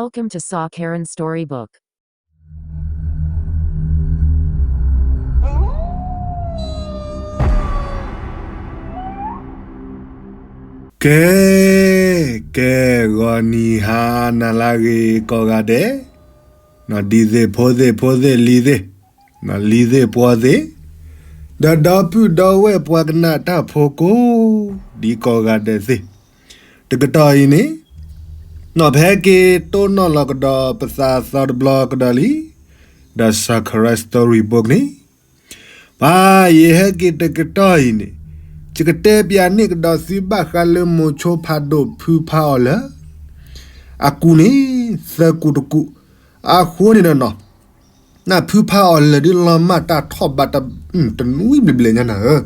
Welcome to Saw Karen Storybook. ကဲ, ကဲ, ဂီၤနံၤဟါနၤလၢအဂ့ၤကိးဂၤဒဲး, နီၢ်ဒံသ့ၣ်ဖိသ့ၣ်ဖိသ့ၣ်လံၤသ့ၣ်, နီၢ်လံၤသ့ၣ်ပှီၤသ့ၣ်, ဒီးဒီပုၢ်ဒီဝဲၢ်ပှၤကနၣ်တၢ်ဖိကိး, ဒ်ကိးဂၤဒဲးသ့ၣ်, တကတီၢ်အံၤန့ၣ်, နီၢ်ဖဲက့ၤတိၢ်နီၣ်လီၤကဒီးပသးသီတဘျီကဒီးလံ, ဒီး Saw Karen Storybook န့ၣ် ပှၤယဟဲက့ၤတကတီၢ်အံၤန့ၣ်, ယကတဲပၠးန့ၢ်ကဒီးသုဘၣ်ဃးလၢမိၤဆိဖးဒိၣ်ဖုဖးအီၤလၢာ်, အကူၣ်န့ၣ်, သၢကူၣ်တကူၣ်, အဃိန့ၣ်ဒီးနီၢ်, နၢ်ဖုဖးအီၤလၢာ်ဒ်လီၤမၢ်တၢ်ထီၣ်ဘးတနွံဘျဲၣ်ဘျဲၣ်ညါနၤဧၢ,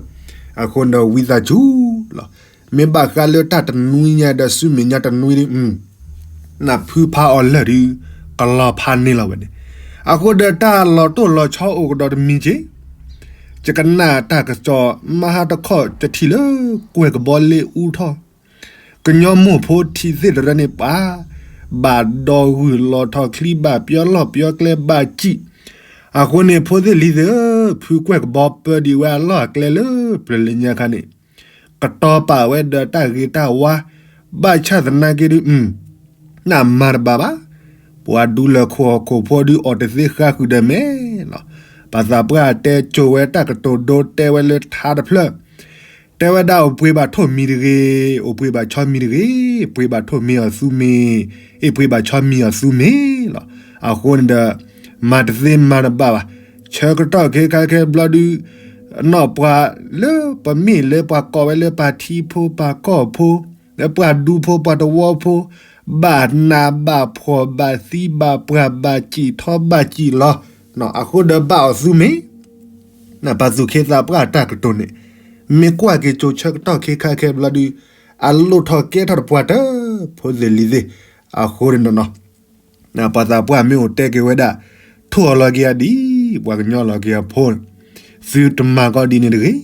အဃိန့ၣ်ဒီးဝံသးစူၤလီၤ, မ့ၢ်ဘၣ်ဃးလၢတၢ်တနွံညါဒီးဆူမဲာ်ညါတနွံဒီး နၢ်ဖုဖးအီၤလၢာ်ဒုး, ကလီၤဖးန့ၢ်လီၤဝဲန့ၣ်, အဃိဒီးတၢ်လီၤတိၢ်လီၤဆီအိၣ်ကဒီးတမံၤက့ၤ, ယကနၣ်တၢ်ကစီၣ်မဟါတခီၣ် ယထံၣ်လၢကွဲၢ်ကဘီလ့အူထီၣ်, ကညီမိၢ်ဖိထံးသ့ၣ်တရၢန့ၣ်ပှၤ, ဘၣ်ဒီဂုၢ်လီၤထီၣ်ချံဘၣ်ပၠီလီၢ်ပၠီကျဲဘၣ်စံၣ်, အဃိန့ၣ် ဖိသ့ၣ်လံၤသ့ၣ်ဧၢ, ဖုကွဲၢ်ကဘီပၢဒံးဝဲအလီၢ်အကျဲလၢပျၢၤလၢညါခါန့ၣ်, ကတီၤပာ်ဝဲဒီးတၢ်ဂ့ၤတၢ်ဝါ, ဘၣ်ဆၣ်သနာ်က့ဒုး, နမၤတဘၣ်ဘၣ်, ပှၤဒူလၢာ်ခိၣ်ဟီၣ်ခိၣ်ဖိဒုးအီၣ်တသ့ဃါဃုာ်ဒီးမဲာ်လီၤ, ပှၤသးပှၢ်တဲစိာ်ဝဲတၢ်ကတိၤဒိတဲဝဲလၢထါတဖျၢၣ်, တဲဝဲဒၣ်အိၣ်ပှ့ၤဘၣ်ထိၣ်မံၤတဂ့ၤ, အိၣ်ပှ့ၤဘၣ်ဆီမံၤတဂ့ၤ, ပှ့ၤဘၣ်ထိၣ်မံၤအီၤသူမ့ၢ်, အ့ၣ်ပှ့ၤဘၣ်ဆီမံၤအီၤသူမ့ၢ်လီၤ, အဃိန့ၣ်ဒီး, မၤတသ့မၤတဘၣ်ဘၣ်, ဆၢကတီၢ်ခဲခါခဲဘျီဒုး, နီၢ်ပှၤလၢပမ့ၢ်လၢပှၤကိးဝဲလၢပှၤထံဖိပှၤကီၢ်ဖိ, လၢပှၤဒူဖိပှၤတဝီဖိ, ဘၣ်နးဘၣ်ဖှီၣ်ဘၣ်သံဘၣ်ပှၢ်ဘၣ်စံၣ်ထီဘၣ်စံၣ်လီၤ, အဃိဒီးဘၣ်အီၤသူမ့ၢ်, နပှၤသူၣ်က့သးပှၢ်တၢ်ကတိၤန့ၣ်, မ့ၢ်ကွၢ်က့ၤစိာ်ဆၢကတီၢ်ခဲခါခဲဘျီဒုး, အလိၣ်ထီၣ်ကဲထီၣ်တပှၢ်တၢၢ်, ဖိသ့ၣ်လံၤသ့ၣ်, အဃိန့ၣ်နီၢ်နီၢ် ပှၤသးပှၢ်မ့ၢ်အိၣ်တဲက့ၤဝဲဒၣ်, ထိၣ်အီၤလီၤက့ၤအဒံး, ပှၤကညီလီၤက့ၤအဖိန့ၣ်, သုတမၤကီဒ်န့ၣ်တဂ့ၤ,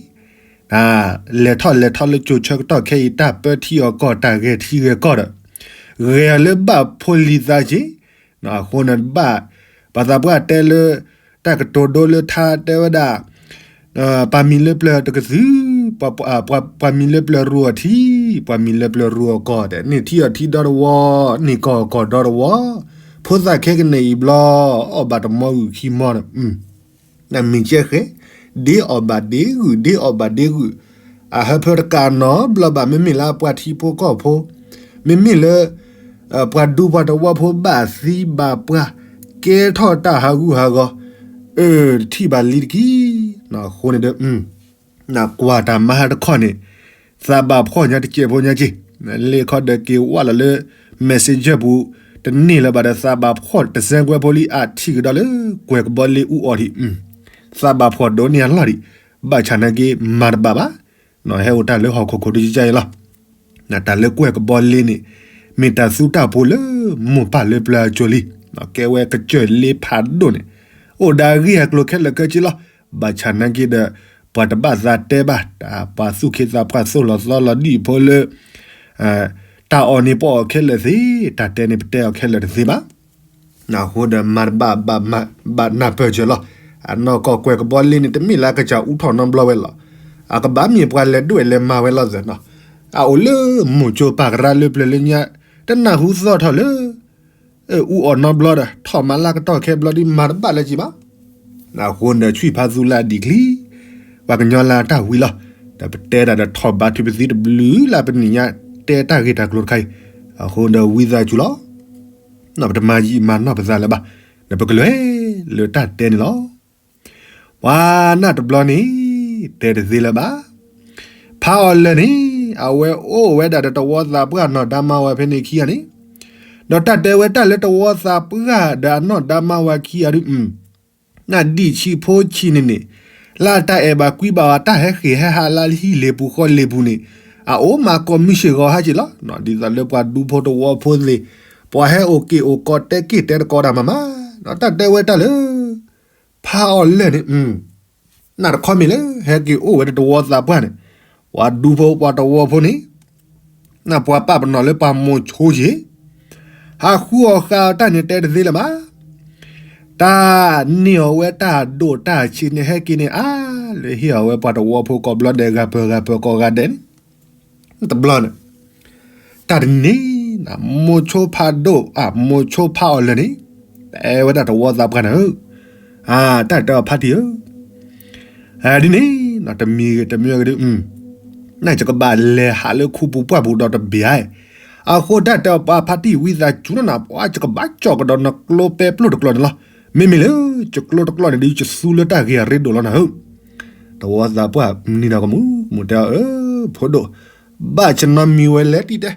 လဲၤထီၣ်လဲၤထီၣ်လၢကၠိၤဆၢကတီၢ်ခဲအံၤ တၢ်ပၢထံအီၤကီၢ် တၢ်ဂဲၤထံဂဲၤကီၢ်ဒီး, ဂဲၤအီၤလၢဘၣ်ဖိလံၤသးက့ၤ, အဃိန့ၣ်ဘၣ်, ပှၤသးပှၢ်တဲလၢ, တၢ်ကတိၤဒိလၢထါတဲဝဲဒၣ် ပှၤမံၤလၢပျၢၤတကသု, ပှၤမံၤလၢပျၢၤရူအီၤထံ, ပှၤမံၤလၢပျၢၤရူအီၤကီၢ်, န့ၢ်ထံအီၤထံဒီတဝီ, န့ၢ်ကီၢ်အီၤကီၢ်ဒီတဝီ, ဖိသၣ်ခဲကနံၣ်အံၤဘျီ, အီၣ်ဘၣ်တမီဂုာ်ခံမီဒီး, နမံၤကဲဃဲ, ဒ့အီၣ်ဘၣ်ဒ့ဂုာ်, ဒ့အီၣ်ဘၣ်ဒ့ဂုာ်, အဟၢဖၢတကးနီတဘျီဘၣ်, မ့မ့ၢ်လၢပှၤထံဖိကီၢ်ဖိ, မ့မ့ၢ်လၢ ပှၤဒူပှၤတဝီဖိဘၣ်သံဘၣ်ပှၢ်, ကဲထီၣ်တၢ်ဟးဂူာ်ဟးဂီၤ, အၢ တထံၣ်ဘၣ်လံတက့ၢ်, အဃိန့ၣ်ဒီး, နကွၢ်တၢ်မၤဟါတခီန့ၣ်, သးဘၣ်ဖှီၣ်ညါတစဲးဖိညါက့ၤ, လ့ၣ်ခီဒီးက့ၤဝဲလီၤလၢ messenger ပူၤ, တန့ၢ်လၢၤဘၣ်ဒီး သးဘၣ်ဖှီၣ်တစဲးကွဲးဖိလံ အထံၣ်ကဒီးလၢကွဲၢ်ကဘီလ့အူအီၤထံး, သးဘၣ်ဖှီၣ်ဒိးန့ၢ်အလီၢ်ဒံး, ဘၣ်ဆၣ်နာ်က့မၤတဘၣ်ဘၣ်, ဟဲအိၣ်တၢ်လၢဟီၣ်ခိၣ်ခိၣ်ဒုကကါအံၤလီၤ. တၢ်လၢကွဲၢ်ကဘီလ့န့ၣ်, မ့ၢ်တၢ်သူတၢ်ပှိၤလၢမိၢ်ပၢ်လၢပျၢၤအစိၤလံ, ကဲဝဲကစၢၢ်လ့ဖးဒိၣ်န့ၣ်, အိၣ်ဒီးအဂ့ၢ်အကျိၤခဲလၢာ်ခဲဆ့လီၤ. ဘၣ်ဆၣ်နာ်က့ဒီး, ပှၤတဘၣ်သးတဲဘၣ်, တၢ်ပှၤသူၣ်က့သးပှၢ်သိၣ်လီၤသီလီၤဒ်အဖိလၢ တၢ်အီၣ်န့ၣ်ပအီၣ်ခဲလၢာ်သ့, တၢ်တဲန့ၣ်ပတဲအီၤခဲလၢာ်တသ့ဘၣ်. အဃိဒီးမၤတဘၣ်ဘၣ်နၢ်ပၢၢ်စၢၤလီၤ. အနီၢ်ကီၢ်ကွဲၢ်ကဘီလ့န့ၣ် တမ့ၢ်လၢအကစၢ်အူထီၣ်နီတဘျီဝဲလီၤ. အကဘၣ်မ့ၢ်ပှၤလဲၤဒွဲၣ်လဲၤမၤဝဲလီၤသၢနီၤ. အအိၣ်လၢမိၢ်ကၠိပၢ်ကရၢလၢပျၢၤလၢညါ, တနၢ်ဟူသီၣ်ထီၣ်လၢ အူအီၣ်နီတဘျီဒီး ထီၣ်မၤလၢကတီၢ်ခဲဘျီဒ်မၤတဘၣ်လၢၤဘၣ်. အဃိန့ၣ်ဒီး ဆွံၣ်ဖးသူလၢအဒံးချံ, ပှၤကညီလၢအတၢ်ဝံၤလီၤ. ဒီးပတဲတၢ်ဒီးထီၣ်ဘါထုကဖၣ်ပသံတဘျုးလၢပနံၣ်ညါ, တဲတၢ်ဂ့ၢ်တၢ်ကျိၤတခါအံၤ, အဃိဒီးဝံသးစူၤလီၤ. ပတမၤယံာ်မၤနီၢ်ပသးလၢၤဘၣ်. ဒီးပကလဲၤလၢတၢ်တဲန့ၣ်လီၤ. ပှၤနၢ်တဘျီန့ၣ်, တဲတသ့လၢၤဘၣ်. ဖးအီၣ်လၢာ်န့ၣ်, အဝဲအိၣ်ဝဲဒၣ်ဒီးတဝီသးပှၢ်နီၢ်ဒါမါဝၤဖဲန့ၣ်ခံဂၤန့ၣ်, ဒီးတၢ်တဲဝဲတၢ်လၢတဝီသးပှၢ်ဒီးအနီၢ်ဒါမါဝၤခံဂၤဒုး, နဒံၣ်ဆံးဖိဆံးန့ၣ်န့ၣ်, လၢတၢ်အဲၣ်ဘၣ်ကွံဘၣ်ဝဲတၢ်ဟဲဃ့ၢ်ဟဲဟးလၢဟံၣ်လ့ၤပူၤဃီလ့ၤပူၤန့ၣ်, အအိၣ်မၤကိးမုၢ်ဆ့ၣ်ဂီၤဟါက့ၤလီၤ. ဒ်သိးလၢပှၤဒူဖိတဝီဖိသ့ၣ်, ပှၤဟဲအိၣ်က့ၤအိၣ်ကီးတဲက့ၢ်တဲတကိးတၢ်မၤမး, တၢ်တဲဝဲတၢ်လၢ ဖးအီၣ်လၢာ်န့ၣ်, နတခီမ့ၢ်လၢ ဟဲက့ၤအိၣ်ဝဲဒီးတဝီသးပှၢ်န့ၣ်, ပှၤဒူဖိပှၤတဝီဖိန့ၣ်, နပှၤပာ်ပနီၣ်လၢပှၤမိၤဆိက့ၤ, ဟးဃုအီၣ်ဃာ်အီၤတၢ်န့ၣ်တဲတသ့လၢၤဘၣ်. တၢ်န့ၢ်အီၤဝဲတၢ်ဒိၣ်တၢ်ဆံးန့ၣ် ဟဲက့ၤန့ၣ်အါ လၢဟ့ၣ်အီၤဝဲပှၤတဝီဖိကိးဘျီဒဲး ဂၤပၢၤဂၤပၢၤကိးဂၤဒဲးန့ၣ် တဘျီန့ၣ် တၢ်တနံၤ မိၤဆိဖးဒိၣ် အမိၤဆိဖးအီၣ်လၢာ်န့ၣ် တဲဝဲဒၣ်တဝီသးပှၢ်န့ၣ်ဧၢ, တၢ်တဲအီၤဖါတံၢ်ဧၢ, ဒ်န့ၣ် တမံၤဂ့ၤတမံၤဂ့ၤဒ် နယကဘၣ်လဲၤဟးလၢခူပူၤပှၢ်ပူၤဒီးတဘၣ်ဧါ, အဃိတၢ်တဲအီၤပှၤဖါတံၢ်ဝံသးစူၤနီၤ ပှၤယကဘၣ်ကၠီၣ်ကဒီးနကျိပဲပျိၢ်တကျိၤန့ၣ်လီၤ. မ့မ့ၢ်လၢယကျိတကျိန့ၣ်ဒီး ယစူလၢတၢ်ဂ့ၤအရ့ဒိၣ်လီၤနၤဧၢ. တဝီသးပှၢ်နံၤဒီးကမူၣ် ကမူၣ်တဲအီၤ အၢ ဖိဒိၣ်, ဘၣ်ဆၢနီတမံၤဝဲလဲၣ်တံၢ်တဲ,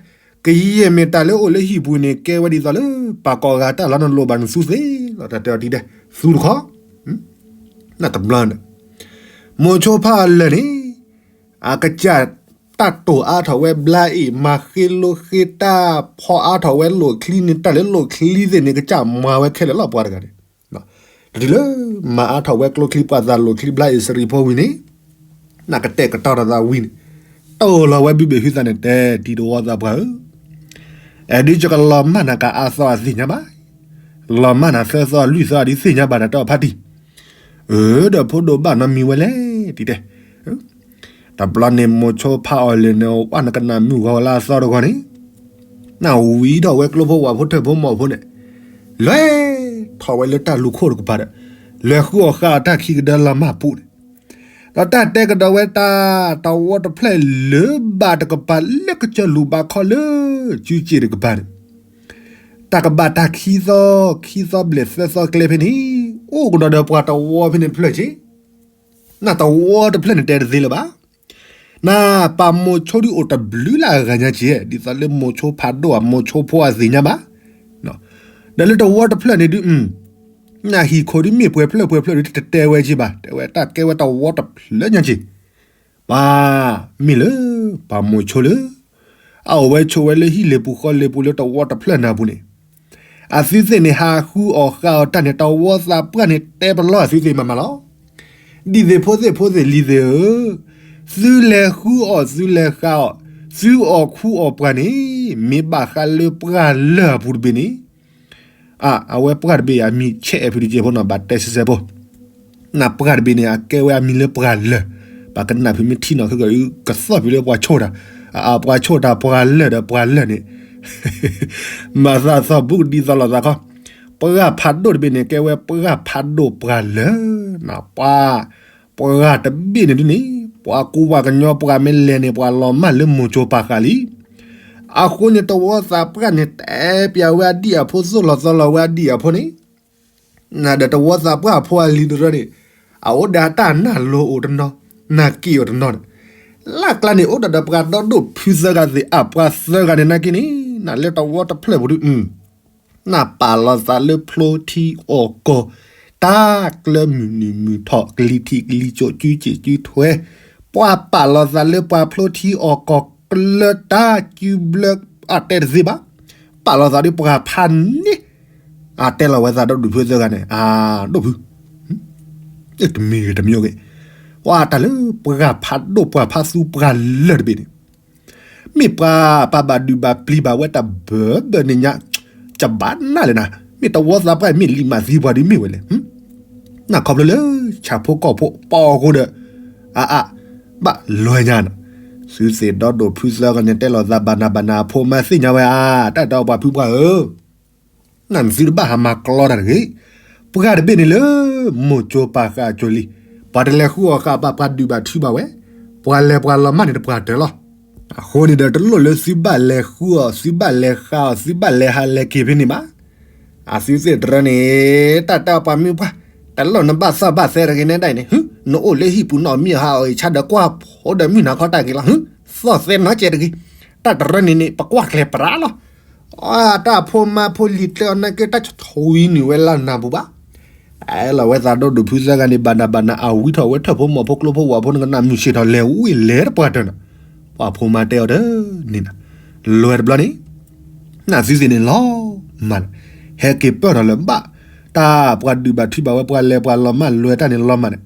ကယဲၢ်မ့ၢ်တၢ်လၢအိၣ်လၢဟံၣ်ပူၤန့ၣ် ကဲဝဲဒ်သိးလၢ ပာ်ကိးဂၤတၢ်လီၤ နလိၣ်ဘၣ်နသူသ့လီၤ တၢ်တဲအီၤတံၢ်တဲ, သူတခီ နတဘျီန့ၣ် မိၤဆိဖးအီၣ်လၢာ်န့ၣ် အကစၢ်တၢ်တိာ်အါထီၣ်ဝဲဘျါအ့ၣ် မၤဃ့လိဃ့တၢ်ဖီအါထီၣ်ဝဲလိၣ်ချံန့ၣ် တၢ်လၢလိၣ်ချံသ့ၣ်န့ၣ် ကစၢ်မၤဝဲခဲလၢာ်လီၤ ပှၤတဂၤန့ၣ်, တတုၤလၢ မၤအါထီၣ်ဝဲကျိချံပှၤသးလိၣ်ချံဘျါအ့ၣ်စရံဖိဝံၤန့ၣ် နကတဲာ်ကတီၤထီၣ်သးဝံၤန့ၣ် တိၢ်လီၤဝဲဘုဘ့ၣ်ဟုသးန့ၣ် တဲတံၢ်တဝီသးပှၢ်ဧၢ, အဲၣ်ဒ်ယကလီၤမၢ်နၤကအါသီအသ့ၣ်ညါဘၣ်, လီၤမၢ်နၤသၢသီလွံၢ်သီဒ်သ့ၣ်ညါဘၣ်နၤတၢ်ဖါတံၢ်, အၢ ဒီးဖိဒိၣ်ဘၣ်နီတမံၤဝဲလဲၣ်တံၢ်တဲ တဘျီန့ၣ်မိၤဆိဖးအီၣ်လၢာ်န့ၣ် အဝဲနကနၣ်မုၢ်ဂီၤလၢအသီတဂီၤန့ၣ်, နဝံထီၣ်ဝဲကျိဖိဝၣ်ဖိထၢၣ်ဖိမီၢ်ဖိန့ၣ်, လဲၤထီၣ်ဝဲလၢတၢ်လူၤခိၣ်တကပၤဒီး လဲၤဃုအီၣ်ဃာ်အီၤတၢ်ခံကဒၢလီၤမၢ်ပူၤန့ၣ်, ဒီးတၢ်တဲကဒီးဝဲတၢ် တဝီတဖျၢၣ်လၢဘၣ်တကပၤလၢကစၢၢ်လူၤဘၣ်ခီလၢ စုစ့ၣ်တကပၤန့ၣ် တၢ်ကဘၣ်တၢ်ခံသီ ခံသီဘျဲၣ်သၢသီကျဲဖဲန့ၣ် အိၣ်ကဒီးဒီးပှၤတဝီဖဲန့ၣ်တဖျၢၣ်က့, နတဝီတဖျၢၣ်န့ၣ်တဲတသ့လၢၤဘၣ်. နပာ်မိၤဆိဒ်အိၣ်တဘျုးလၢအဂၤညါက့, ဒ်သိးလၢမိၤဆိဖးဒိၣ်အမိၤဆိဖိအသ့ၣ်ညါဘၣ်. ဒီးလၢတဝီတဖျၢၣ်န့ၣ်ဒုး နဟံၣ်ခိၣ်ဒ်မ့ၢ်ပှဲၤဖျၢၣ်ပှဲၤဖျၢၣ်ဒုး တတဲဝဲက့ဘၣ်, တဲဝဲတၢ်ကဲဝဲတဝီတဖျၢၣ်ညါက့ ပှၤ မ့ၢ်လၢ ပှၤမိၤဆိလၢ အအိၣ်ဝဲဆိးဝဲလၢဟံၣ်လ့ၤပူၤဃီလ့ၤပူၤလၢတဝီတဖျၢၣ်နၢ်ပူၤန့ၣ်, အသုသ့ၣ်န့ၣ် ဟးဃုအီၣ်ဃာ်အီၤတၢ်န့ၣ် တဝီသးပှၢ်န့ၣ် တဲပလီၢ်အသုသ့ၣ်မးမးလီၤ. ဒ်သ့ၣ်ဖိသ့ၣ်ဖိသ့ၣ်လံၤသ့ၣ်ဧၢ, သုလဲၤဃုအီၣ်သုလဲၤဃာ်အီၣ်, သုအီၣ်ခူအီၣ်ပှၤန့ၣ် မ့ၢ်ဘၣ်ဃးလၢပှၢ်လၢၢ်အပူၤတဘ့ၣ်န့ၣ်, အဝဲပှၢ်တဘ့ၣ်အမံၤဆဲးဖုတကဲဖိနီၤ ဘၣ်တဲဆဲးဆဲးဖိ နပှၢ်တဘ့ၣ်န့ၣ် အကဲဝဲအမံၤလၢပှၢ်လၢၢ်, ပှၤကနၣ်ဖုမ့ၢ်ထံၣ်နီၣ်ခဲကီး ကသီၣ်ဖုလၢပှၤဆိၣ်တၢ်, ပှၤဆိၣ်တၢ်ပှၢ်လၢၢ်ဒီးပှၢ်လၢၢ်န့ၣ်, မၤသးသီၣ်ဘူးကဒ်သိးလိာ်သးခီ, ပှၢ်ဖးဒိၣ်တဘ့ၣ်န့ၣ် ကဲဝဲပှၢ်ဖးဒိၣ်ပှၢ်လၢၢ်, ပှၤ ပှၢ်တဘ့ၣ်န့ၣ်ဒ်န့ၣ် ပှၤကူပှၤကညီပှၤမ့ၢ်လဲၤန့ၣ် ပှၤလီၤမၢ်လၢမိၤဆိပာ်ဃာ်လံ. အဃိန့ၣ်တဝီသးပှၢ်န့ၣ် တဲပျးဝဲအဒံၣ်အဖိ သိၣ်လီၤသီလီၤဝဲအဒံၣ်အဖိန့ၣ် နဒီးတဝီသးပှၢ်အဖိအလံၤတရၢန့ၣ် အအိၣ်ဒီးတၢ်နၢ်လိၤအိၣ်တနီၤ, နၢ်က့ၤအိၣ်တနီၤန့ၣ်, လၢ်ကျါန့ၣ် အိၣ်ဒီးဒီးပှၤဒီဒိၣ်ဖုသၢဂၤသ့ၣ် အပှၤသၢဂၤန့ၣ် နာ်က့န့ၣ် နလၢတဝီတဖျၢၣ်ပူၤဒုး နပာ်လီၤသးလၢဖျိထံအီၣ်ကီၢ်, တၢ်ကျၢမုၢ်နုာ်မုၢ်ထီၣ် ကလံၤထံးကလံၤစိး စုစ့ၣ်စုထွဲ, ပှၤပာ်လီၤသးလၢပှၤဖျိထံအီၣ်ကီၢ် ကျၢတၢ်စုဘျၢ အတဲတသ့ဘၣ်, ပာ်လီၤသးဒီးပှၤဖးန့ၣ်, အတဲလီၤဝဲသးဒီဒိၣ်ဖုသၢဂၤန့ၣ် အဒိၣ်ဖု တမံၤဂ့ၤတမံၤဂ့ၤ, ပှၤတၢ်လၢပှၢ်ဖးဒိၣ်ပှၢ်ဖးသူပှၢ်လၢၢ်တဘ့ၣ်န့ၣ် မ့ၢ်ပှၤပာ်ဘၣ်ဒုးဘၣ်ပျံၤဘၣ်ဝဲတၢ်ဘၢဘၢန့ၣ်ညါ, ကဘၣ်နၢ်လဲၣ်နၤ, မ့ၢ်တဝီသးပှၢ်မ့ၢ်လံာ်မးသံပှၤဒ်မ့ၢ်ဝဲလဲၣ်, နခီဖျိလၢ ဆၣ်ဖိကီၢ်ဖိပီၢ်အဃိဒီး, အအ, ဘၣ်လွဲညါနီၤ, သုသ့ၣ်ဒီဒိၣ်ဖုသၢဂၤန့ၣ် တဲလီၤသးဘၣ်နၤဘၣ်နၤ အဖိမါသ့ၣ်ညါဝဲဧါ, တၢ်ဒီးပှၤဖုပှၢ်ဧၢ နသုတဘၣ်ဟးမၤကျီတၢ်တဂ့ၤ. ပှၢ်တဘ့ၣ်န့ၣ်လၢ မိၢ်ကၠိပာ်ဃာ်အကၠိလံ, ပှၤတလဲၤဃုအီၣ်ဃာ်ဘၣ် ပှၤဒုးဘၣ်ထုဘၣ်ဝဲ, ပှၤလဲၤပှၤလီၤမၢ်န့ၣ်တပှၢ်တၢၢ်လီၤ. အဃိန့ၣ်ဒီးတလိၣ်လၢသုဘၣ်လဲၤဃုအီၣ် သုဘၣ်လဲၤဃာ်အီၣ် သုဘၣ်လဲၤဟးလဲၤက့ၤဖဲန့ၣ်ဘၣ်. အသုသ့ၣ်တရၢန့ၣ် တၢ်တဲပှၤမုၢ်ပှၢ်, တလိၣ်နဘၣ်သီၣ်ဘၣ်သဲတဂ့ၤနဲဒၣ်အံၤန့ၣ်, နအိၣ်လၢဟံၣ်ပူၤနီၢ်မံၤဟးအီၣ်အံၤဆါဒီးကွၢ်ဖိဒီးမုၢ်နၤခီတၢ်ဂ့ၤလီၤ. သီၣ်သဲနီတစဲးတဂ့ၤ. တၢ်တရၢန့ၣ်န့ၣ် ပကွၢ်ကျဲၤပြးလီၤ. တၢ်ဖိမါဖိလံၤကျဲအီၤနာ်က့ တၢ်ဆီၣ်ထွဲနုာ်ဝဲလၢနၢ်ပူၤဘၣ်. အဲၣ်လီၤဝဲသးဒီးဒိၣ်ဖုသၢဂၤန့ၣ် ဘၣ်နၤဘၣ်နၤ အဝံထီၣ်ဝဲထၢၣ်ဖိမီၢ်ဖိကျိဖိဝၣ်ဖိန့ၣ် ကနၣ်မုၢ်ဆ့ၣ်ထီၣ်လဲၤဝံၤလဲၤတပှၢ်တၢၢ်နီၤ, ပှၤဖိမါတဲအီၤတန့ၣ်နီၤ, လွဲၢ်တဘျီန့ၣ် နသုသ့ၣ်န့ၣ်လီၤမၢ်, ဟဲက့ၤပၢၢ်ထီၣ်လၢၤဘၣ်, တၢ်ပှၤဒုးဘၣ်ထုဘၣ်ဝဲ ပှၤလဲၤပှၤလီၤမၢ်လွဲၢ်တၢ်န့ၣ်လီၤမၢ်န့ၣ်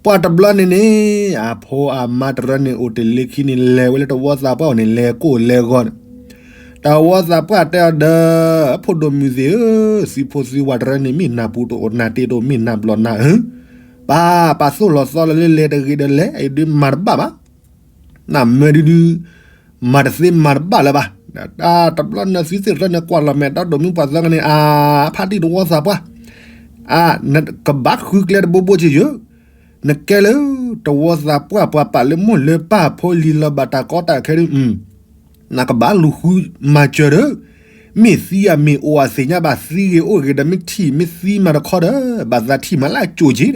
ပှၤတဘျီန့ၣ်န့ၣ် အဖိအမါတရၢန့ၣ် အိၣ်တ့ၢ်လၢခံန့ၣ် လဲၤဝဲလၢတဝီသးပှၢ်အအိၣ်န့ၣ် လဲၤကိၢ်လဲၤဂီၤန့ၣ်, တဝီသးပှၢ်တဲအီၤဒီး ဖိဒိၣ်မုၣ်သ့ၣ်ဧၢ, သုဖိသုဝၤတရၢန့ၣ် မ့ၢ်နၢ်ပူၤတအိၣ် နၢ်တ့တအိၣ် မ့ၢ်နၢ်ဘျီၣ်နၢ်ဧၢ, ပၢ်ပာ်သိၣ်လီၤသီလီၤလၢလဲၤတဂ့ၤဒီးလဲၤ အံၤဒုးမၤတဘၣ်ဘၣ်. နမၢဒုဒု မၤတသ့မၤတဘၣ်လၢၤဘၣ်. တဘျီန့ၣ်သုသ့ၣ်တဖၣ်န့ၣ် ကွၢ်လီၤမဲာ်ဒီးဒိၣ်မုၢ်ပှၢ်သၢဂၤန့ၣ် အါ ဖါတံၢ်တဝီသးပှၢ်, အါ နကဘၣ်ဃုကျဲတဘိဘိက့ယိာ်, နကဲလၢ တဝီသးပှၢ်ပှၤပာ်လၢမိၢ်လၢပၢ်ဖိလံၤလီၤဘၣ်တၢ်ကီတၢ်ခဲဒုး နကဘၣ်လူၤဃုမၤစၢၤဒီး, မ့ၢ်သံဧါမ့ၢ်အိၣ်ဧါသ့ၣ်ညါဘၣ် သံဂ့ၤအိၣ်ဂ့ၤဒီး မ့ၢ်ထံၣ်မ့ၢ်သံမးတခီဒီး ဘၣ်သးထံၣ်မးလၢအကၠိၣ်က့ဒီး,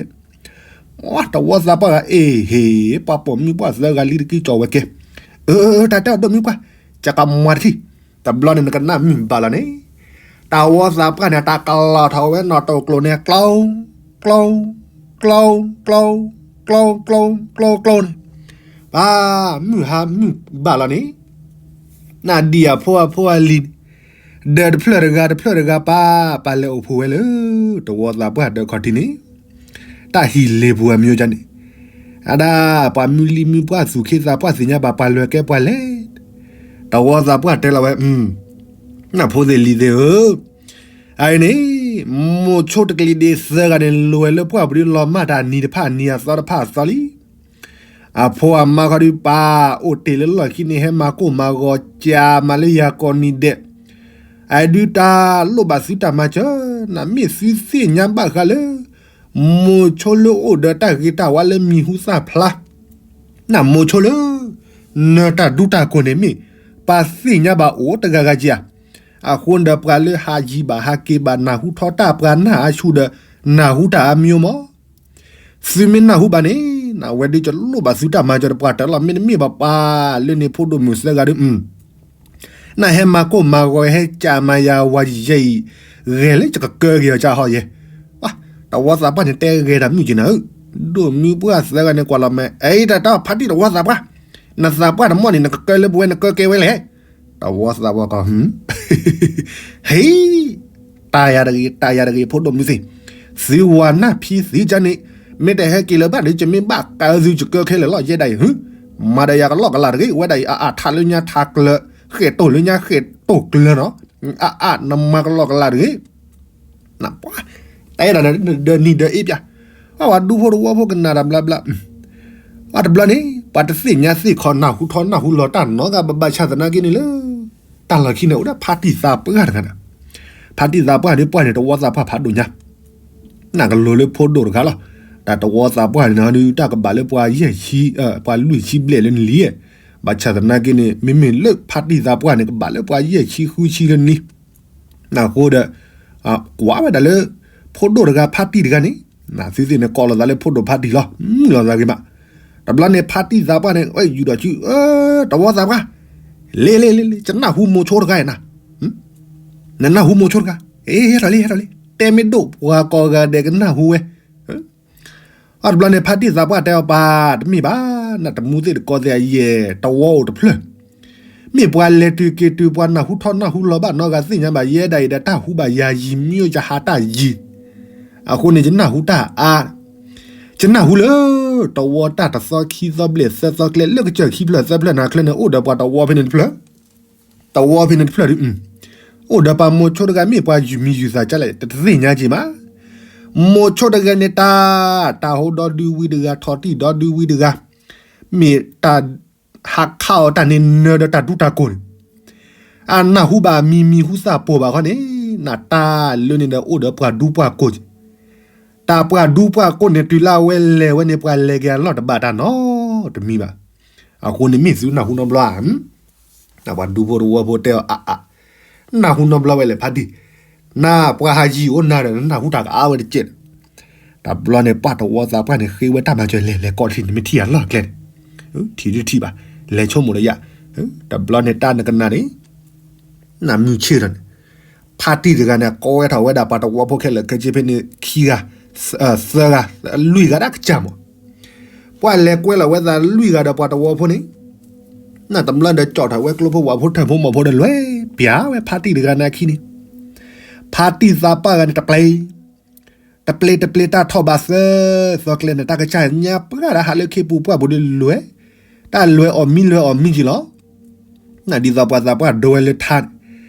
တဝီသးပှၢ်ဂၤအ့ၣ်ဟ့ၣ် ပှၤပိာ်မုၣ်ပှၢ်သၢဂၤလံတက့ၢ်ကၠီၣ်ဝဲကဲ, အၢ တၢ်တဲအီၤဒိၣ်မုၢ်ပှၢ်, ကကမွၤတထံၣ်, တဘျီန့ၣ်နကနၣ်မုၢ်ဘၣ်လီၤန့ၣ်, တဝီသးပှၢ်န့ၣ် တၢ်ကလီၤထီၣ်ဝဲနီၣ်တအိၣ်ကျိၤန့ၣ် ကျိ ကျိ ကျိ ကျိ ကျိ ကျိ ကျိ ကျိ ကျိန့ၣ်, ပၢ်မုၢ်ဟါမုၢ်ဘၣ်လီၤန့ၣ် နဒံၣ်အဖိအဖိအလံၤန့ၣ်, ဒီးတဖျၢၣ်တဂၤတဖျၢၣ်တဂၤပၢ် ပၢ်လဲၤအိၣ်ဖှိၣ်ဝဲလၢ တဝီသးပှၢ်ဒီးခီၣ်ထံးန့ၣ်, တၢ်ဟံၣ်လ့ပူၤအမံၤကန့ၣ်, အဒၣ် ပှၤမုၢ်လံၢ်မုၢ်ပှၢ်သူၣ်ခ့သးပှၢ်သ့ၣ်ညါဘၣ်ပှၤလဲၤကဲပှၤလဲၤ, တဝီသးပှၢ်တဲလီၤဝဲ, နၢ်ဖိသ့ၣ်လံၤသ့ၣ်ဧၢ, အအံၤန့ၣ် မိၤဆိတကလံၤဒ့သၢဂၤန့ၣ် လဲၤဝဲလၢပှၢ်ပူၤဒုးလီၤမၢ်တၢ်အနံၤတဖၣ်အနံၤအသီတဖၣ်အသီလံ အဖိအမါခီဒုးပၢ်အိၣ်တ့ၢ်လၢလီၢ်ခံန့ၣ် ဟဲမၤကိၢ်မၤဂီၤကၢမၤလၢယၤကိးနံၤဒဲး, အဒုးတၢ်လိၣ်ဘၣ်သုတၢ်မၤစၢၤ, နမ့ၢ်သုသ့ၣ်ညါဘၣ်ဃးလၢ မိၤဆိလၢအိၣ်ဒီးတၢ်ဂ့ၤတၢ်ဝါလၢမံၤဟူသၣ်ဖျါ, နမိၤဆိလၢ နတၢ်ဒူတၢ်ကိၢ်န့ၣ်မ့ၢ် ပှၤသ့ၣ်ညါဘၣ်အိၣ်တဂၤဂၤက့ဧါ, အဃိဒီးပှၤလၢဟးယံၤဘၣ်ဟးက့ၤဘၣ် နၢ်ဟူထီၣ်တၢ်ပှၤနၢ်အါဆူၣ်ဒီး နၢ်ဟူတၢ်အါမံၤမး သုမ့ၢ်နၢ်ဟူဘၣ်န့ၣ် နဝဲဒုးကလိၣ်ဘၣ်သုတၢ်မၤစၢၤဒီးပှၤတၢၢ်လီၤ မ့တမ့ၢ်ဘၣ်ပှၤလၢန့ၣ်ဖိဒိၣ်မုၣ်သၢဂၤဒုး နဟဲမၤကိၢ်မၤဂီၤဟဲကၢ်မၤယၤဝၤယဲအံၤ, ဂဲၤလၢယကကၢက့ၤအီၤကၢ်ဟီယဲ, တဝီသးပှၢ်န့ၣ်တဲဂဲၤတၢ်မုၢ်က့ၤနၤဧၢ, ဒိၣ်မုၢ်ပှၢ်သၢဂၤန့ၣ်ကွၢ်လီၤမဲာ် အံၤတၢ်တၢ်ဖါတံၢ်တဝီသးပှၢ်, နသးပှၢ်တမီၢ်န့ၣ် နကကၢလၢပဝဲနကၢကဲဝဲလဲၣ်, တဝီသးပှၢ်ကီ ဟ့ တၢ်ယၤတဂ့ၤ တၢ်ယၤတဂ့ၤ ဖိဒိၣ်မုၣ်သ့ၣ်, သုဝၤနၢ်ဖံသ့ၣ်ကန့ၣ်, မ့ၢ်တဟဲက့ၤလၢၤဘၣ်ဒီး ယမ့ၢ်ဘၣ်ကၢသုယကၢခဲလၢာ်လီၤ ယဲဒၣ်အံၤ, မၤဒီးယၤကလီၢ်ကလးတဂ့ၤ ဝဲဒၣ်အံၤ အအၣ်ထးလၢညါထးကျၢၤ, ဃဲၣ်တိၢ်လၢညါဃဲၣ်တိၢ်ကျၢၤနီၤ, အအၣ်နမၤကလီၢ်ကလးတဂ့ၤ နပှၤ, တၢ်အဲၣ်ဒိးဒီးနံၤဒီးအ့ၣ်ပၠး, အဝဲဒူဖိတဝီဖိကနၣ်တၢ်ဘျါဘျါ, အတဘျီန့ၣ် ပှၤတသ့ၣ်ညါသ့ၣ်ခီ နၢ်ဟူထီၣ်နၢ်ဟူလီၤတၢ်နီတဂၤဘၣ်ဘၣ်ဆၣ်သနာ်က့န့ၣ်လၢ တၢ်လီၢ်ခံန့ၣ် အိၣ်ဒၣ်ဖါတံၢ်သးပှၢ်တဂၤန့ၣ်, ဖါတံၢ်သးပှၢ်ဒုးပှၢ်န့ၣ် တဝီသးပှၢ်ဖးဒိၣ်ညါ, နကလိၤလၢဖိဒိၣ်တဂၤလီၤ, တၢ်တဝီသးပှၢ်န့ၣ်ဒုး တၢ်ကဘၣ်လၢပှၤယဲၢ်ဆံ, ပှၤလွံၢ်ဆံဘျဲၣ်လၢနလံ, ဘၣ်ဆၣ်သနာ်က့န့ၣ် မ့မ့ၢ်လၢဖါတံၢ်သးပှၢ်န့ၣ် ကဘၣ်လၢပှၤယဲၢ်ဆံဃုဆံလၢနလံ နဃိဒီး ကွၢ်ဝဲဒၣ်လၢ ဖိဒိၣ်တဂၤဖါတံၢ်တဂၤန့ၣ်, သုသ့ၣ်န့ၣ်ကိးလီၤသးလၢဖိဒိၣ်ဖါတံၢ်လီၤ, မုာ်လီၤသးဂ့ၤမး, တဘျီန့ၣ်ဖါတံၢ်သးပှၢ်န့ၣ် ယူၢ်ဒီးစု, တဝီသးပှၢ်, လ့လ့လ့လ့ ယနၢ်ဟူမိၤဆိတဂၤအံၤနၤ, နနၢ်ဟူမိၤဆိတဂၤ, ဟဲထီၣ်လံ ဟဲထီၣ်လံ, တဲမ့ၢ်ဒိၣ်ပှၤကိးဂၤဒဲးကနၢ်ဟူဝဲ အတဘျီန့ၣ် ဖါတံၢ်သးပှၢ်တဲအီၤပၢ်, တမ့ၢ်ဘၣ်, နတမူသ့ၣ်တကီသ့ၣ်အယဲၢ် တဝီအိၣ်တဖျၢၣ်, မ့ၢ်ပှၤလဲၤတုၤက့ၤတုၤ ပှၤနၢ်ဟူထီၣ်နၢ်ဟူလီၤဘၣ်နီတဂၤသ့ၣ်ညါဘၣ် ယဲဒၣ်အံၤဒီးတၢ်ဟူဘၣ်ယၤယံၤ မ့ၢ်ယဟးတၢ်ယံၤ, အဃိန့ၣ် ယနၢ်ဟူတၢ်အါ, ယနၢ်ဟူလၢ တဝီတၢ်တသီခံသီဘျဲၣ်သၢသီကျဲ လၢကစၢၢ်ခံဖျၢၣ်သၢဖျၢၣ်နၤချၢန့ၣ် အိၣ်ဒီးပှၤတဝီဖဲန့ၣ်တဖျၢၣ် တဝီဖဲန့ၣ်တဖျၢၣ်ဒုး, အိၣ်ဒီးပှၤမိၤဆိတဂၤမ့ၢ်ပှၤယူၢ်မံၤယူၢ်သးကလဲၣ် တသ့ၣ်ညါက့ၤမး, မိၤဆိတဂၤန့ၣ်တၢ်, တၢ်ဟိဒီဒုဝံတဂၤ ထီၣ်တံၢ်ဒီဒုဝံတဂၤ, မ့ၢ်တၢ်ဟးခးအီၤတၢ်န့ၣ်နၢၤဒီးတၢ်ဒူတၢ်ကိၢ်န့ၣ်, အနၢ်ဟူဘၣ်မံၤမံၤဟူသၣ်ပိာ်ဘၣ်ခီန့ၣ်, နတၢ်လၢန့ၣ်ဒီးအိၣ်ဒီးပှၤဒူပှၤကိၢ် တၢ်ပှၤဒူပှၤကိၢ်န့ၣ် တုၤလၢအဝဲလဲၤဝဲန့ၣ် ပှၤလဲၤက့ၤအလီၢ်တဘၣ်တၢ်နီတမံၤဘၣ်. အဃိန့ၣ်မ့ၢ်သုနၢ်ဟူနီတဘျီဧါ, ပှၤဒူဖိတဝီဖိတဲအီၤအါအါ, နၢ်ဟူနီတဘျီဝဲလဲၣ်ဖါတံၢ်, နပှၤဟးယံၤအိၣ်နၤဒီး နနၢ်ဟူတၢ်ကအါဝဲတကဲး, တဘျီန့ၣ် ပှၤတဝီသးပှၢ်န့ၣ် ဃ့ဝဲတၢ်မၤစၢၤလဲၤလဲၤကိးထံၣ်န့ၣ် မ့ၢ်ထံၣ်အလီၢ်ကျဲန့ၣ်, ထံၣ်ဒုးထံၣ်ဘၣ်, လဲၤဆိကမိၣ်ဒီးယၤ, တဘျီန့ၣ်တၢ်နကနၣ်န့ၣ် နမုၢ်ဆ့ၣ်ထီၣ်န့ၣ်, ဖါတံၢ်တဂၤန့ၣ် ကိးဝဲထီၣ်ဝဲဒၣ်ပှၤတဝီဖိခဲလၢာ်ခဲဆ့ဖဲန့ၣ် ခံဂၤ, သၢဂၤ, လွံၢ်ဂၤဒၣ်ကစၢ်မး, ပှၤလဲၤကွဲလီၤဝဲသးလွံၢ်ဂၤဒီးပှၤတဝီဖိန့ၣ်, နတဘျီဒီးကၠီၣ်ထီၣ်ဝဲကျိဖိဝၣ်ဖိထၢၣ်ဖိမီၢ်ဖိဒီးလွဲၢ်ပျၢ်ဝဲဖါတံၢ်တဂၤန့ၣ်အခံန့ၣ်, ဖါတံၢ်သးပှၢ်ဂၤန့ၣ်တပျဲၤ တပျဲၤတပျဲၤတၢ်ထီၣ်ဘးသၢသီကျဲန့ၣ် တၢ်ကစၢ်ညါပှၢ်ဒၣ်ဟးလၢခ့ပူၤပှၢ်ပူၤဒီးလွဲၢ်, တၢ်လွဲၢ်အီၣ်မံလွဲၢ်အီၣ်မံက့ၤလီၤ. ဒ်သိးပှၤသးပှၢ်ဒိဝဲလၢထါန့ၣ်,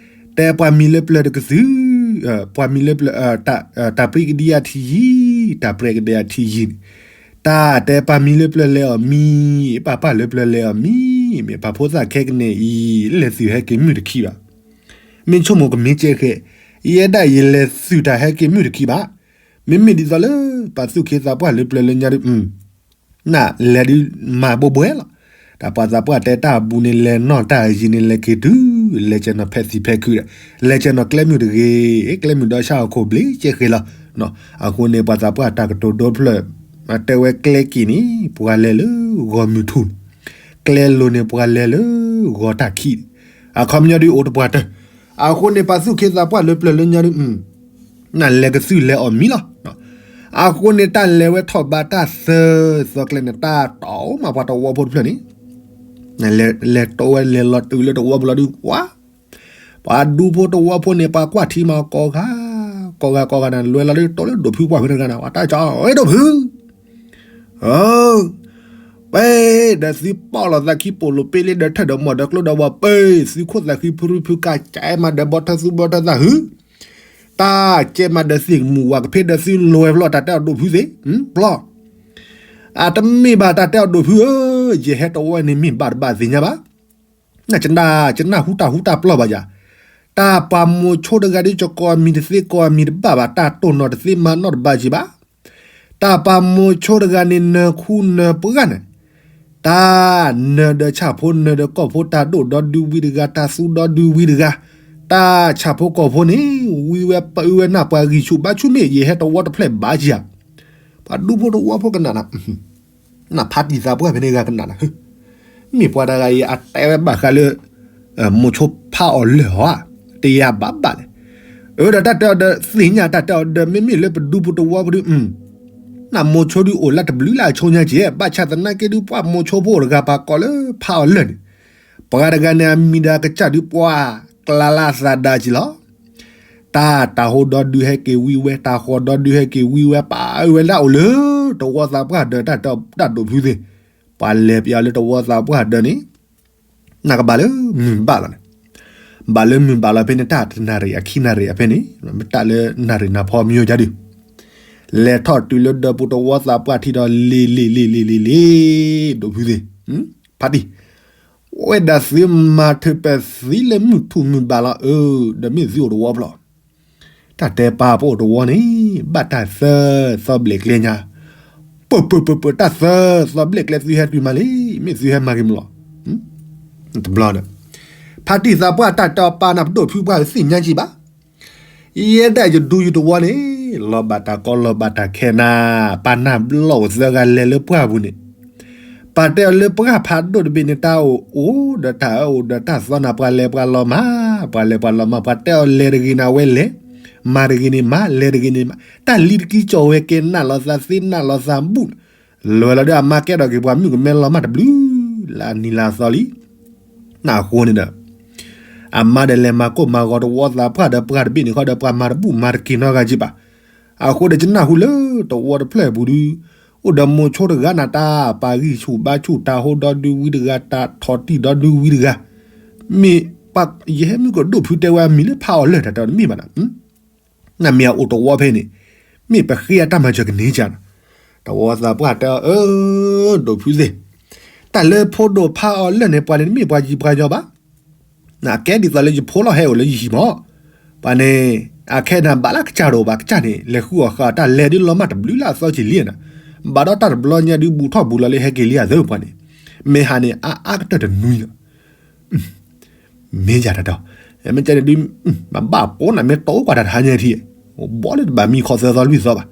တဲပှၤမံၤလၢပျၢၤတကသု, ပှၤမံၤလၢပျၢၤ, တၢ်ပြံကဒံအထံယံၤ, တၢ်ပြံကဒံအထံယံၤန့ၣ်, တၢ်တဲပှၤမံၤလၢပျၢၤလဲၤအီၤမံၤ, ပၢ်ပၢ်လၢပျၢၤလဲၤအီၤမံၤ, မ့ၢ်ပှၤဖိသၣ်ခဲကနံၣ်အံၤ လဲၤသုးဟဲက့ၤမုၢ်တခံဘၣ်. မ့ၢ်ဆိကမိၣ်ကမ့ၢ်ကဲဃဲ, ယဲဒၣ်ယလဲၤသုးတၢ်ဟဲက့ၤမုၢ်တခံဘၣ်. မ့မ့ၢ်ဒ်သိးလၢ ပှၤသူၣ်က့သးပှၢ်လၢပျၢၤလၢညါဒုး နလဲၤဒုးမၤဘိဘှဲလီၤ. တၢ်ပှၤသးပှၢ်တဲတၢ်အဘူးန့ၣ် လဲၤနီၢ်တၢ်အယံၤန့ၣ် လဲၤက့ၤတုၤ, လဲၤကဲနီၤဖဲသံဖဲခုဒီး, လဲၤကဲနီၤကျဲမုၢ်တဂ့ၤ, ကျဲမုၢ်ဒီးဆၣ်အခိၣ်ဘျ့ကဲဃဲလီၤ. အဃိန့ၣ် ပှၤသးပှၢ်တၢ်ကတိၤဒိဖျၢၣ်, တဲဝဲကျဲက့ၤန့ၣ် ပှၤလဲၤလၢဂီၤမုၢ်ထူၣ်န့ၣ်, ကျဲလိၤန့ၣ် ပှၤလဲၤလၢဂီၤတၢ်ခံန့ၣ်, အခီပညီဒုးအိၣ်တပှၢ်တၢၢ်. အဃိန့ၣ် ပှၤသူၣ်က့သးပှၢ်လၢပျၢၤလၢညါဒုး နလဲၤကသုးလဲၤအီၤမံၤလီၤ. အဃိန့ၣ် တၢ်လဲၤဝဲထီၣ်ဘးတၢ်သၢသီကျဲန့ၣ် တၢ်တိၢ်မးပှၤတဝီဖိတဖျၢၣ်န့ၣ်, လဲၤတိၢ်ဝဲလဲၤလီၤတုၤလၢတဝီဖိလီၤဒုး ပှၤ, ပှၤဒူဖိတဝီဖိန့ၣ် ပှၤကွၢ်ထံမးကိးဂၤ, ကိးဂၤကိးဂၤန့ၣ် လဲၤလီၤဒုး တိၢ်လၢဒိၣ်ဖုပှၢ်ဖဲတဂၤန့ၣ် ပှၤတၢ်ကၠီ အဲ ဒိၣ်ဖု ပှဲၤဒီးသုပီၣ်လီၤသးခံပိာ်လိာ်ပ့လ့ဒီးထၢၣ်ဒီးမီၢ်ဒီးကျိဒီးဝီၤပှဲၤ သုခိၣ်သးဃံဖုရူဖုကၢ်ကဲမးဒီးဘီထၢသုဘီထၢသးဟု, တၢ်ကဲမးဒီးသ့ၣ်မူဝၤကဖ့ဒီးသုလိၤဝဲဖျီၣ် တၢ်တဲအီၤဒိၣ်ဖုသ့ၣ်, ပျီၢ်, အတမ့ၢ်ဘၣ်တၢ်တဲအီၤဒိၣ်ဖုဧၢ, ယဟဲတဝီန့ၣ်မ့ၢ်ဘၣ်တဘၣ်သ့ၣ်ညါဘၣ်. ကနၣ်ဟူတၢ်ဟူတၢ်ပျီၢ်ဘၣ်ယၤ, တၢ်ပှၤမိၤဆိတဂၤဒ်ကကိးအမံၤတသ့ကိးအမံၤတဘၣ်ဘၣ်, တၢ်တိၢ်နီၣ်တသ့မၤနီၣ်တဘၣ်က့ၤဘၣ်. တၢ်ပှၤမိၤဆိတဂၤန့ၣ် နၢၤခူနၢၤပှၢ်န့ၣ်, တၢ်နၢၤဒီးဆၣ်ဖိနၢၤဒီးကီၢ်ဖိ တၢ်ဒိၣ်ဒီဒုဝံတဂၤ တၢ်သူဒီဒုဝံတဂၤ, တၢ်ဆၣ်ဖိကီၢ်ဖိန့ၣ် ဝံဝဲပၢဝဲနၢ်ပှၤဂံၢ်ဆူၣ်ဘါဆူၣ်မ့ၢ် ယဟဲတဝီတဖျၢၣ်ဘၣ်က့ၤဧါ. ပှၤဒူဖိတဝီဖိကနၣ်နၤ နဖါတံၢ်သးပှၢ်ဖဲန့ၣ်ဂၤကနၣ်နၤ, မ့ၢ်ပှၤတဂၤအံၤ အတဲဝဲဘၣ်ဃးလၢ မိၤဆိဖးအီၤလၢာ်ဧါ, တယၤဘၣ်ဘၣ်လဲၣ်. အၢ ဒီးတၢ်တဲအီၤဒီး သ့ၣ်ညါတၢ်တဲအီၤဒီး မ့မ့ၢ်လၢပဒူဖိတဝီဖိဒုး နမိၤဆိဒုးအိၣ်လၢတဘျုးလၢအဆိညါက့ၤ, ဘၣ်ဆၣ်သနာ်က့ဒုး ပှၤမိၤဆိဖိအိၣ်တဂၤပှၤကိးလၢဖးအီၤလၢာ်န့ၣ်, ပှၤတဂၤန့ၣ် အမံၤဒီးအကစၢ်ဒုးပှၤကျါလၢအသးဒါက့ၤလီၤ. တၢ်တၢ်ဟိဒီဒုဟဲက့ၤဝံဝဲ, တၢ်ဃီဒီဒုဟဲက့ၤဝံဝဲ ပာ်ဝဲဒၣ်အိၣ်လၢတဝီသးပှၢ်ဒၢး တၢ်ဒိၣ်ဖုသ့ၣ်, ပှၤလဲၤပျးလၢတဝီသးပှၢ်ဒၢးန့ၣ်, နကဘၣ်လၢမုၢ်ဘၣ်လီၤန့ၣ်, ဘၣ်လၢမုၢ်ဘၣ်လီၤဖဲန့ၣ် တၢ်တနၣ်ရံၣ်အခံနၣ်ရံၣ်အဖဲန့ၣ်, မ့ၢ်တၢ်လၢနၣ်ရံၣ်နၢ်ဖီမံၤယါဒုး, လဲၤထီၣ်တုၤလၢဒၢးပူၤတဝီသးပှၢ်ထံဒီး လ့လ့လ့လ့လ့လ့, ဒိၣ်ဖုသ့ၣ်, ဖါတံၢ် ဝဲဒၣ်သုမၤထုးပဲာ်သံလၢမုၢ်ထူၣ်မုၢ်ဘၣ်လီၤအၢ, ဒီးမ့ၢ်သုအိၣ်တဝီဖျီၣ်, တၢ်တဲပာ်ပအိၣ်တဝီန့ၣ် ဘၣ်တၢ်သၢသီဘျဲၣ်ကျဲညါ, ပၢၢ်ပၢၢ်ပၢၢ်ပၢၢ် တၢ်သၢသီဘျဲၣ်ကျဲသုဟဲတုၤမးလံ, မ့ၢ်သုဟဲမၤဂ့ၤမလီၤ, တဘျီဒီး, ဖါတံၢ်သးပှၢ်တၢ်တဲအီၤပာ်နၤပဒိၣ်ဖုပှၢ်သ့ၣ်ညါက့ၤဘၣ် ယဲဒၣ်ယဒူယတဝီန့ၣ်, လီၤဘၣ်တၢ်ကီလီၤဘၣ်တၢ်ခဲနၤ, ပာ်နၢ်ဘျီၣ်အိၣ်သၢဂၤလဲၤလၢပှၢ်ပူၤန့ၣ်, ပာ်တဲအီၤလၢပှၢ်ဖးဒိၣ်တဘ့ၣ်န့ၣ် တၢ်အိၣ်အိၣ်ဒီးတၢ်အၢအိၣ်ဒီးတၢ်သီနၤ ပှၤလဲၤပှၤလီၤမး, ပှၤလဲၤပှၤလီၤမး ပှၤတဲအီၤလဲၤတဂ့ၤန့ၣ် အဝဲလဲၤ, မၤတဂ့ၤန့ၣ်မၤ, လဲၤတဂ့ၤန့ၣ်မၤ, တၢ်လံတကံကၠီၣ်ဝဲကဲနးလီၤသးသ့နးလီၤသးဘူၣ်, လဲၤလီၤဒီးအမါကဲထီၣ်က့ၤပှၤမုၣ်ကမဲလီၤမးတဘျုး, လၢအနံၤလၢအသီလံ အဃိန့ၣ်ဒီး, အမါဒီးလဲၤမၤကိၢ်မၤဂီၤတဝီသးပှၢ်ဒီးပှၤတဘ့ၣ်န့ၣ်ဃီဒီး ပှၤမၤတဘူၣ်မၤတက့ၤနီတဂၤက့ၤဘၣ်. အဃိဒီးကနၢ်ဟူလၢတဝီတဖျၢၣ်အပူၤဒုး, အိၣ်ဒီးမိၤဆိတဂၤနၤ တၢ်ပာ်ဂံၢ်ဆူၣ်ဘါဆူၣ် တၢ်ဟိဒီဒုဝံတဂၤ တၢ်ထီၣ်တံၢ်ဒီဒုဝံတဂၤ, မ့ၢ်, ယဟဲမုၢ်ကဒိၣ်ဖုတဲဝဲအမံၤလၢဖးအီၤလၢာ် တၢ်တဲအီၤတမ့ၢ်ဘၣ်နၤ နမ့ၢ်အအိၣ်တဝီဖဲန့ၣ်, မ့ၢ်ပဃ့အတၢ်မၤစၢၤကန့ၢ်ကၢ်နၤ, တဝီသးပှၢ်တဲအီၤ အၢ, ဒိၣ်ဖုသ့ၣ်, တၢ်လၢဖိဒိၣ်ဖးအီၤလၢာ်န့ၣ် ပှၤန့ၣ်တမ့ၢ်ပှၤယံၤပှၤယီၤဘၣ်. အကဲဒ်သိးလၢယဖိလီၤဟဲအိၣ်လၢယဟံၣ်မး, ပှၤန့ၣ်, အခဲနၤဘၣ်လၢကစၢ်တအိၣ်ဘၣ် ကစၢ်န့ၣ် လဲၤဃုအီၣ်ဃာ်အီၣ်တၢ်လဲၤဒုးလီၤမးတဘျုးလၢအသီကံၤလံနၤ, ဘၣ်ဒီးတၢ်တဘျီညါဒုးဘူးထီၣ်ဘူးလီၤလၢဟဲက့ၤလံအသၢပှၤန့ၣ်, မ့ၢ်ဟးန့ၣ် အါအါကတၢၢ်တနွံလီၤ မ့ၢ်ယၤတၢ်ဒီး, မ့ၢ်ကဲန့ၣ်ဒုး, မၤဘၣ်ပိနၤ မ့ၢ်တိၢ်ကွၢ်တၢ်တဟါညါထံ, ဘီလၢတဘၣ်မံခီသၢသီလွံၢ်သီဘၣ်.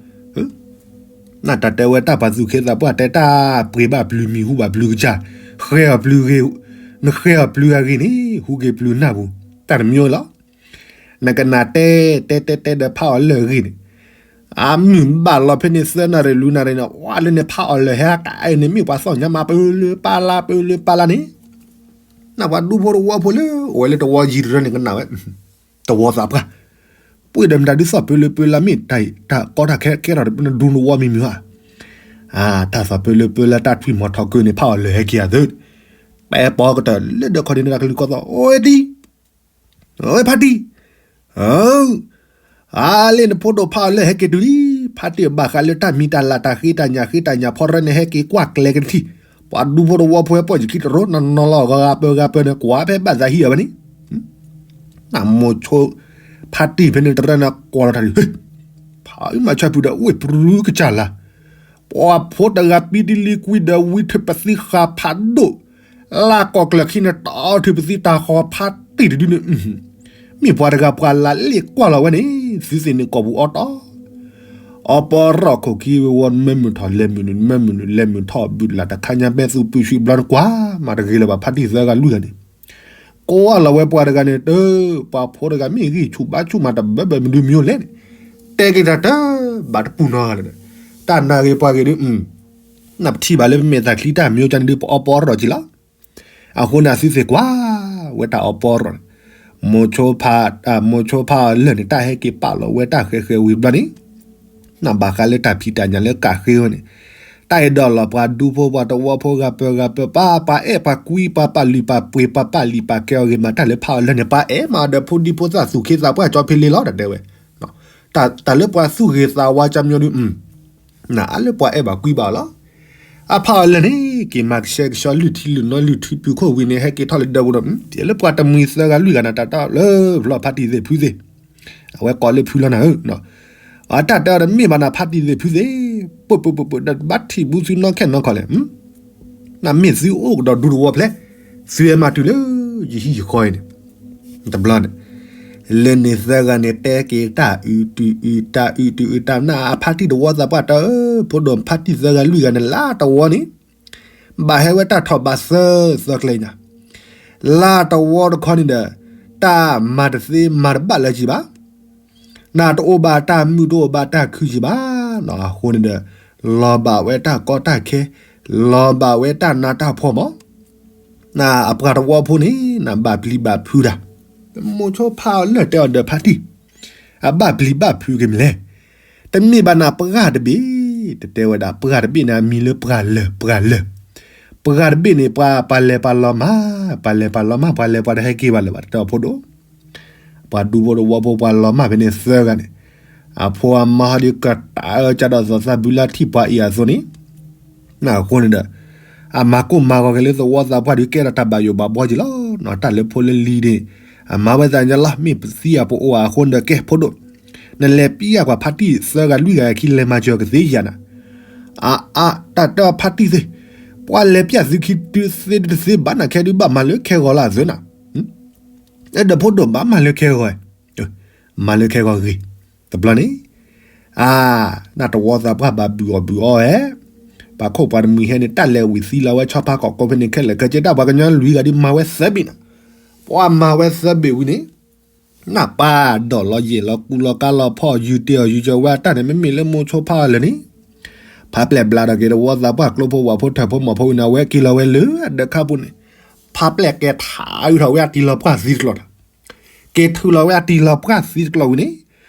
နတၢ်တဲဝဲတၢ်ပှၤသူၣ်က့သးပှၢ်တဲတၢ်ပှ့ၤဘၣ်ပျုၤမံၤဟူဘၣ်ပျုၤကစၢ်, ဃဲအီၤပျုၤဂ့ၤ, နဃဲအီၤပျုၤအဂ့ၤန့ၣ် ဟူက့ၤပျုၤနၢ်ပူၤ, တၢ်တမံၤလီၤ. နကနၣ်တဲ, တဲတဲတဲဒီးဖးအီၤလၢာ်အဂ့ၢ်န့ၣ်, အမုၢ်ဘၣ်လီၤဖဲန့ၣ်သၢနၣ်ရံၣ်လွံၢ်နၣ်ရံၣ်န့ၣ် ဝါလၢန့ၣ်ဖးအီၤလၢာ်ဟဲကးအံၤန့ၣ် မ့ၢ်ပှၤသီၣ်ညါမးပၢလၢပၢ်လၢပၢလၢပၢလၢန့ၣ်, နပှၤဒူဖိတဝီဖိလၢ အိၣ်ဝဲလၢတဝီယံၤတရၢန့ၣ်ကနၣ်ဝဲ, တဝီသးပှၢ်, ပှ့ၤဒီးမတၤဒုးသီၣ်ပၢလၢပၢလၢမ့ၢ်တၢ်တၢ်ကီတၢ်ခဲကဲထီၣ် နဒူနဝီမံၤမံၤဧါ, တၢ်သီၣ်ပၢလၢပၢလၢတၢ်ထွံၣ်မီၤထီၣ်ကၢၢ်န့ၣ် ဖးအီၤလၢာ်ဟဲက့ၤအသၢ, ပဲပီကတၢၢ်လၢဒၢးခီၣ်ဒ့န့ၣ် တၢ်ကလုၢ်ကီၢ်သီၣ် အိၣ်ဝဲဒံး, ဝဲဖါတံၢ် အၢ အါလ့ၣ်နဖိဒိၣ်ဖးအီၤလၢဟဲက့ၤတုၤလံ, ဖါတံၢ်ဘၣ်ဃးလၢတၢ်မံၤတၢ်လၤတၢ်ဃ့တၢ်ညၣ်ဃ့တၢ်ညၣ်ဖီရဲၣ်န့ၣ် ဟဲက့ၤကွၢ်ကျဲက့ၤတထံၣ်, ပှၤဒူဖိတဝီဖိဟဲပိာ်ယခံတရိးနီၢ်နီၢ်လီၤ ဂၤဂၤပၢဂၤပၢန့ၣ် ကွၢ်ဖဲဘၣ်သးဟံၣ်အီၤဘၣ်န့ၣ်, နမိၤဆိ ဖါတံၢ်ဖဲန့ၣ်တရၢန့ၣ်ကွၢ်လီၤတၢ်ဒုး, ဖးအံၤမၤဆၢဖုဒီးဝ့ၢ်ပြူကစၢ်လၢ ပှၤဖိတဂၤပံတလံကွံဒီးဝံထုးပသံဃာ်ဖးဒိၣ်, လၢကိးကျၢၢ်ခံန့ၣ် တီထုးပသံတၢ်ဃီဖးတံၢ်တဒုန့ၣ်, မ့ၢ်ပှၤတဂၤပှၤလၢလ့ၣ်ကွၢ်လီၤဝဲန့ၣ် သုသ့ၣ်န့ၣ်ကိာ်ပူၤအီတီ, အီပီရၣ်ခိၣ်ခံဝဲဝီ မ့ၢ်မုၢ်ထီၣ်လဲၤမုၢ်နုာ် မ့ၢ်မုၢ်နုာ်လဲၤမုၢ်ထီၣ် ဘုၣ်လၢ်တခါညါ ပဲသူၣ်ပုၢ်ဆံးဘျီတကွၢ် မၤတဂ့ၤလၢၤဘၣ် ဖါတံၢ်သၢဂၤလွံၢ်ဂၤန့ၣ် ကွၢ်လီၤဝဲပှၤတဂၤန့ၣ် တၢ် ပှၤဖိတဂၤမ့ၢ်ဂံၢ်ဆူၣ်ဘါဆူၣ်မးတဘၢဘၢမနုၤမံၤလဲၣ်န့ၣ်, တဲက့ၤတၢ်တၢ် ဘၣ်တပူၤနီတဂၤလၢၤဒီး, တၢ်နာ်ဂ့ၤပှၤဂ့ၤဒုး, နပထံၣ်ဘၣ်လၢပမဲာ်သးချံတၢ်မံၤကန့ၣ်ဒုး ပအီပီရၣ်က့ၤလီၤ. အဃိန့ၣ် အသုသ့ၣ်ကွၢ်ဝဲတၢ်အီပီရၣ်န့ၣ်, မိၤဆိဖး, မိၤဆိဖးအီၤလၢာ်န့ၣ် တၢ်ဟဲက့ၤပာ်လီၤဝဲတၢ်ဃဲၤဃဲၤဝံၤဘျီန့ၣ် နဘၣ်ဃးလၢတၢ်ဖံးတၢ်ညၣ်လၢကးဃ့ဝဲန့ၣ်, တၢ်အဲၣ်ဒိးလီၤပှၤဒူဖိပှၤတဝီဖိဂၤပၢဂၤပၢ ပှၤ ပှၤအဲၣ်ပှၤကွံ ပှၤပာ်လုၢ်ပာ်ပှ့ၤ ပှၤပာ်လံာ်ပာ်ကဲအီၤဂ့ၤမး တၢ်လၢဖးအီၤလၢာ်န့ၣ် ပှၤအဲၣ်မးဒီးဖိဒံဖိသၣ်သူၣ်က့သးပှၢ်ကၠီဖ့လ့လီၤ တၢ်တဲဝဲ, တၢ်လၢပှၤသူၣ်ဂ့ၤသးဝါကၠီမံၤဒုး နအါလၢပှၤအဲၣ်ဘၣ်ကွံဘၣ်အီၤလီၤ. အဖးအီၤလၢာ်န့ၣ် က့ၤမၤကဆှဲကဆှီလုၢ်ထံလုၢ်နီၢ်လုၢ်ထံပုၢ်ခိၣ်ဝံၤန့ၣ် ဟဲက့ၤထီၣ်လၢဒၢးပူၤဒီး လၢပှၤတမှံၤသၢဂၤလွံၢ်ဂၤန့ၣ် တၢ်တဲအီၤလၢဖျီဖါတံၢ်သ့ၣ်ဖုသ့ၣ်, အဝဲကိးလၢဖုလီၤနၤဧၢ, အတၢ်တဲအီၤတမ့ၢ်ဘၣ်နၤ ဖါတံၢ်သ့ၣ်ဖုသ့ၣ်, ပၢၢ်ပၢၢ်ပၢၢ်ပၢၢ် ဒီးဘၣ်ထံၣ်ဘူးသုနီၢ်ခဲနီၢ်ခီလဲၣ် နမ့ၢ်သုအိၣ်ကဒီးဒူသဝီဖျဲး, သုဟဲမၤတုၤလၢယဟံၣ်ယဃီအံၤန့ၣ်, တဘျီန့ၣ်, လၢန့ၣ်သၢဂၤန့ၣ် တဲက့ၤတၢ်အုးတုၤအုး တၢ်အုးတုၤအုး တၢ်နၢ် အဖါတံၢ်တဝီသးပှၢ်တၢ်ဧၢ, ဖိဒိၣ်ဖါတံၢ်သၢဂၤလွံၢ်ဂၤန့ၣ် လၢတဝီန့ၣ် ဘၣ်ဟဲဝဲတၢ်ထီၣ်ဘးသၢသၢကျဲညါ, လၢတဝီတခီန့ၣ်ဒီး တၢ်မၤတသ့မၤတဘၣ်လၢၤကံဘၣ် နတအိၣ်ဘၣ်တၢ်မုာ်တအိၣ်ဘၣ်တၢ်ခုစံးဘၣ်, အဃိန့ၣ်ဒီး လီၤဘၣ်ဝဲတၢ်ကီတၢ်ခဲ, လီၤဘၣ်ဝဲတၢ်နးတၢ်ဖှီၣ်မး, နအပှၤတဝီဖိန့ၣ် နဘၣ်ပျံၤဘၣ်ဖုးတၢ်, မိၤဆိဖးအီၤလၢာ်တဲအီၤဒီးဖါတံၢ်, အဘၣ်ပျံၤဘၣ်ဖုးက့ၤမနုၤလဲၣ်, တမ့ၢ်ဘၣ်နၤပှၢ်တဘ့ၣ်, တတဲဝဲဒၣ် ပှၢ်တဘ့ၣ်န့ၣ် အမံၤလၢပှၢ်လၢာ် ပှၢ်လၢာ်, ပှၢ်တဘ့ၣ်န့ၣ် ပှၤ ပှၤလဲၤပှၤလီၤမၢ်, ပှၤလဲၤပှၤလီၤမၢ် ပှၤလဲၤပှၤတဟဲက့ၤဘၣ်လၢၤဘၣ် တတဲအီၤဖိဒိၣ် ပှၤဒူဖိတဝီဖိပှၤလီၤမၢ်ဖဲန့ၣ်သၢဂၤန့ၣ်, အဖိအမါဟီဒုးကတၢၢ်ကဒီးသီသၣ်ဘုလၢထံၣ်ပှၤအံၤအသိးန့ၣ်, အဃိန့ၣ်ဒီး အမၤကိၢ်မၤဂီၤက့ၤလၢသဝီသးပှၢ်ဒုးကဲထီၣ်တၢ်ဘၣ်ယိၣ်ဘၣ်ဘှီက့ၤလီၤ, တၢ်လၢဖိလၢလံၤန့ၣ်, အမၤဝဲသးန့ၣ်လီၤ မ့ၢ်ပသံအပအိၣ်အဃိန့ၣ်ဒီးကဲဖိဒိၣ်, နလဲၤပျၢ်ကွၢ်ဖါတံၢ်သၢဂၤလွံၢ်ဂၤခံလဲၤမၤစၢၤကသ့ယၤနၤ, အါအါ တၢ်တဲအီၤဖါတံၢ်သ့ၣ်, ပှၤလဲၤပျၢ်သုခံတုၤသ့တသ့ဘၣ်နၤခဲဒုးဘၣ်မၤလၢခဲဂီၤလၢအသၢနၤ အဲၣ်ဒိးဖိဒိၣ်ဘၣ်မၤလၢခဲဂီၤ, မၤလၢခဲဂီၤဂ့ၤ, တဘျီန့ၣ်, အါ, နတဝီသးပှၢ်ဘၣ်ဘုၣ်အီၣ်ဘုၣ်အီဝဲ, ပှၤခိၣ်ပှၤတမှံၤဟဲန့ၣ် တၢ်လဲၤဝံၤသံလီၤဝဲဆီဖါကီၢ်ကိးဖဲန့ၣ်ခဲလၢာ် ခဲကဲတၢ်ပှၤကညီလွံၢ်ဂၤဒုးမၤဝဲသၢဘ့ၣ်နၤ, ပှၤမၤဝဲသၢဘ့ၣ်ဝံၤန့ၣ် နပၢ်ဒိးလီၤယံာ်လီၤကူလီၤကါလီၤဖီၣ် ယူၤတ့ၢ်အီၤယူၤကၠီၤဝဲအတၢ်န့ၣ် မ့မ့ၢ်လၢမိၤဆိဖးအီၤလၢာ်န့ၣ်, ဖးပျဲၢ်ဘျါထီၣ်က့ၤတဝီသးပှၢ်ကျိဖိဝၣ်ဖိထၢၣ်ဖိမီၢ်ဖိဝံၤန့ၣ် အဝဲက့ၤလီၤဝဲလၢအဒၢးခါပူၤန့ၣ်, ဖးပျဲၢ်ကဲထးအုးထီၣ်ဝဲအတံၤလီၤပှၢ်သံတကျိၤတၢ်, က့ၤထုးလီၤဝဲအတံၤလီၤပှၢ်သံတကျိၤဝံၤန့ၣ်,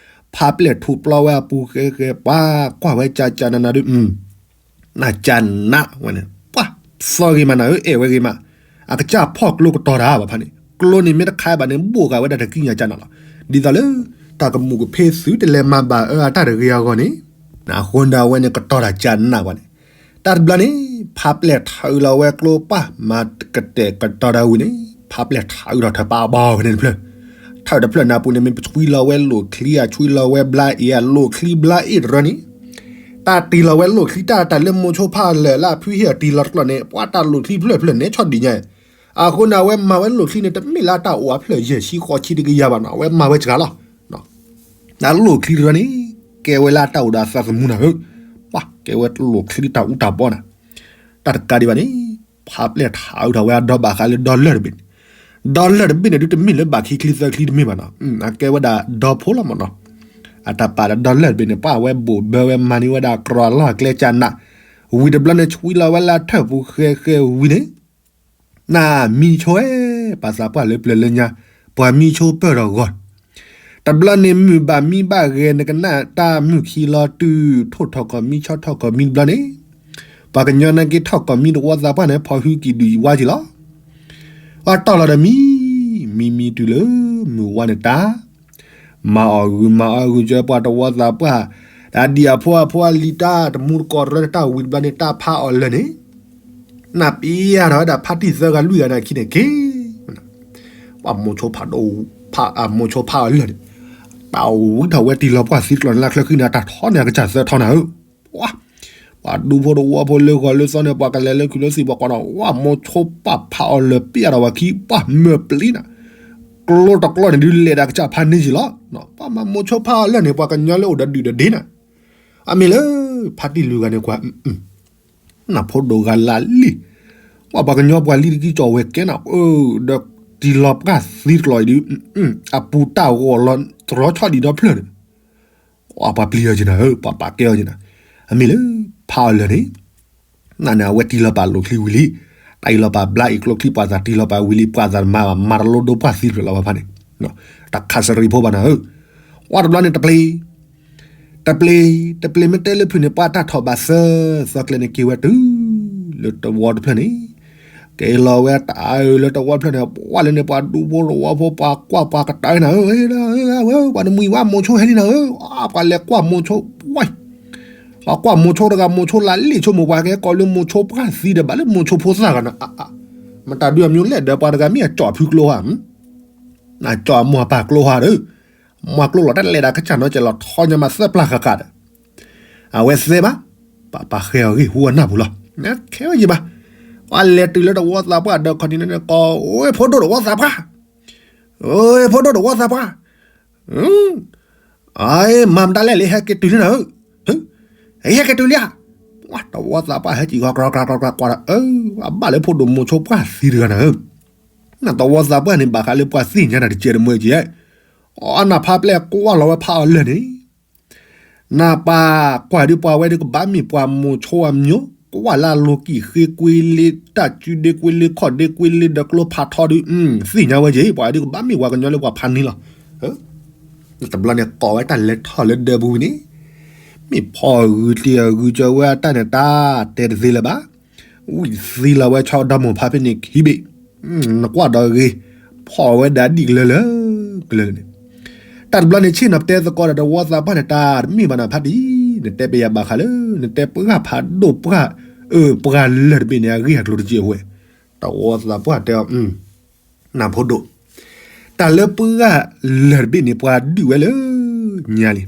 ဖးပျဲၢ်ထူးပျီဝဲအပူၤဃဲဃဲပှၤကွၢ်ဝဲကၢ်ကၢ်နးနးဒုး နကၢ်နးဝဲန့ၣ် ပှၤသီဂ့ၤမးနၤဧၢ အဲၣ်ဝဲဂ့ၤမး, အကစၢ်ဖီၣ်ကျိကတီၤတၢ်ဘၣ်ဖးန့ၣ် ကျိန့ၣ်မ့ၢ်တခါဘၣ်န့ၣ် ဘိၣ်ဃာ်ဝဲဒၣ်တကံၢ်ညါကၢ်နးလီၤ. ဒ်သိးလၢ တၢ်ကမူၣ်ကဖ့သုတလဲၤမၤဘၣ်အၢအတၢ်တဂ့ၤအဂီၢ်န့ၣ်, အဃိန့ၣ်ဒီးအဝဲန့ၣ်ကတီၤတၢ်ကၢ်နးဝဲန့ၣ်, တၢ်တဘျီန့ၣ် ဖးပျဲၢ်ထးအုးလီၤဝဲကျိပၢ် မၤကတဲာ်ကတီၤတၢ်ဝံၤန့ၣ် ဖးပျဲၢ်ထးအုးထီၣ်ထၢၣ်ပာ်ဘီဖဲန့ၣ်တဖျၢၣ်, ထၢၣ်တဖျၢၣ်နၢ်ပူၤန့ၣ် မ့ၢ်ပဆွံလီၤဝဲလိၣ်ချံ အဆွံလီၤဝဲဘျါအ့ၣ် အလိၣ်ချံဘျါအ့ၣ်တရၢန့ၣ် တၢ်တံၤလီၤဝဲလိၣ်ချံ တၢ်တၢ်လၢမိၤဆိဖးအီၤလၢာ်လၢအဖုဟ့ၣ်အီၤတံၤလီၤတကျိၤန့ၣ် ပှၤတၢ်လိၣ်ချံဖျၢၣ်ဖျၢၣ်န့ၣ်ဆီၣ်ဒံးညါ, အဃိန့ၣ် အဝဲမၤဝဲလိၣ်ချံန့ၣ် တမ့ၢ်လၢအတၢ်အိၣ်အဖျၢၣ်ယဲၢ်ဆံဃိးဆံတကယၤဘၣ်နီၤ အဝဲမၤဝဲစှၤလီၤ. တၢ်လိၣ်ချံတရၢန့ၣ် ကဲဝဲလၢအတၢ်အိၣ်ဒီးအသးသမူနၤဧၢ, ပှၤကဲဝဲတလိၣ်ချံတၢ်အူတၢ်ဘီနၤ, တၢ်တကးဒံးဘၣ်န့ၣ် ဖးပျဲၢ်ထးအုးထီၣ်ဝဲအဒီဘၣ်ဃးလၢဒီလၢၢ်တဘ့ၣ်န့ၣ်, ဒီလၢၢ်တဘ့ၣ်န့ၣ်ဒုးတမ့ၢ်လၢဘၣ်ခံချံသၢချံတမ့ၢ်ဘၣ်နီၤ, အကဲဝဲဒၣ်ဒီဖိလီၤမးနီၤ, အတၢ်ပာ်ဒီးဒီလၢၢ်တဘ့ၣ်န့ၣ် ပှၤအဝဲဘိၣ်ဘၢဝဲမၤန့ၢ်ဝဲဒၣ်ကြီၢ်လီၢ်အကျဲကၢ်နး, ဝံၤတဘျီန့ၣ် ဆွံလီၤဝဲလၢထၢၣ်ပူၤဃဲဃဲဝံၤန့ၣ် နမံဆိဝဲ, ပှၤသးပှၢ်လၢပျၢၤလၢညါ, ပှၤမံဆိပၢၢ်ထီၣ်ဂီၢ်, တဘျီန့ၣ်မုၢ်ဘၣ်မံဘၣ်ဂဲၤ နကနၣ်တၢ်မုၢ်ခံလီၤတုၤ ထိၣ်ထီၣ်ကီၢ်မံဆီထီၣ်ကီၢ်မံတဘျီန့ၣ်, ပှၤကညီနာ်က့ထီၣ်ကီၢ်မံတဝီသးပှၢ်န့ၣ် ဖီၣ်ဟုကံၣ်ဒုၣ်ယဝါက့ၤလီၤ. အတီၢ်လီၤဒီးမံ, မံမံတုၤလၢမုၢ်ဝါန့ၣ်တၢ်, မၤအီၣ်ဂုာ်မၤအီၣ်ဂုာ်ကၢပှၤတဝီသးပှၢ်, တၢ်ဒံၣ်အဖိအဖိအလံၤတၢ်တမူတကိးတရၢန့ၣ် တၢ်ဝံၤတဘျီန့ၣ် တၢ်ဖးအီၤလၢာ်န့ၣ် နၢ်ပံယါထီၣ်ဝဲဒၣ်ဖါတံၢ်သၢဂၤလွံၢ်ဂၤန့ၣ်အခံန့ၣ်က့ၤ, ပှၤမိၤဆိဖးဒိၣ်, မိၤဆိဖးအီၤလၢာ်န့ၣ်, တၢ်ဝံၤထီၣ်ဝဲတံၤလီၤပှၢ်သံတကျိးန့ၣ် လၢချၢဃံန့ၣ် တၢ်ထီန့ၣ်အကစၢ်သၢထီနၤဧၢ, ပှၤဒူဖိတဝီဖိလၢဂီၤလၢသီန့ၣ် ပှၤကလဲၤလၢခုးလၢသံၣ် ပှၤကိးဒီး ဝဲမိၤဆိပာ်ဖးအီၤလၢာ်ပ့ၢ်အါထီၣ်ဝဲခံ ပှၤမၢပျံၤနၤ, ကျိတကျိန့ၣ် ဒုးလဲၤဒၣ်ကစၢ်ဖးန့ၢ်က့ၤလီၤ, ပှၤမၤမိၤဆိဖးအီၤလၢာ်န့ၣ် ပှၤကညီလၢအိၣ်ဒီးဒုၣ်ဒီးဒ့နၤ, အမ့ၢ်လၢ ဖါတံၢ်လွံၢ်ဂၤန့ၣ်ကွၢ် နၢ်ဖိဒိၣ်ဂၤလၢလံ, ပှၤပှၤကညီပှၤလံၤတကံကၠီၣ်ဝဲကဲနၤ, ဒီးတံၤလီၤပှၢ်သံတကျိးအံၤဒုး, အပူၤတၢ်ဂီၤလီၤတရီဆီၣ်ဒံးဒီဖျၢၣ်န့ၣ်, ပှၤပျံၤအီၤက့ၤနၤဧၢ, ပှၤပာ်ကဲအီၤက့ၤနၤ, အမ့ၢ်လၢ ဖးအီၤလၢာ်န့ၣ်, နန့ၣ် အဝဲတံၤလီၤပာ်လိာ်ချံဝံၤလံ, တၢ်အံၤလီၤပာ်ဘျါအံၤကျိချံပှၤသးတံၤလီၤပာ်ဝံၤလံ ပှၤသးမၤမၤတလိဒိပှၢ်သံတဖျၢၣ်လီၤဘၣ်ဖးန့ၣ်, တၢ်ခးစရံးဖိဘၣ်နၤဧၢ, ပှၤတဘျီန့ၣ်တပျ့ၤ တပျ့ၤ, တပျ့ၤမ့ၢ်တဲလၢဖုၣ်န့ၣ် ပှၤတၢ်ထီၣ်ဘၣ်သၢသီကျဲန့ၣ် က့ၤဝဲတုၤလၢတဝီတဖျၢၣ်န့ၣ်, က့ၤလီၤဝဲတအၢလၢတဝီတဖျၢၣ်န့ၣ် ပှၤလၢန့ၣ် ပှၤဒူဖိတဝီဖိ ပှၤကွၢ်ပှၤကတၢၢ်နၤဧၢ, ဝဲ ပှၤတမှံၤဝဲမိၤဆိဟဲလံနၤဧၢ, ပှၤလဲၤကွၢ်မိၤဆိ, ပှၤကွၢ်မိၤဆိတဂၤ မိၤဆိလၢလံာ်ဆိကမိၣ် ပှၤကဟဲကိးလၢမိၤဆိပှၢ်သံဒီး ဘၣ်လၢမိၤဆိဖိသၣ်ဂၤနၤ, မတၤဒုးအမံၤလဲၣ်ဒီး ပှၤတဂၤမ့ၢ်အကၠီၣ်ဖုကျိဧါ အကၠီၣ်အမိၢ်အပၢ်ကျိဧါဒီး, မၤကျိလီၤတၢ်လဲၤဒၣ်ကစၢ်နီၤ ကဲလီၤထီညါမးသၢပျၢ်ဃၣ်ဃၣ်ဒီး, အဝဲသ့ဘၣ်, ပပာ်ဃဲအီၤဂ့ၢ်ဟူအနၢ်ပူၤလီၤ, ခဲဝဲယံၤဘၣ်, ပှၤလဲၤတုၤလၢတဝီသးပှၢ်ဒီးခီၣ်ထံးန့ၣ်ကိး အိၣ် ဖိဒိၣ်တဝီသးပှၢ်, အိၣ် ဖိဒိၣ်တဝီသးပှၢ် အမၤမတၤလဲၣ်လၢဟဲက့ၤတုၤလံနၤဧၢ, ဟဲက့ၤတုၤလံဧါ, တဝီသးပှၢ်ဟဲက့ၤဂီၤ ကြၢကြၢကြၢကြၢကွၢ်ဒီး အၢ အဘၣ်လၢဖိဒိၣ်မိၤဆိပှၢ်သံတဂၤနၤဧၢ, နတဝီသးပှၢ်န့ၣ် ဘၣ်ဃးလၢပှၤသ့ၣ်ညါနၤတကဲးတမှဲကဲး, အနၢ်ဖးပျဲၢ်ကွၢ်လီၤဝဲဖးအီၤလၢာ်န့ၣ် နပာ်ကွၢ်ဒုးပှၤဝဲဒုးကဘၣ်မ့ၢ်ပှၤမိၤဆိအမျိုး, ကွၢ်လၢအလိၤကံၢ်ဃ့ကွ့လ့ တၢ်စုဒ့ကွ့လ့ ခီၣ်ဒ့ကွ့လ့ ဒီးကျိဖးထီဒုး, သ့ၣ်ညါဝဲက့ၤ ပှၤဒုးကဘၣ်မ့ၢ်ပှၤကညီလၢပှၤဖးန့ၢ်လီၤ. တဘျီန့ၣ်ကိးဝဲတၢ်လဲၤထီၣ်လၢဒၢးပူၤဝံၤန့ၣ်, မ့ၢ်ဖီၣ်ဂုာ်တ့ၢ်အဂုာ်ကၢဝဲအတၢ်န့ၣ် တၢ်တဲတသ့လၢၤဘၣ် ဝံၣ်သံလီၤဝဲဆီဒီမိၢ်ဖါဖဲန့ၣ်ခံဘ့ၣ်, နကွၢ်ဒီးဂ့ၤ, ဖီၣ်ဝဲဒၣ်ဒံၣ်ကလၢလၢ, ကလၢလၢန့ၣ်, တၢ်တဘျီန့ၣ်ဆ့ၣ်နီၤပတဲသကိးဒီးတဝီသးပှၢ်န့ၣ် တၢ်တမ့ၢ်ဘၣ်နၤဖါတံၢ်, နတဲပယၤဘၣ်ဃးလၢ နတဲပှၢ်ဖးဒိၣ်ပှၢ်, အၢ ပှၢ်လၢာ်တဘ့ၣ်န့ၣ် အဂ့ၢ်အကျိၤတက့ၢ်အဝဲ, တဝီသးပှၢ်တဲအီၤ နၢ်ဖိဒိၣ်, တၢ်လၢပှၢ်လၢာ်တဘ့ၣ်န့ၣ် ပှၤဒုးဝဲလၢညါလံ.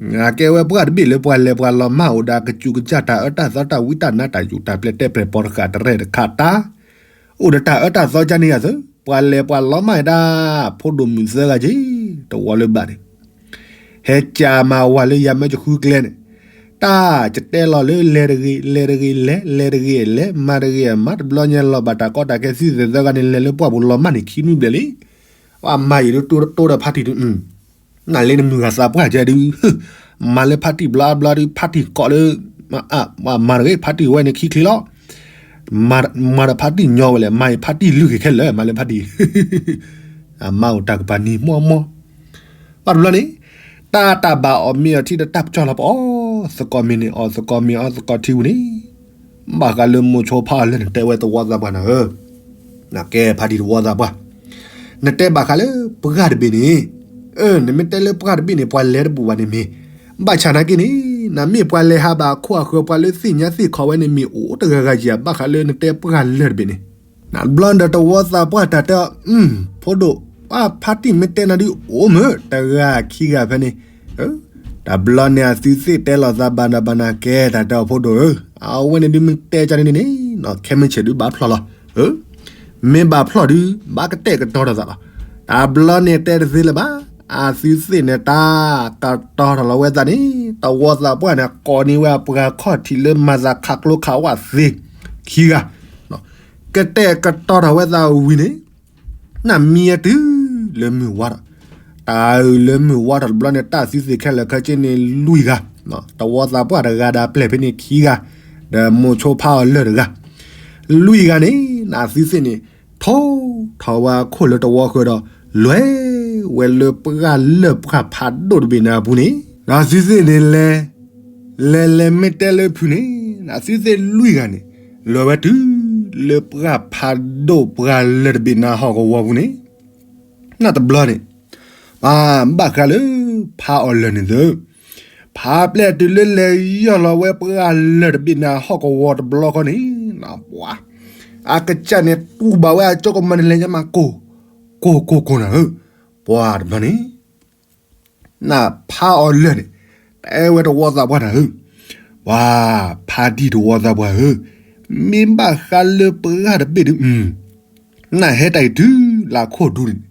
အကဲဝဲပှၢ်တဘ့ၣ်လၢပှၤလဲၤပှၤလီၤမၢ်အိၣ်ဒီး ကစူးကစၢ်တၢ်အၢတၢ်သီတၢ်ဝံတၢ်နါတၢ်ယူၤတၢ်ပျဲတဲပျဲၢ်ပီတဃာ်တရဲၣ်တခါတၢ်, အိၣ်ဒီးတၢ်အၢတၢ်သီကန့ၣ်ယၤသၢ, ပှၤလဲၤပှၤလီၤမၢ်ဒၣ် ဖိဒိၣ်မုၣ်သၢဂၤက့ၤ တဝီလၢဘၣ်န့ၣ် ဟဲကၠးမၤဝၤလၢယၤမၢကဃုကျဲန့ၣ်, တၢ်ကတဲလီၤလၢလဲၤတဂ့ၤ, လဲၤတဂ့ၤလဲၤ, လဲၤတဂ့ၤလဲၤ, မၤတဂ့ၤမၤ, တဘျီညါလီၤဘၣ်တၢ်ကီတၢ်ခဲ သုသ့ၣ်သၢဂၤန့ၣ် လဲၤလၢပှၢ်ပူၤလီၤမၢ်န့ၣ်ခံနွံဘျဲၣ်လံ. ပှၤမၤယံၤဒုးတိၢ်ဒီးဖါတံၢ်ဒုး, နၤလၢနမုၢ်ဂၤသးပှၢ်ကဲဒုး, မၤလၢဖါတံၢ်ဘျီဘျီဒုး ဖါတံၢ်ကိးလၢ မၤတဂ့ၤ ဖါတံၢ်ဝဲန့ၣ်ခံချ့လီၤ. မၤဒီးဖါတံၢ်ညီဝဲလဲၣ်, မၤအံၤဖါတံၢ်လုၢ်က့ၤခဲလၢာ်, မၤလၢဖါတံၢ်, အမါအိၣ်တၢ်ကပၤနံၤမီၢ်မီၢ်, ဘၣ်တဘျီန့ၣ်, တၢ်တၢ်ဘၣ်အီၣ်မ့ၤအီထံဒီးတၢ်ပကၠီလီၤပအီၣ်, သကိးမ့ၤန့ၣ်အီၣ် သကိးမ့ၤအီၣ်သကိးထံဝံၤန့ၣ်, ဘၣ်ဃးလၢမိၤဆိဖးအီၤလၢာ်န့ၣ် တဲဝဲတဝီသးပှၢ်နၤဧၢ, နကဲဖါတံၢ်တဝီသးပှၢ်, နတဲဘၣ်ဃးလၢပှၢ်တဘ့ၣ်န့ၣ်, အၢ နမ့ၢ်တဲလၢပှၢ်တဘ့ၣ်န့ၣ် ပှၤလဲၤတဘူၣ်ဘၣ်န့ၣ်မ့ၢ်, ဘၣ်ဆၣ်နာ်က့န့ၣ်, နမ့ၢ်ပှၤလဲၤဟးဘၣ်အခိၣ်အဃၢၤ ပှၤလၢသ့ၣ်ညါသ့ၣ်ခီဝဲန့ၣ်မ့ၢ်အိၣ်တဂၤဂၤယၤ ဘၣ်ဃးလၢနတဲပှၢ်လၢာ်တဘ့ၣ်န့ၣ်, နဘျီဒီးတဝီသးပှၢ်တၢ်တဲအီၤ, ဖိဒိၣ်, ဖါတံၢ်မ့ၢ်တဲနၤဒုးအိၣ်မ့ၢ်တဂၤခံဂၤဖဲန့ၣ်, တဘျီန့ၣ်အသုသ့ၣ်တဲလီၤသးဘၣ်နၤဘၣ်နၤကဲတၢ်တဲအီၤဖိဒိၣ်ဧၢ, အဝဲန့ၣ်ဒုးမ့ၢ်တဲကန့ၣ်န့ၣ်, ခဲမုၢ်ဆ့ၣ်ဒုးဘၣ်ဖျီၣ်လီၤ, မ့ၢ်ဘၣ်ဖျီၣ်ဒုး ဘၣ်ကတဲာ်ကတီၤထီၣ်သးလီၤ, တဘျီန့ၣ်တဲတသ့လၢၤဘၣ်, အသုသ့ၣ်န့ၣ်တၢ်ကတီၤထီၣ်လီၤဝဲသးန့ၣ်, တဝီသးပှၢ်န့ၣ် ကိးန့ၢ်ဝဲအပှၤခီၣ်ထံးလၢမၤသးခးကျိခးဝးသ့ခံဂၤ, ကတဲာ်ကတီၤထီၣ်ဝဲသးဝံၤန့ၣ်, နမံအတုၤလၢမုၢ်ဝါထီၣ်, တၢ်အုၣ်လၢမုၢ်ဝါထီၣ်တဘျီန့ၣ် တၢ်သုသ့ၣ်ခဲလၢာ်ခဲဆ့န့ၣ်လွံၢ်ဂၤ, တဝီသးပှၢ်တဂၤဒီးပျဲၢ်ဖဲန့ၣ်ခံဂၤ, ဒီးမိၤဆိဖးအီၤလၢာ်တဂၤ, လွံၢ်ဂၤန့ၣ် နသုသ့ၣ်န့ၣ် ထိၣ်ထီၣ်ဝဲအခိၣ်လၢတဝီဃၢၤဒီး လဲၤဝဲလၢပှၢ်လၢာ်ပှၢ်ဖးဒိၣ်တဘ့ၣ်န့ၣ်အပူၤန့ၣ်, နသုသ့ၣ်န့ၣ်လဲၤ လဲၤလဲၤမ့ၢ်တဲလၢဖုၣ်န့ၣ်, နသုသ့ၣ်လွံၢ်ဂၤန့ၣ် လဲၤဝဲတုၤလၢပှၢ်ဖးဒိၣ်ပှၢ်လၢာ်တဘ့ၣ်န့ၣ်ဟီၣ်ကဝီၤပူၤန့ၣ်, နတဘျီန့ၣ်, ဘၣ်ဃးလၢ ဖးအီၤလၢာ်န့ၣ်သု, ဖးပျဲၢ်တုၤလၢလဲၤယီၢ်လီၤဝဲပှၢ်လၢာ်တဘ့ၣ်န့ၣ် ဟီၣ်ကဝီၤတဘျီဃီန့ၣ်, ပှၤ အကစၢ်န့ၣ်တူၢ်ဘၣ်ဝဲအကၠီကမီၤန့ၣ် လဲၤညါမးကိၢ်, ကိၢ်ကိၢ်ကိၢ်နၤဧၢ, ပှၤတဘျီန့ၣ် နဖးအီၤလၢာ်န့ၣ် တဲဝဲတဝီသးပှၢ်နၤဧၢ, ပှၤ ဖးတံၢ်တဝီသးပှၢ်ဧၢ, မ့ၢ်ဘၣ်ဃးလၢပှၢ်တဘ့ၣ်ဒုး, နဟဲတၢ်အံၤတုၤလၢခိၣ်ဒူန့ၣ်,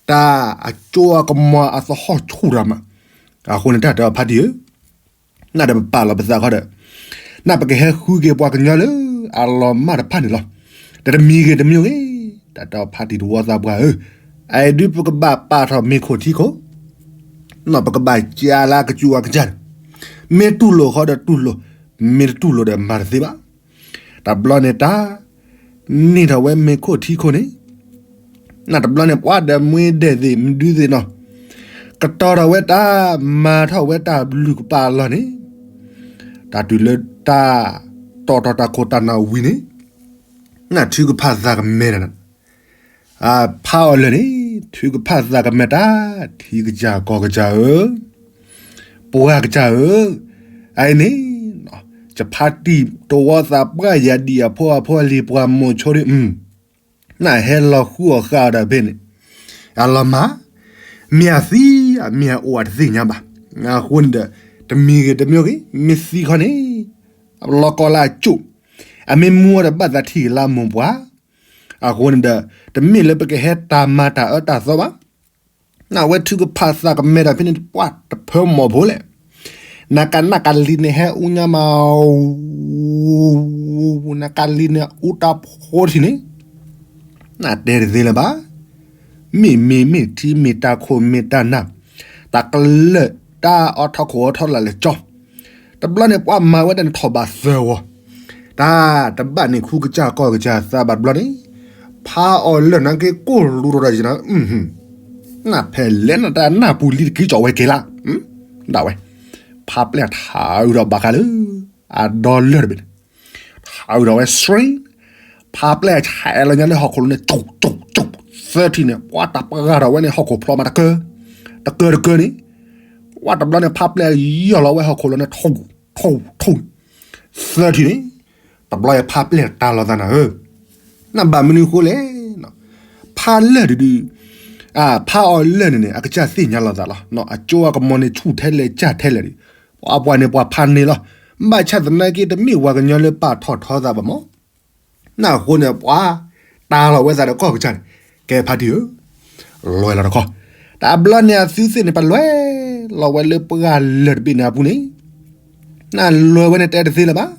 တၢ်အကၠီအကမီၤအသဟီၣ်ဆူၣ်တၢ်မး, အဃိန့ၣ်တၢ်တဲအီၤဖးတံၢ်ဧၢ နဒီးပပာ်လီၤပသးခီဒီး, နပကဟဲဃုက့ၤပှၤကညီလၢအလီၤမၢ်တဖၣ်န့ၣ်လီၤ. တၢ်တမံၤဂ့ၤတမံၤဂ့ၤ, တၢ်တဲအီၤဖးတံၢ်တဝီသးပှၢ်ဧၢ, အအံၤဒုးပကဘၣ်ပာ်ထီၣ်မ့ၤခိၣ်ထံခိၣ်, နီၢ်ပကဘၣ်ကၢလၢကစူၤဝါကစၢ်န့ၣ်, မ့ၢ်တူၢ်လိာ်ဃီဒီးတူၢ်လိာ်, မ့ၢ်တတူၢ်လိာ်ဒီးမၤတသ့ဘၣ်. တဘျီန့ၣ်တၢ် န့ၢ်ထီၣ်ဝဲမ့ၤခိၣ်ထံခိၣ်န့ၣ်, နတဘျီန့ၣ် ပှၤဒီးမွ့ဒဲးသ့ၣ်မနုၤသ့ၣ်နီၤ, ကတီၤထီၣ်ဝဲတၢ်မၤထီၣ်ဝဲတၢ်ဘျုးကပာ်အလီၢ်န့ၣ်, တၢ်တုၤလၢတၢ်တီၣ်ထီၣ်တၢ်ခိၣ်တၢ်နၢ်ဝံၤန့ၣ်, နထုကဖၣ်သးကမဲနၤ, ဖးအီၤလၢာ်န့ၣ် ထုကဖၣ်သးကမဲတၢ်, ထံကစၢ်ကီၢ်ကစၢ်ဧၢ, ပှၤကစၢ်ဧၢ, အအံၤန့ၣ် ယဖးတံၢ်တဝီသးပှၢ်ယၤဒံၣ်အဖိအဖိအလံၤပှၤမိၤဆိဒ်အံၤ, နဟဲလီၤဃုအီၣ်ဃာ်အီၤဒီးဖဲန့ၣ်, အလီၤမၢ်, မ့ၢ်အသံအမ့ၢ်အအိၣ်အတသ့ၣ်ညါဘၣ်. အဃိန့ၣ်ဒီး တမံၤဂ့ၤတမံၤဂ့ၤ မ့ၢ်သံခီန့ၣ် လီၤကီလၢအကၠိၣ်, အမ့ၢ်မူအီၤဒီးဘၣ်သးထံၣ်လၢအမိၢ်ပှၢ်, အဃိန့ၣ်ဒီး တမ့ၢ်လၢပကဟဲတၢ်မၤတၢ်အၢတၢ်သီဘၣ်. နဝဲထုကဖၣ်သးကမဲတၢ်ဖဲန့ၣ် ပှၤတဖၢမီၢ်ဖိလဲၣ်, နကနၣ်ကလံၤန့ၣ်ဟဲအူညါမး, နကလံၤန့ၣ်အူတၢ်ဖိထံၣ်န့ၣ်, နတဲတသ့လၢၤဘၣ်. မ့ၢ်မ့ၢ်မ့ၢ်ထံမ့ၢ်တၢ်ခိၣ်မ့ၢ်တၢ်နၢ်, တၢ်ကလၢာ်တၢ်အီထီၣ်ခိၣ်အီထီၣ်လၢ်လၢကၠီ, တဘျီန့ၣ်ပှၤမၤဝဲတၢ်န့ၣ်ထီၣ်ဘးသၢဝီ, တၢ်တဘၣ်န့ၣ်ခူကစၢ်ကီၢ်ကစၢ်သးဘၣ်တဘျီန့ၣ်, ဖးအီၤလၢာ်နက့ၤကိၢ်လူၤထီၣ်ဒီးယနၤ, နဖဲလဲၣ်နတၢ်နၢ်ပူၤလံတကံကီးဝဲက့ၤလၢ်, ဒၣ်ဝဲ, ဖးပျဲၢ်ထးအုးဒီးဘၣ်ဃးလၢ အဒီလၢာ်တဘ့ၣ်န့ၣ်, ထးအုးဒီးဝဲ စရ့, ဖးပျဲၢ်ဆဲးလီၤညါလၢဟီၣ်ခိၣ်လိၤန့ၣ် ကၠူၣ်ကၠူၣ်ကၠူၣ်, သၢထံၣ်န့ၣ် ပှၤတၢ်ပှၤဂၤဒီးဝဲန့ၣ်ဟီၣ်ခိၣ်ဖျီမးတကၢ, တကၢတကၢန့ၣ်, ပှၤတဘျီန့ၣ် ဖးပျဲၢ်ယီၢ်လီၤဝဲဟီၣ်ခိၣ်လိၤန့ၣ် ထိၣ်ထိၣ်ထိၣ်, သၢထံၣ်န့ၣ်, တဘျီယဖးပျဲၢ်တၢ်လီၤသးနၤဧၢ, နဘၣ်မနုၤဃိလဲၣ်, ဖးလၢာ်တဒု ဖးအီၤလၢာ်န့ၣ်န့ၣ် အကစၢ်သ့ၣ်ညါလီၤသးလီၤ. အကၠိအကမီၤန့ၣ်ဆူၣ်ထဲလဲၣ်ကၢ်ထဲလဲၣ်ဒီး, ပှၤပှၤန့ၣ်ပှၤဖးန့ၢ်လီၤ. ဘၣ်ဆၣ်သနာ်က့တမ့ၢ်ပှၤကညီလၢပာ်ထီၣ်ထီသးဘၣ်မး, နအဃိန့ၣ် ပှၤတၢ်လီၤဝဲသးဒီးကီၢ်ကစၢ်န့ၣ်, ကဲဖးတံၢ်ဧၢ, လွဲလီၤတခီ, တဘျီန့ၣ်အသုသ့ၣ်န့ၣ် ပလွဲလီၤဝဲလၢပှၢ်လၢာ်တဘ့ၣ်န့ၣ်အပူၤန့ၣ်, နလွဲဝဲန့ၣ်တဲတသ့လၢၤဘၣ်.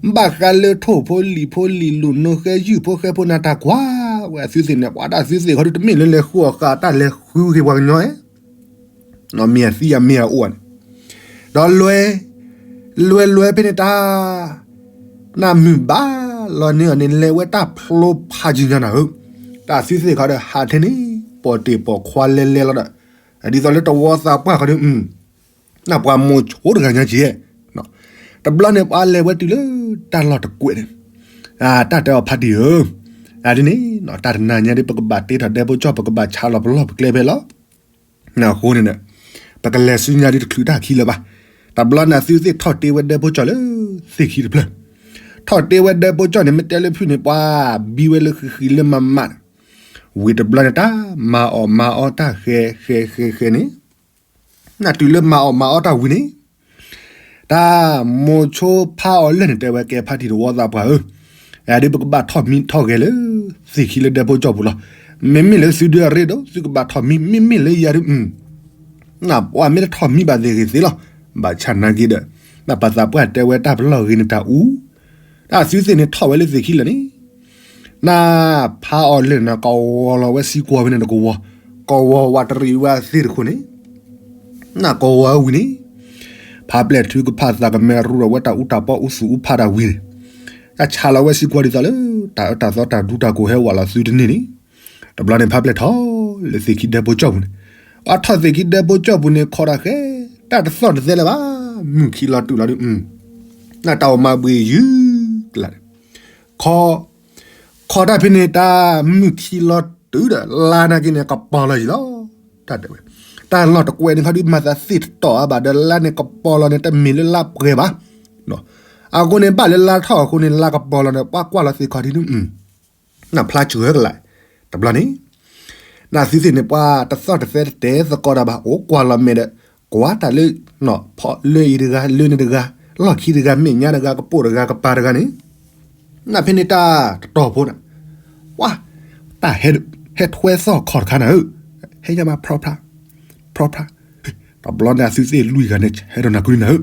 ဘၣ်ဃးလၢထိၣ်ဖိလံာ်ဖိလံာ်လူၢ်နိဃဲယုၢ်ဖိဃဲဖိန့ၣ်တၢ်ကွၢ်ဝဲအသုသ့ၣ်န့ၣ် ပှၤဒၣ်သုသ့ၣ်ခီဒုတမ့ၢ်လၢလဲၤဃုအီၣ်ဃာ်တၢ်လဲၤဃုက့ၤပှၤကညီဧါ, မ့ၢ်အသံအမ့ၢ်အအိၣ်န့ၣ်, ဒီးလွဲ, လွဲလွဲဖဲန့ၣ်တၢ် နမုၢ်ဘၣ်လီၤန့ၢ်အီၤန့ၣ် လဲၤဝဲတၢ်ဖျိဖးယံၤညါနၤဧၢ, တၢ်သုသ့ၣ်ခီဒီးဟးထဲန့ၣ် ပိာ်တ့ၢ်ပိာ်ခွါလဲလဲလီၤဒီး, ဒ်သိးလၢတဝီသးပှၢ်ခီဒီး, နပှၤမိၤဆိတဂၤညါက့ၤ, တဘျီန့ၣ်ပှၤလဲၤဝဲတုၤလၢတၢ်လီၢ်တကွဲးန့ၣ်, တၢ်တဲအီၤဖးတံၢ်ဧၢ, အဒ်န့ၣ် တၢ်တနၤညါဒ်ပကဘၣ်တ့ထီၣ်ဒဲဖိကၠီၣ် ပကဘၣ်ဆါလီၤပလီၢ်ပကျဲဖဲလီၤ. အဃိန့ၣ်ဒီး ပကလဲၤဆူညါဒ်တချုးတၢ်ခံလၢၤဘၣ်. တဘျီန့ၣ်အသုသ့ၣ်ထီၣ်တ့ဝဲဒဲဖိကၠီၣ်လၢ သ့ၣ်ခံတဖျၢၣ်, ထီၣ်တ့ဝဲဒဲဖိကၠီၣ်န့ၣ် မ့ၢ်တဲလၢဖုၣ်န့ၣ် ပှၤဘံဝဲလၢဃံဃံလၢမးမးန့ၣ်, ဝံၤတဘျီန့ၣ် တၢ်မၤအီၣ်မၤအီတၢ်ဃဲဃဲဃဲဃဲန့ၣ်, နတုၤလၢမၤအီၣ်မၤအီတၢ်ဝံၤန့ၣ် တၢ်မိၤဆိဖးအီၤလၢာ်န့ၣ် တဲဝဲကဲဖးတံၢ်တဝီသးပှၢ်ဧၢ, ယၤဒုးပကဘၣ်ထီၣ်မံထီၣ်ဂဲၤလၢ သ့ၣ်ခံလၢဒဲဖိကၠီၣ်ပူၤလီၤ. မ့မ့ၢ်လၢသုဒုးအရ့ဒိၣ် သုကဘၣ်ထီၣ်မံ, မ့မ့ၢ်လၢယၤဒုး, နပှၤမ့ၢ်တထီၣ်မံဘၣ်သ့ၣ်ဂ့ၤသ့လီၤ. ဘၣ်ဆၣ်နာ်က့ဒီး နပာ်သးပှၢ်တဲဝဲတၢ်ပလီၢ်ဂ့ၤန့ၣ်တၢ်အူ, တၢ်သုသ့ၣ်န့ၣ်ထီၣ်ဝဲလၢသ့ၣ်ခံလၢာ်န့ၣ် နဖးအီၤလၢာ်န့ၣ် ကဝီၤလီၤဝဲစံကွီၤဖဲန့ၣ်တကဝီၤ, ကဝီၤဝးတရံးဝဲအသ့ၣ်တခိၣ်န့ၣ်, နကဝီၤဝံၤန့ၣ်, ဖးပျဲၢ်ထုကဖၣ်သးကမဲရူဒီးဝဲတၢ်အူတၢ်ပီအူသူၣ်အူဖးတၢ်ဝံၤန့ၣ်, တၢ်ဆါလီၤဝဲစံကွီၤဒ်သိးလၢ တၢ်အၢတၢ်သီတၢ်ဒူတၢ်ကိၢ်ဟဲဝးလီၤသုတန့ၢ်န့ၣ်, တဘျီန့ၣ်ဖးပျဲၢ်ထီၣ်လၢသ့ၣ်ခံဒဲဖိကၠီၣ်ပူၤန့ၣ်, အထီၣ်သ့ၣ်ခံဒဲဖိကၠီၣ်ပူၤန့ၣ် ခိးတၢ်ဃဲ, တၢ်တသီၣ်တသဲလၢၤဘၣ်, မုၢ်ခံလီၤတုၤလီၤဒုး, နတၢ်အိၣ်မၤဘှံးယုၢ်ကလး, ခီ, ခီတၢ်ဖဲန့ၣ် တၢ်မုၢ်ခံလီၤတုၤဒီး လါနာ်က့န့ၣ် ကပီၤလီၤယံၤလီၤ. တၢ်တဲဝဲ, တၢ်လီၢ်တကွဲးန့ၣ်ခီဒုး မၤသးသ့ၣ်တတီၤအါဘၣ်ဒီး လါန့ၣ်ကပီၤလီၤန့ၣ် တမ့ၢ်လၢလါပှဲၤဘၣ်. အဃိန့ၣ် ဘၣ်လၢလါထီၣ်အဃိန့ၣ် လါကပီၤလီၤန့ၣ် ပှၤကွၢ်လီၤသ့ၣ်ခီၣ်ထံးဒုး နဖျါစှၤကလာ်, တဘျီန့ၣ် နသုသ့ၣ်န့ၣ် ပှၤတသီၣ်တသဲတတဲသကိးတၢ်ဘၣ် အိၣ်ကွၢ်လီၤမဲာ်ဒီး ကွၢ်တၢ်လၢ ဖီၣ်လၢအံၤတဂၤ လၢန့ၣ်တဂၤ လီၢ်ခံတဂၤ မဲာ်ညါတဂၤ ကပိာ်တဂၤ ကပၤတဂၤန့ၣ်, နဖဲန့ၣ်တၢ်တတီၤဖိန့ၣ်, ပှၤ တၢ်ဟဲ ဟဲထွဲသီၣ်ခီၣ်တခါနၤဧၢ, ဟဲညါမး ဖြီဖြါ ဖြီဖြါ, တဘျီန့ၣ် အသုသ့ၣ်လွံၢ်ဂၤန့ၣ် ဟဲဒီးနၤကွံနၤဧၢ,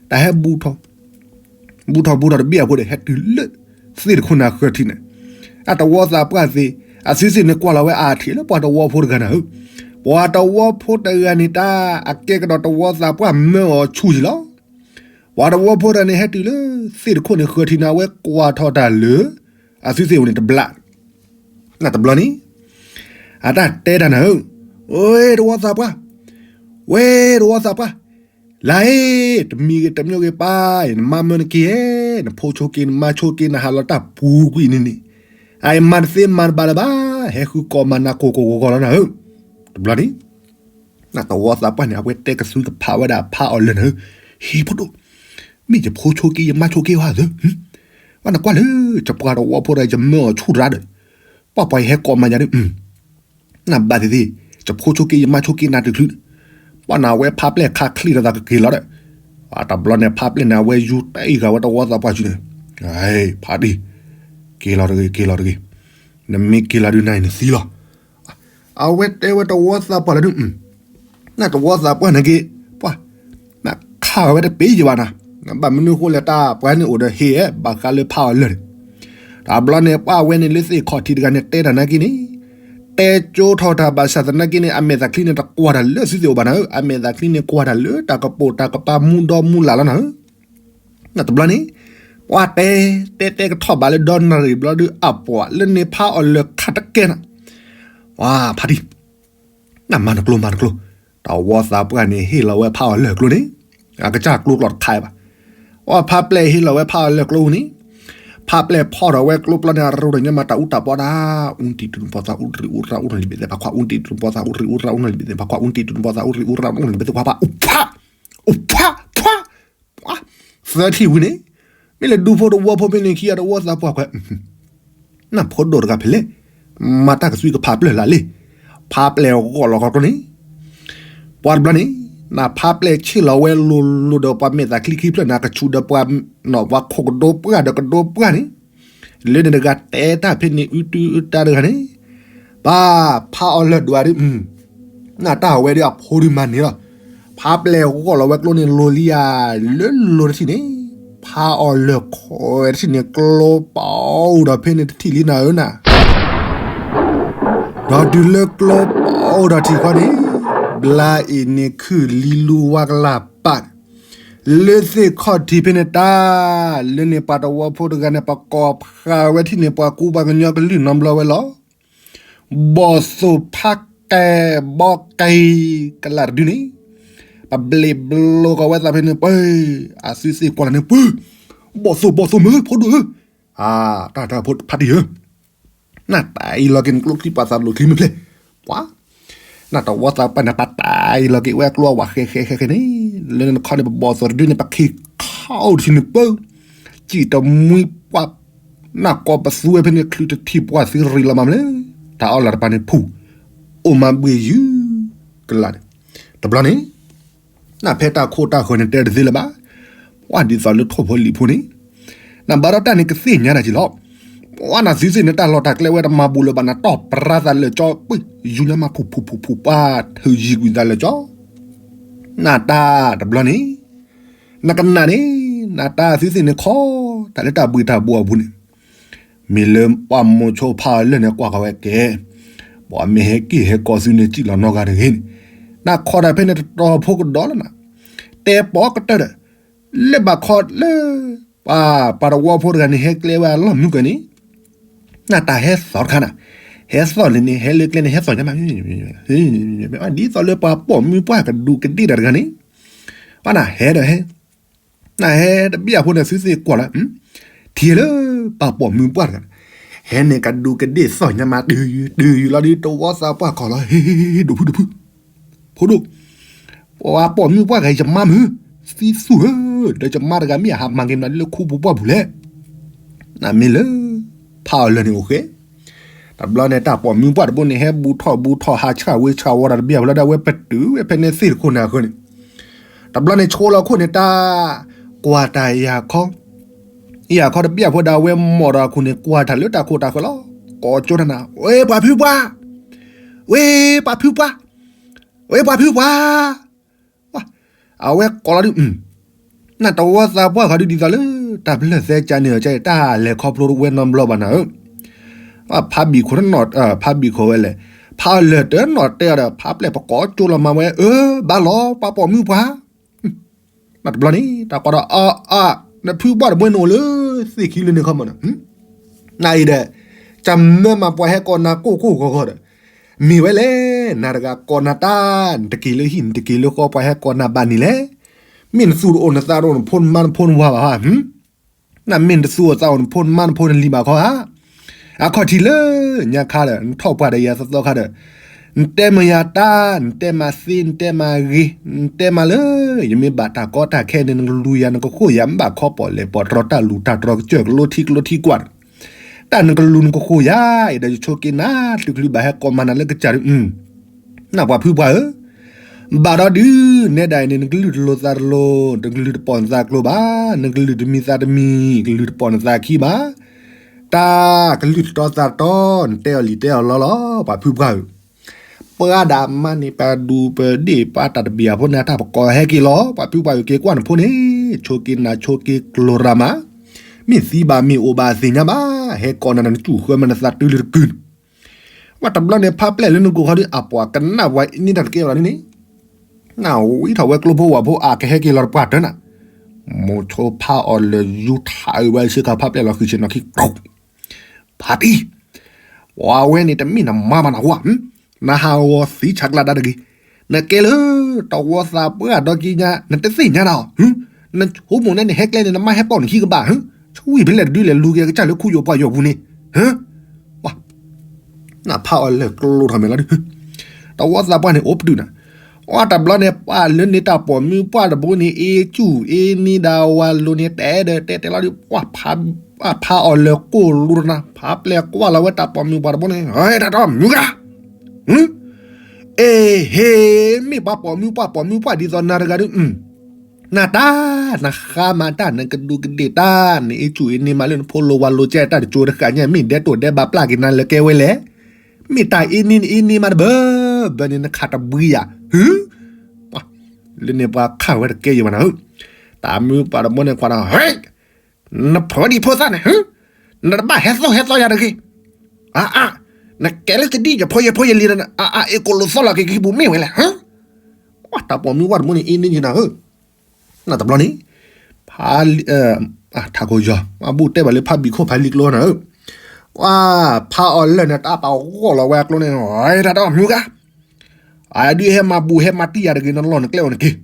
တၢ်ဟဲ ဘူးထီၣ်ဘူးထီၣ်တဘ့ၣ်အဖိဒီး ဟဲတုၤလၢ သ့ၣ်တခိၣ်န့ၣ်အဃၢၤထံးန့ၣ်, အတဝီသးပှၢ်သ့ၣ်, အသုသ့ၣ်န့ၣ်ကွၢ်လီၤဝဲအထံးလၢပှၤတဝီဖိတဂၤနၤဧၢ, ပှၤတဝီဖိတဂၤန့ၣ် တၢ်အကဲကဒီးတဝီသးပှၢ်မၢအီၤဆူၣ်ယံၤလီၤ. ပှၤတဝီဖိတဂၤန့ၣ် ဟဲတုၤလၢ သ့ၣ်တခိၣ်န့ၣ်ဃၢၤထံးန့ၣ် အဝဲကွၢ်ထီၣ်တၢ်လၢ အသုသ့ၣ်အိၣ်န့ၣ်တဘျီ နတဘျီန့ၣ်, အတၢ်တဲတၢ်နၤဧၢ, ဝဲတဝီသးပှၢ်, ဝဲတဝီသးပှၢ်, လါအ့, တမံၤဂ့ၤတမံၤဂ့ၤပၢ်, နမါမၢနက့ၤဧဲ, နဖိဆိက့ၤ နမါဆိက့ၤ နဟးလီၤတၢ်ပူၤကွံာ်န့ၣ်န့ၣ်, အမၤတသ့မၤတဘၣ်လၢၤဘၣ်, ဟဲဃုကိးမၤနၤကိးကိးဂီၤဂီၤလီၤနၤဧၢ, တဘျီန့ၣ် နတဝီသးပှၢ်န့ၣ် အဝဲတဲကသုကဖးဝဲဒၣ်ဖးအီၤလၢာ်နၤဧၢ, ဟံၤဖိဒိၣ်, မ့ၢ်ယဖိဆိက့ၤ ယမါဆိက့ၤဧါသၢ, ဘၣ်နကွၢ်လၢ ယပှၤတဝီဖိဒီး ယမၢအီၤဆူၣ်တရါဒီး, ပှၤပှၤယဟဲကိးမၤယၤဒုး, နဘၣ်သ့ၣ်သ့ၣ်, ယဖိဆိက့ၤ ယမါဆိက့ၤနၤတချုးန့ၣ်, ပှၤနၤဝဲဖးပျဲၢ်ခါချံးဒီးသးကက့ၤလီၤဒီး, တဘျီန့ၣ် ဖးပျဲၢ်န့ၣ် အဝဲယူၤတအံၤဂၤဝဲတဝီသးပှၢ်စုန့ၣ်, ဖးဒံ, က့ၤလီၤတဂ့ၤ က့ၤလီၤတဂ့ၤ, နမ့ၢ်က့ၤလီၤဒုးနၤအံၤနသံလီၤ. အဝဲတဲဝဲတဝီသးပှၢ်လၢဒုး, နတဝီသးပှၢ်န့ၣ်က့ၤ, ပှၤ, နခးဝဲတပ့ၤယဘၣ်နၤ, ဘၣ်မနုၤဃိလဲၣ်တၢ်ပှၤန့ၣ်အိၣ်ဒီးဟ့ၣ်ဘၣ်ဃးလၢဖးအီၤလၢာ်န့ၣ်, တဘျီန့ၣ် ပှၤဝဲန့ၣ်လၢသ့ၣ်ခီၣ်ထံးတဂၤန့ၣ် တဲတၢ်နာ်က့န့ၣ်, တဲကၠိထီၣ်တၢ်ဘၣ်ဆၣ်သနာ်က့န့ၣ် အမဲာ်သးချံန့ၣ် တကွၢ်တၢ်လၢသုသ့ၣ်အိၣ်ဘၣ်နၤဧၢ, အမဲာ်သးချံန့ၣ် ကွၢ်တၢ်လၢတၢ်ကပိာ်တၢ်ကပၤမူဒီမူလၢ်လီၤနၤဧၢ. နတဘျီန့ၣ်, ပှၤတဲ, တဲတဲကထီၣ်ဘးလၢ ဒီနၣ်ရံၣ်ဘျီဒုး အပှၤလၢန့ၣ်ဖးအီၤလၢာ်ခးတကဲနၤ, ပှၤဖးဒံ, နမၤနကျိမၤနကျိ, တဝီသးပှၢ်န့ၣ် ဟ့ၣ်လီၤဝဲဖးအီၤလၢာ်ကျိန့ၣ်, အကစၢ်ကျိကျိတခါဘၣ်. အဖးပျဲၢ်ဟ့ၣ်လီၤဝဲဖးအီၤလၢာ်ကျိန့ၣ်, ဖးပျဲၢ်ဖီၣ်ထီၣ်ဝဲကျိပျီန့ၣ် အရိဒိၣ်ညါမးတၢ်အူတၢ်ပီတၢ်, အူတံၢ်တူၢ်ပီသးအူရံၣ်အူရၣ်အူနီၢ်လံၤဘ့ၣ်သ့ၣ်ဖးခွါ, အူတံၢ်တူၢ်ပီသးအူရံၣ်အူရၣ်အူနီၢ်လံၤဘ့ၣ်သ့ၣ်ဖးခွါ, အူတံၢ်တူၢ်ပီသးအူရံၣ်အူရၣ်အူနီၢ်လံၤဘ့ၣ်သ့ၣ်ဖးခွါ, အိၣ်ဖး, အိၣ်ဖး, ဖး သၢထံၣ်ဝံၤန့ၣ်, မ့ၢ်လၢဒူဖိတဝီဖိဖဲန့ၣ်ခံဂၤတဝီသးပှၢ်ကွဲး, နဖိဒိၣ်တဂၤဖဲလဲၣ်, မၤတၢ်ကသွံကဖးပျဲၢ်လၢ်လံ, ဖးပျဲၢ်ဂီၢ်လီၤခီကျိန့ၣ်, ပှၤတဘျီန့ၣ်, နဖးပျဲၢ်ဆ့ၣ်လီၤဝဲလိၤလိၤဒီးပှၤမဲာ်သးချံခံဖျၢၣ်န့ၣ် ကဆူၣ်ဒီးပှၤ, ပှၤခိးကဒိပှၢ်ဒီးကဒိပှၢ်န့ၣ်, လၢန့ၣ်တဂၤတဲတၢ်ဖဲန့ၣ် အုတုအုတၢ်တဂၤန့ၣ်, ပၢ်ဖးအီၤလၢာ်ဒွးဒုး နတၢ်ဝဲဒၣ်အဖိဒုးမၤန့ၢ်လီၤ. ဖးပျဲၢ်ဂီၢ်လီၤဝဲကျိန့ၣ်လိၤလံဧါ, လၢလိၤတထံၣ်န့ၣ်, ဖးအီၤလၢာ်ခိးဝဲတထံၣ်န့ၣ် ကျိပအိၣ်ဒီးဖဲန့ၣ်တထံၣ်လံနၤဧၢနၤ, ဒီးတုၤလၢကျိပအိၣ်ဒီးထံၣ်ခီန့ၣ်, ဘျါအံၤန့ၣ်ခုၣ်လံလူဝါကလၢ်ပာ်, လၢသ့ၣ်ခီၣ်ထံးဖဲန့ၣ်တၢ်, လၢန့ၣ်ပှၤတဝီဖိတဂၤန့ၣ် ပကိးဖးဝဲထံၣ်န့ၣ် ပှၤကူပှၤကညီကလုၢ်နီတဘျီဝဲလီၤ. ဘီၣ်သိၣ်ဖးကဲ, ဘီၣ်ကဲ, ကလၢ်တဒုန့ၣ်, ပဘျ့းဘျိကီးဝဲသးဖဲန့ၣ်ပှၤ, အသုသ့ၣ်ကွၢ်လီၤန့ၣ်ပှၤ, ဘီၣ်သိၣ်ဘီၣ်သိၣ်မ့ၢ်ဖိဒိၣ်ဧၢ, အါ, တၢ်တၢ်ဖိဖးတံၢ်ဧၢ, နတၢ်အံၤလီၤက့ၤနကျိချံပှၤသးလိၤချံမ့ၢ်ဖျဲၣ်, ပှၤ နတဝီသးပှၢ်န့ၣ် ပတၢ်အံၤလီၤက့ၤဝဲကျိအဝဲဃဲဃဲဃဲဃဲန့ၣ်, လၢနခီန့ၣ် ပဘီၣ်သိၣ်တဒုန့ၣ် ပခံခီအိၣ်တထံၣ်န့ၣ်ပၢ, စံၣ်တမှံပှၢ်, နကိးပသူဝဲဖဲန့ၣ် ချုးတထံၣ်ပှၢ်သံရံၣ်လီၤမးမလဲၣ်, တၢ်အီၣ်လၢတပၤန့ၣ်ဖူ, အိၣ်မးဘှ့ၣ်ယုၢ်, ကလၢ်န့ၣ်, တဘျီန့ၣ် နဖဲတၢ်ခိၣ်တၢ်ဃၢၤန့ၣ်တဲတသ့လၢၤဘၣ်, ပှၤဒ်သိးလၢထိၣ်ဖိလံၣ်ဖိန့ၣ်, နဘၣ်ဒီးတၢ်န့ၣ်ကသ့ၣ်ညါနၤက့ၤလီၤ, ပှၤနသုသ့ၣ်န့ၣ်တၢ်လီၢ်တၢ်ကျဲဝဲတမၤဘူးလၢၤဘၣ် နတီၢ်ပြါသးလၢာ်ကၠီ, ပှ့ၢ်ယူၤညါမးဖူဖူဖူဖူပှၤထုးယံၤကွံာ်သးလၢာ်ကၠီ, နတၢ်တဘျီန့ၣ်, နကနၣ်န့ၣ်, နတၢ်သုသ့ၣ်န့ၣ်ခီ, တၢ်လၢတၢ်ဘှံးတၢ်ဘှီးအပူၤန့ၣ် မ့ၢ်လၢပှၤမိၤဆိဖးအီၤလၢာ်န့ၣ် ကွၢ်ဃီၤဝဲကဲ, ပှၤမ့ၢ်ဟဲက့ၢ်ဟဲကီၤသုန့ၣ် စံၣ်လီၤနီၢ်ဂၤတဂ့ၤန့ၣ်, နခီတၢ်ဖဲန့ၣ်တတီၤဖိကဒီးလီၤနၤ, တဲပိာ်ကတၢၢ်ဒီး, လၢဘၣ်ခီလၢ, ပှၤ ပှၤတဝီဖိတဂၤန့ၣ် ဟဲကျဲဝဲအလီၢ်မုၢ်ကန့ၣ်, နတၢ်ဟဲသီၣ်တခါနၤ, ဟဲသီၣ်လံန့ၣ် ဟဲလၢကျဲန့ၣ် ဟဲသီၣ်ညါမး, ဒ်သိးလၢပှၤပိာ်မုၣ်ပှၢ်ကဒူးကဒ့ၣ်တၢ်တဂၤန့ၣ်, ပှၤနၤဟဲဒီးဟဲ နဟဲတဘ့ၣ်အဖိန့ၣ် သုသ့ၣ်ကွၢ်လီၤ, ထံၣ်လၢပှၤပိာ်မုၣ်ပှၢ်တဂၤ, ဟဲန့ၣ်ကဒူးကဒ့ၣ်သီၣ်ညါမး တုၤ, တုၤလီၤဒ်တဝီသးပှၢ်ခီၣ်လီၤ ဟ့ၣ်ဒိးဖုဒိးဖု, ဖိဒိၣ်, ပှၤပိာ်မုၣ်ပှၢ်ဂၤ ယမါမုၢ်, သံသူၣ်ဧၢ, ဒီးယမါတဂၤမ့ၢ်အဟးမၤက့ၤမနုၤလၢခူပူၤပှၢ်ပူၤလဲၣ်. နမ့ၢ်လၢ ဖးအီၤလၢာ်န့ၣ်အိၣ်ဃဲ, တဘျီန့ၣ် တၢ်ပိာ်မုၣ်ပှၢ်တဘိန့ၣ် ဟဲဘူးထီၣ်ဘူးထီၣ် ဟးဆှၢဝ့ဆှၢဝီၤတၢ်တဘ့ၣ်အဖီလၢဒၣ်ဝဲပတုာ်ဝဲဖဲန့ၣ်သ့ၣ်တခိၣ်န့ၣ်အဃိန့ၣ်, တဘျီန့ၣ်ဆိလီၤခိၣ်န့ၣ် တၢ် ကွၢ်တၢ်ယၤခီ ယၤခီတဘ့ၣ်အဖီဒၣ်ဝဲမိၢ်ဒီးအခိၣ်န့ၣ် ကွၢ်တၢ်လၢတၢ်ခိၣ်တၢ်ဃၢၤလီၤ. ကိးကၠိတၢ်နၤ ဝ့ပှၤဖုပှၢ်, ဝ့ပှၤဖုပှၢ်, ဝ့ပှၤဖုပှၢ်, အဝဲကိးလီၤဒုး, နတဝီသးပှၢ်ဃီဒုးဒ်သိးလၢ တၢ်ပလၢၢ်သဲကါန့ၣ်အီၤကဲ တၢ်လဲၤခီဖျိဝဲနီတဘျီဘၣ်နၤဧၢ, ဖးဘံၣ်ခိၣ်တနီၤ ဖးဘံၣ်ခိၣ်ဝဲလဲၣ်, ဖးအီၤလၢာ်တနီၤတဲအီၤဒီး ဖးပျဲၢ်ပကိးကၠိလီၤမၤဝဲ အၢ ဘၣ်လီၤ ပှၤပိာ်မုၣ်ပှၢ် နတဘျီန့ၣ် တၢ်ကိးဒီး အါအါ နဖုပှၢ်တဘိန့ၣ်အိၣ်လၢ သ့ၣ်ခံလၢန့ၣ်ခီမီၤန့ၣ်, နအံၤဒီး ကမၢမၤပှၤဟဲကိးနၤကိၢ်ကိၢ်ဂီၤဂီၤဒီး မ့ၢ်ဝဲလဲၣ် နၤတဂၤကိးနၤတၢ် နတက့ၤလၢဟံၣ် နတက့ၤလၢဃီ ပှၤဟဲကိးနၤဘၣ်န့ၣ်လဲၣ်, မ့ၢ်နသူၣ်တအိၣ်နသးတအိၣ် နဖိနမါနဖိနဝၤဘၣ်ဟါ နမ့ၢ်နသူၣ်အိၣ်သးအိၣ် နဖိနမါနဖိနလံၤဘၣ်ခီဧါ, အခီၣ်ထံးလၢညါခါဒီး နထီၣ်ပှၢ်ဒီးယၤသီသီခါဒီး နတဲမၤယၤတၢ် နတဲမၤသ့ နတဲမၤဂ့ၤ နတဲမၤလၢ ယမ့ၢ်ဘၣ်တၢ်ကီတၢ်ခဲန့ၣ် နကလူၤယၤ နကဃိၣ်ယၤ မ့ၢ်ဘၣ်ခီပီၣ်လဲၣ်ပီၣ်တြီတၢ်လူၤတၢ်တြီကစၢၢ် ကလိထံကလိထံကွၢ်ဒီး တၢ်နကလူၤနကဃိၣ်ယၤ အံၤဒီးယဆိက့ၤနၤ တချုးဘၣ်ဟဲကိးမၤနၤလၢကစၢ်ဒုး နပှၤဖုပှၢ်ဧၢ, ဘၣ်ဒီးဒုး နဲဒၣ်အံၤန့ၣ် နကလုၢ်တလိၤသးတလိၤ နကလုၢ်တပိာ်နသးကျိၤဘၣ်, နကလုၢ်တမံၤသးတမံၤ ကလုၢ်တပိာ်နသးခံဘၣ်, တၢ်ကလုၢ်တတီသးတတီ နတဲအီၤလံၤတဲအီၤလီၤလီၤ ပှၤဖုပှၢ်ဧၢ, ပှၤဒၣ်မါန့ၣ် ပဒူပဒ့ၣ်ပှၤတၢ်တဘ့ၣ်အဖိန့ၣ် တၢ်ပကိးဟဲက့ၤလီၤ ပှၤဖုပှၢ်ဧၢ က့ၤကွၢ်နဖိန့ၣ် ဆိက့ၤနၤဆိက့ၤကျိၤရၤမး, မ့ၢ်သံဘၣ်မ့ၢ်အိၣ်ဘၣ်သ့ၣ်ညါဘၣ်, ဟဲကိးနၤနကစူၢ်ဃၢမၤနသးတုၤလၢတကုၢ်န့ၣ် ဝဲတဘျီန့ၣ် ဖးပျဲၢ်လၢနကိာ်ခီဒုး အပှၤကနၣ်ပှၤအံၤန့ၢ်တၢ်တကဲဘၣ်လီၤန့ၣ်, နဝံထီၣ်ဝဲကျိဖိဝၣ်ဖိအကဟဲက့ၤလီၤတပှၢ်တၢၢ်နၤ, မိၤဆိဖးအီၤလၢာ်ယူထးအုးဝဲဆ့ကၤဖးပျဲၢ်လီၤဃံၤဆ့ၣ်နီၤခံ ဖးတံၢ်, ပှၤဝဲန့ၣ်တမ့ၢ်နမါဘၣ်နဝၤ, နဟးဂီၤသံဆးကျးဒါတဂ့ၤ, နကဲလၢ တဝီသးပှၢ်ဒီက့ညါ နတသ့ၣ်ညါနၤအီၤ, နဆိကမိၣ်န့ၣ်နဟဲကျဲန့ၣ် နမါဟဲပိာ်နခံကဘၣ်, ဆဝံၣ်ဖဲလဲၣ်တဒုလဲၣ် လူၤက့ၤကစၢ်လၢခူယိၤပှၢ်ယိၤပူၤန့ၣ်, နဖးအီၤလၢာ်ကျိထီၣ်မဲာ်လီၤဒုး, တဝီသးပှၢ်န့ၣ်အိၣ်ပတုာ်နၤ, အတဘျီန့ၣ် ပှၤလၢန့ၣ်တၢ်ပိာ်မုၣ်ပှၢ်တဘိန့ၣ် အ့ၣ်ကူၣ်အ့ၣ်နံဒၣ်ဝၤလိၤန့ၣ် တဲဒီးတဲတဲလီၤဒုး ပှၤဖးအီၤလၢာ်ကိၢ်လိၤတနၤ ဖးပျဲၢ်ကွၢ်လီၤဝဲတၢ်ပိာ်မုၣ်ပှၢ်တဘိန့ၣ် တၢ်တမုၢ်ဂၤ အ့ၣ် ဟ့ၣ် မ့ၢ်ပှၤပိာ်မုၣ်ပှၢ်ပိာ်မုၣ်ပှၢ်ဒ်သိးနၤတဂၤဒုး, နတၢ် နဃါမၤတၢ် နကဒူးကဒ့ၣ်တၢ် နအ့ၣ်ကူၣ်အ့ၣ်နံမးလၢနဖိလိၤဝၤလိၤကဲတၢ်တကၠိတဃာ်ညါ မ့ၢ်ဒဲးတိၢ်ဒဲးဘးပျၢ်က့ၤနၤလၢကဲဝဲလဲၣ်, မ့ၢ်တၢ်အ့ၣ်နံအ့ၣ်နံမးတဘၢဘၢန့ၣ် နခးတဘှံးယၤ, ဟ့ၣ် လၢန့ၣ်ပှၤခးဝဲတကဲယံၤဘၣ်နၤဧၢ, တၢ်မုၢ်ပှၢ်တဘိန့ၣ်ကွၢ်ဒီး နဖိဒံဖိသၣ်န့ၣ် နတဘၣ်ဟဲသီၣ်ဟဲသီယၤတဂ့ၤ, အါအါ, နကဲလၢကဒံယဖိယဖိယလံၤဒီး အါအါ အ့ၣ်ကိၣ်လိာ်သီၣ်လီၤက့ၤကဟံၣ်ပူၤမ့ၢ်ဝဲလဲၣ်, တၢ်ပိာ်မုၣ်ပှၢ်တဘိန့ၣ် အ့ၣ်နံယံၤနၤဧၢ, နတဘျီန့ၣ် ဖး ထးခိၣ်ယီၤ အဘူၣ်တဲဘၣ်လၢဖးဘံၣ်ခိၣ်ဖးလံာ်ကျိနၤဧၢ, ပှၤဖးအီၤလၢာ်န့ၣ် တၢ်ပာ်ဂီၢ်လီၤဝဲအကျိန့ၣ် တၢ်တမုၢ်ဂၤ အဒုးဟဲမၤဘူၣ်ဟဲမၤတံၢ်ယၤတဂ့ၤ နလီၢ်နကျဲအိၣ်နက့ၤ,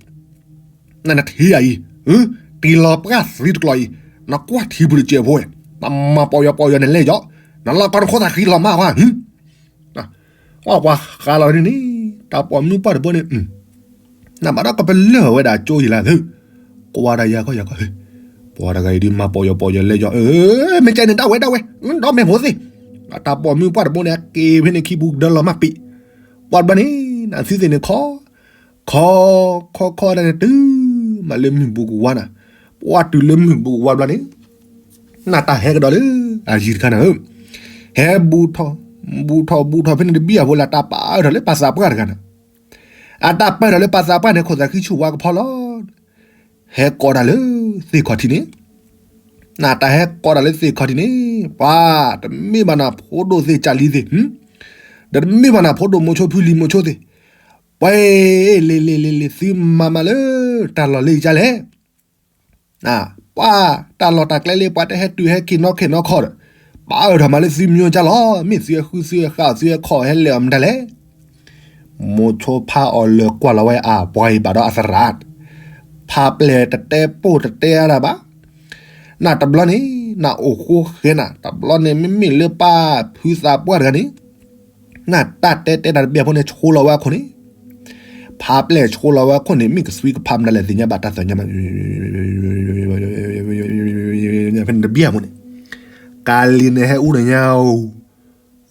နနထံၣ်ယၤအံၤ, တံၢ်လီၤပှၢ်သံတကျိၤအံၤ, နကွၢ်ထံပူၤတစဲးဖိဝဲ, နမၤပီယီၤပီယီၤန့ၣ်လဲၣ်ယီၤ, နလီၢ်ကီနခိၣ်သးဃံလီၤမးဝဲ, ပှၤဃါလီၤန့ၣ်န့ၣ်, တၢ်ပိာ်မုၣ်ပှၢ်တဘိန့ၣ် နဘၣ်ဒီးကပလၢၢ်ဝဲဒၣ်ကၠိယံၤလၢသု, ကွၢ်ဒၣ်ယၤခီယၤခီ, ပှၤတဂၤအံၤဒုးမၤပီယီၤပီယီၤလဲၣ်ယီၤ, မ့ၢ်ကဲန့ၣ်ဒၣ်ဝဲဒၣ်ဝဲ, ဒီးမဲာ်ဖိသ့ၣ်, တၢ်ပိာ်မုၣ်ပှၢ်တဘိန့ၣ် အက့ၤဖဲန့ၣ်ခံပူၤကဒၢလီၤမးပံး, ပှၤတဘျီန့ၣ် နသုသ့ၣ်န့ၣ်ခီ, ခီ, ခီခီဒၣ်န့ၣ်တုၤ, မၤလၢမုၢ်ဘူးကဝါနၤ, ပှၤတုၤလၢမုၢ်ဘူးကဝါဘျီန့ၣ် နတၢ်ဟဲကဒီးလၢ အယံၤတခါနၤဧၢ, ဟဲဘူးထီၣ်, ဘူးထီၣ်ဘူးထီၣ်ဖဲန့ၣ်တဘံၣ်အဖိလၢတၢ်ပာ်အၢထီၣ်လၢပှၤသးပှၢ်တဂၤနၤ, အတၢ်ပာ်ထီၣ်လၢပှၤသးပှၢ်န့ၣ် ခိၣ်သးဃံဆူၣ်ဝါကဖီလီၤ, ဟဲကိးတၢ်လၢသ့ၣ်ခီၣ်ထံးန့ၣ်, နတၢ်ဟဲကိးတၢ်လၢသ့ၣ်ခီၣ်ထံးန့ၣ်, ပှၤတမ့ၢ်ဘၣ်နၤဖိဒိၣ်သ့ၣ်ကၢ်လံသ့ၣ်, ဒီးတမ့ၢ်ဘၣ်နၤဖိဒိၣ်မိၤဆိဖုလံၤမိၤဆိသ့ၣ်, ပှၤ လ့လ့လ့လ့ သုမၤမးလၢ တၢ်လီၢ်လၢယကလဲၣ်, ပှၤတၢ်လီၢ်တၢ်ကျဲလၢပှၤတဟဲတုၤဟဲက့ၤနီၢ်ခ့နီၢ်ခီဒီး, ပာ်အၢထီၣ်မးလၢသုမံၤကလဲၣ်, မ့ၢ်သုဟဲဃုသုဟဲဃာ်သုဟဲခီၣ်ဟဲလဲၤအီၤမတၤလဲၣ်, မိၤဆိဖးအီၤလၢာ်ကွၢ်လီၤဝဲအပှၤအံၤဘၣ်ဒီးအသရၣ်, ဖးပျဲၢ်တတဲပိၢ်တတဲအါဒၣ်ဘၣ် နတဘျီန့ၣ် နအိၣ်ဃိဃဲနၤ တဘျီန့ၣ် မ့မ့ၢ်လၢပှၤဖုသးပှၢ်တဂၤန့ၣ်, နတၢ်တဲတဲတၢ်တဘ့ၣ်အဖိန့ၣ် ဆိလီၤဝဲအခိၣ်န့ၣ်, ဖါပျဲၢ်ဆိလီၤဝဲခိၣ်န့ၣ် မ့ၢ်ကသွံကဖးမတၤလဲၣ်သ့ၣ်ညါဘၣ်တၢ်သ့ၣ်ညါဘၣ် ဖဲန့ၣ်တဘံၣ်အဖိန့ၣ် ကၤလံၤန့ၣ်ဟဲအူဒီးညါ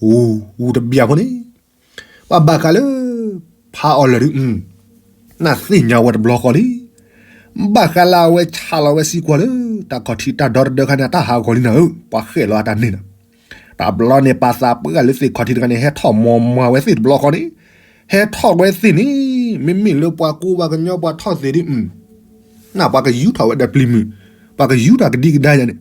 အူတဘံၣ်အဖိန့ၣ် ပှၤဘၣ်ဃးလၢ ဖးအီၤလၢာ်ဒုး နၢ်သ့ၣ်ညါဝဲတဘျီဃီလံ. ဘၣ်ဃးလၢအဝဲဆါလီၤဝဲစံကွၢ်လၢ တၢ်ခီၣ်ထံးတၢ်ဒီတဒၢခါန့ၣ် အတၢ်ဟးဂီၤလံနၤဧၢ, ပှၤဃဲၣ်လီၤအတၢ်န့ၣ်နၤ. တဘျီန့ၣ် ပာ်သးပှၢ်လၢသ့ၣ်ခီၣ်ထံးတဂၤန့ၣ် ဟဲထီၣ်မီၤမၤဝဲသ့ၣ်တဘျီဃီန့ၣ်, ဟဲထီၣ်ဝဲသ့ၣ်န့ၣ် မ့မ့ၢ်လၢပှၤကူပှၤကညီပှၤထီၣ်သ့ၣ်ဒုး နၢ်ပှၤကယူၤထီၣ်ဝဲဒီးပျံၤမုၢ်, ပှၤကယူၤထီၣ်ကဒံကဒါယၤန့ၣ်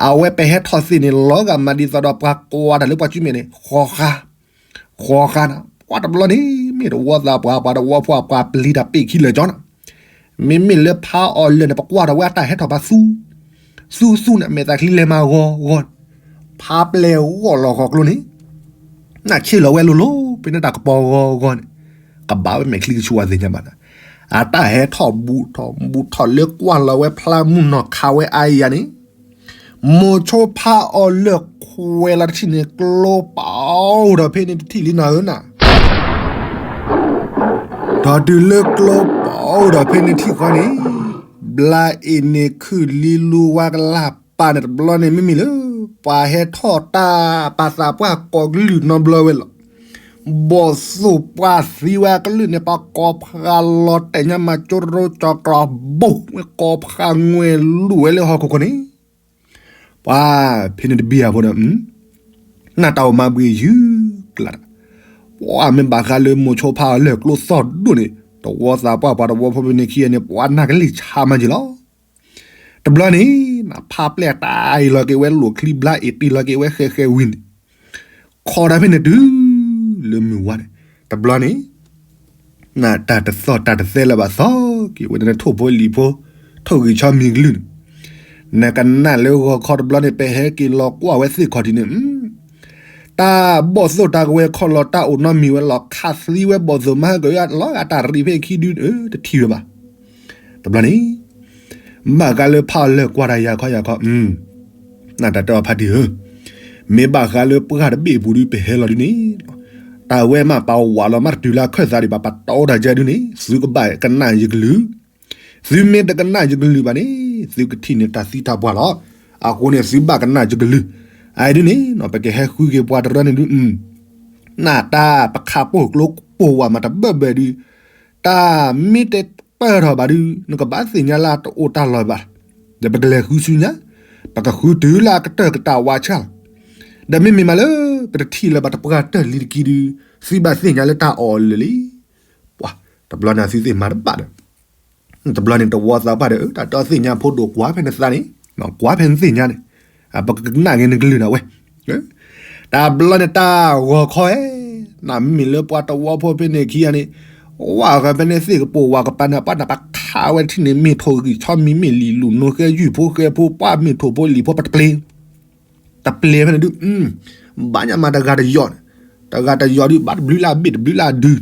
အဝဲပဟဲထီၣ်သ့ၣ်န့ၣ် လီၤဂာ်မးဒ်သိးဒီးပှၤကွၢ်တၢ်လၢပှၤစုမဲာ်န့ၣ် ဃီဃါ ဃီဃါနၤ, ပှၤတဘျီန့ၣ် မ့ၢ်တဝီသးပှၢ် ပှၤတဝီဖိအပှၤပျံၤတၢ်ပ့ၢ်ခံလၢာ်ကၠီနၤ, မ့မ့ၢ်လၢဖးအီၤလၢာ်န့ၣ် ပကွၢ်ထီၣ်ဝဲအတၢ်ဟဲထီၣ်ဖးသူ သူသူန့ၣ် မဲာ်သးချံလဲၤမၤဂီၤဂီၤ, ဖးပျဲၢ်ဂီၢ်လီၤဃီၤကျိန့ၣ် နၢ်ဆ့ၣ်လီၤဝဲလိၤလိၤ ဖဲန့ၣ်တၢ်ကပီၤဂီၤဂီၤန့ၣ် ကဘၣ်ဝဲမဲာ်ချံကဆူၣ်အသ့ၣ်ညါဘၣ်နၤ, အတၢ်ဟဲထီၣ်ဘူးထီၣ်ဘူးထီၣ်လၢကွၢ်လီၤဝဲဖျါမုၢ်နီၢ်ခးဝဲအါယၤန့ၣ် မိၤဆိဖးအီၤလၢာ်ခွဲးလီၤတထံၣ်န့ၣ် ကျိပအိၣ်ဒီးဖဲန့ၣ်တထံၣ်လံနၤဧၢနၤ, ဒီးတုၤလၢကျိပအိၣ်ဒီးဖဲန့ၣ်ထံၣ်ဃီန့ၣ် ဘျါအ့ၣ်န့ၣ်ခုၣ်လံလူဝါကလၢ်ပာ်န့ၣ်တဘျီန့ၣ် မ့မ့ၢ်လၢ ပှၤဟဲထီၣ်တၢ်ပာ်သးပှၢ်ကိးကလုာ်နီတဘျီဝဲလီၤ. ဘီၣ်သိၣ်ပှၢ်သံဝဲအကလုာ်န့ၣ် ပှၤကိးဖးလီၤတဲာ်ညါမၤကၠိရိကၠီကီဘိၣ်ဝဲကိးဖးငွဲၢ်လူၣ်ဝဲလၢဟီၣ်ခိၣ်ခိၣ်န့ၣ် ပှၤဖဲန့ၣ်တဘံၣ်အဖိဒီး နၢ်တၢ်အိၣ်မၤဘှံးယုၢ်ကျါဒီး ပှၤမ့ၢ်ဘၣ်ဃးလၢမိၤဆိဖးအီၤလၢာ်ကျိသီၣ်ဒိၣ်န့ၣ် တဝီသးပှၢ်ပှၤတဝီဖိဖဲန့ၣ်ခံဂၤန့ၣ် ပှၤနၢ်ကလံၣ်ဆါမးယံၤလီၤ. တဘျီန့ၣ် နဖးပျဲၢ်တၢ်အံၤလီၤက့ၤဝဲလိာ်ချံဘျါအ့ၣ်တံၢ်လီၤက့ၤဝဲဃဲဃဲဝံၤန့ၣ် ခီဒၣ်ဖဲန့ၣ်တုၤလၢမုၢ်ဝါန့ၣ် တဘျီန့ၣ် နတၢ်တသီၣ်တၢ်တသဲလၢၤဘၣ်သီက့ၤဝဲဒၣ်နထိၣ်ဖိလံၤဖိ ထိၣ်ဂံၢ်ဆီမံၤကလုၢ်န့ၣ် နကနၣ်လၢဂီၤခီတဘျီန့ၣ် ပဟဲက့ၤလီၤကွၢ်ဝဲသ့ၣ်ခီၣ်ထံးန့ၣ် တၢ်ဘီၣ်သိၣ်တၢ်ကဝဲၤခီၣ်လီၤတၢ်အိၣ်နီတမံၤဝဲလီၤ ခးသံဝဲဘီၣ်သိၣ်မၤဟးကၢၤအလီၤဂာ်တၢ်ရံၣ်ဖဲခံဒု တထံၣ်ဝဲဘၣ်. တဘျီန့ၣ် ဘၣ်ဃးလၢဖးအီၤလၢာ်ကွၢ်တၢ်ယၤခီယၤခီ နတၢ်တဲအီၤဖးတံၢ်ဧၢ, မ့ၢ်ဘၣ်ဃးလၢပှၢ်တဘ့ၣ်အပူၤဒုးပဟဲလီၤဒုးန့ၣ် တၢ်ဝဲမးပဝးလီၤမးတတုၤလၢအခၢၣ်သးဒံးဘၣ် ပတီၢ်တၢ်ယါဒုးန့ၣ် သုကဘၣ်ကနၣ်ယကလုၢ်, သုမ့ၢ်တကနၣ်ယကလုၢ်ဘၣ်န့ၣ် သုကထံၣ်န့ၢ်တၢ်သံတၢ်ပှၢ်လီၤ. အဃိန့ၣ်သုဘၣ်ကနၣ်ယကလုၢ်, အဒုးန့ၣ် ပကဟဲဃုက့ၤပှၤတရၢန့ၣ်ဒုး နတၢ်ပခးပိၢ်ကျိပိၢ်ဝးမးတဘၢၣ်ဘၢၣ်ဒုး တၢ်မ့ၢ်တပၢၢ်ထီၣ်ဘၣ်ဒုး နကဘၣ်သ့ၣ်ညါလၢတအိၣ်တၢ်လီၤဘၣ်, ဒီးပကလဲၤဃုဆူညါ, ပကဃုတုၤလၢအကတၢၢ်ကတၢၢ်ဝါဆၣ်လီၤ. ဒီးမ့မ့ၢ်မးလၢ ပတထံၣ်လၢၤဘၣ်တပှၢ်တၢၢ်လံၤတက့ၢ်ဒုး သုဘၣ်သ့ၣ်ညါလၢတၢ်အီၣ်အီၤလၢာ်လံ. ပှၤ တဘျီန့ၣ်သုသ့ၣ်မၤတဘၣ်ဒီး တဘျီန့ၣ်တဝီသးပှၢ်ဒီး တၢ်တီသ့ၣ်ညါဖိဒိၣ်ကွၢ်ဖဲနသးန့ၣ်, ကွၢ်ဖဲနသ့ၣ်ညါန့ၣ်, ပကကနၣ်က့ၤနကလုၢ်ဒၣ်ဝဲ. တဘျီန့ၣ်တၢ်ဂီၤခီဧဲ, နမ့မ့ၢ်လၢပှၤတဝီဖိဖဲန့ၣ်ခံဂၤန့ၣ်, ဝဲဃီဖဲန့ၣ်သ့ၣ်ကပိာ်ဝးကပၤန့ၣ် ပှၤနပခးဝဲထံၣ်န့ၣ် မ့ၢ်ထိၣ်ဂံၢ်ဆီမံၤမ့ၢ်လံာ်လူၤနိဃဲယုၢ်ဖိဃဲဖိ ပှၤမ့ၢ်ထိၣ်ဖိလံာ်ဖိပှၤတပျ့ၤ တပျ့ၤဖဲန့ၣ်ဒုး, ဘၣ်ညါမးတဂၤတယီၤန့ၣ်, တဂၤတယီၤဒုး ဘၣ်တဘျုးလၢအဘ့ၣ်တဘျုးလၢအဒုး,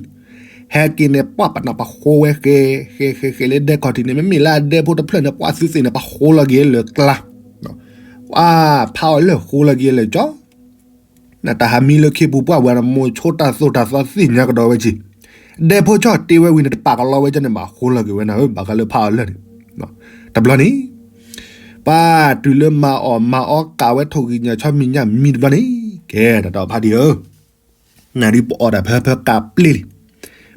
ဟဲက့ၤန့ၣ် ပှၤပနၢ်ပဃိဝဲဃဲ, ဃဲဃဲဃဲလၢဒဲခီၣ်ထံးန့ၣ် မ့မ့ၢ်လၢအဒဲဖိတဖျၢၣ်န့ၣ် ပှၤသုသ့ၣ်န့ၣ် ပဃိလီၤက့ၤလၢာ်ကျါ, ပှၤဖးအီၤလၢာ်ဃိလီၤက့ၤလၢာ်ကၠီ နတၢ်ဟးမံလၢခ့ပူၤပှၢ်ဝဲ မိၤဆိတၢ်သိၣ်တၢ်သီသ့ၣ်ညါကဒီးဝဲက့ၤ, ဒဲဖိဆီၣ်တ့ဝဲဝံၤန့ၣ် တပာ်ကလီဝဲကၠီန့ၣ် ဘၣ်ဃိလီၤက့ၤဝဲနၤဧၢ ဘၣ်ဃးလၢဖးအီၤလၢာ်န့ၣ်, တဘျီန့ၣ် ပှၤတုၤလၢမၤအီၣ်မၤအီကးဝဲထိၣ်ဂံၢ်ညၣ်ဆီမံၤညၣ်မံၤတဘျီန့ၣ်, ကဲတၢ်တီဖးတံၢ်ဧၢ နဒုးပအီၣ်တၢ်ဖၢဖၢကးပျ့ၤလံ,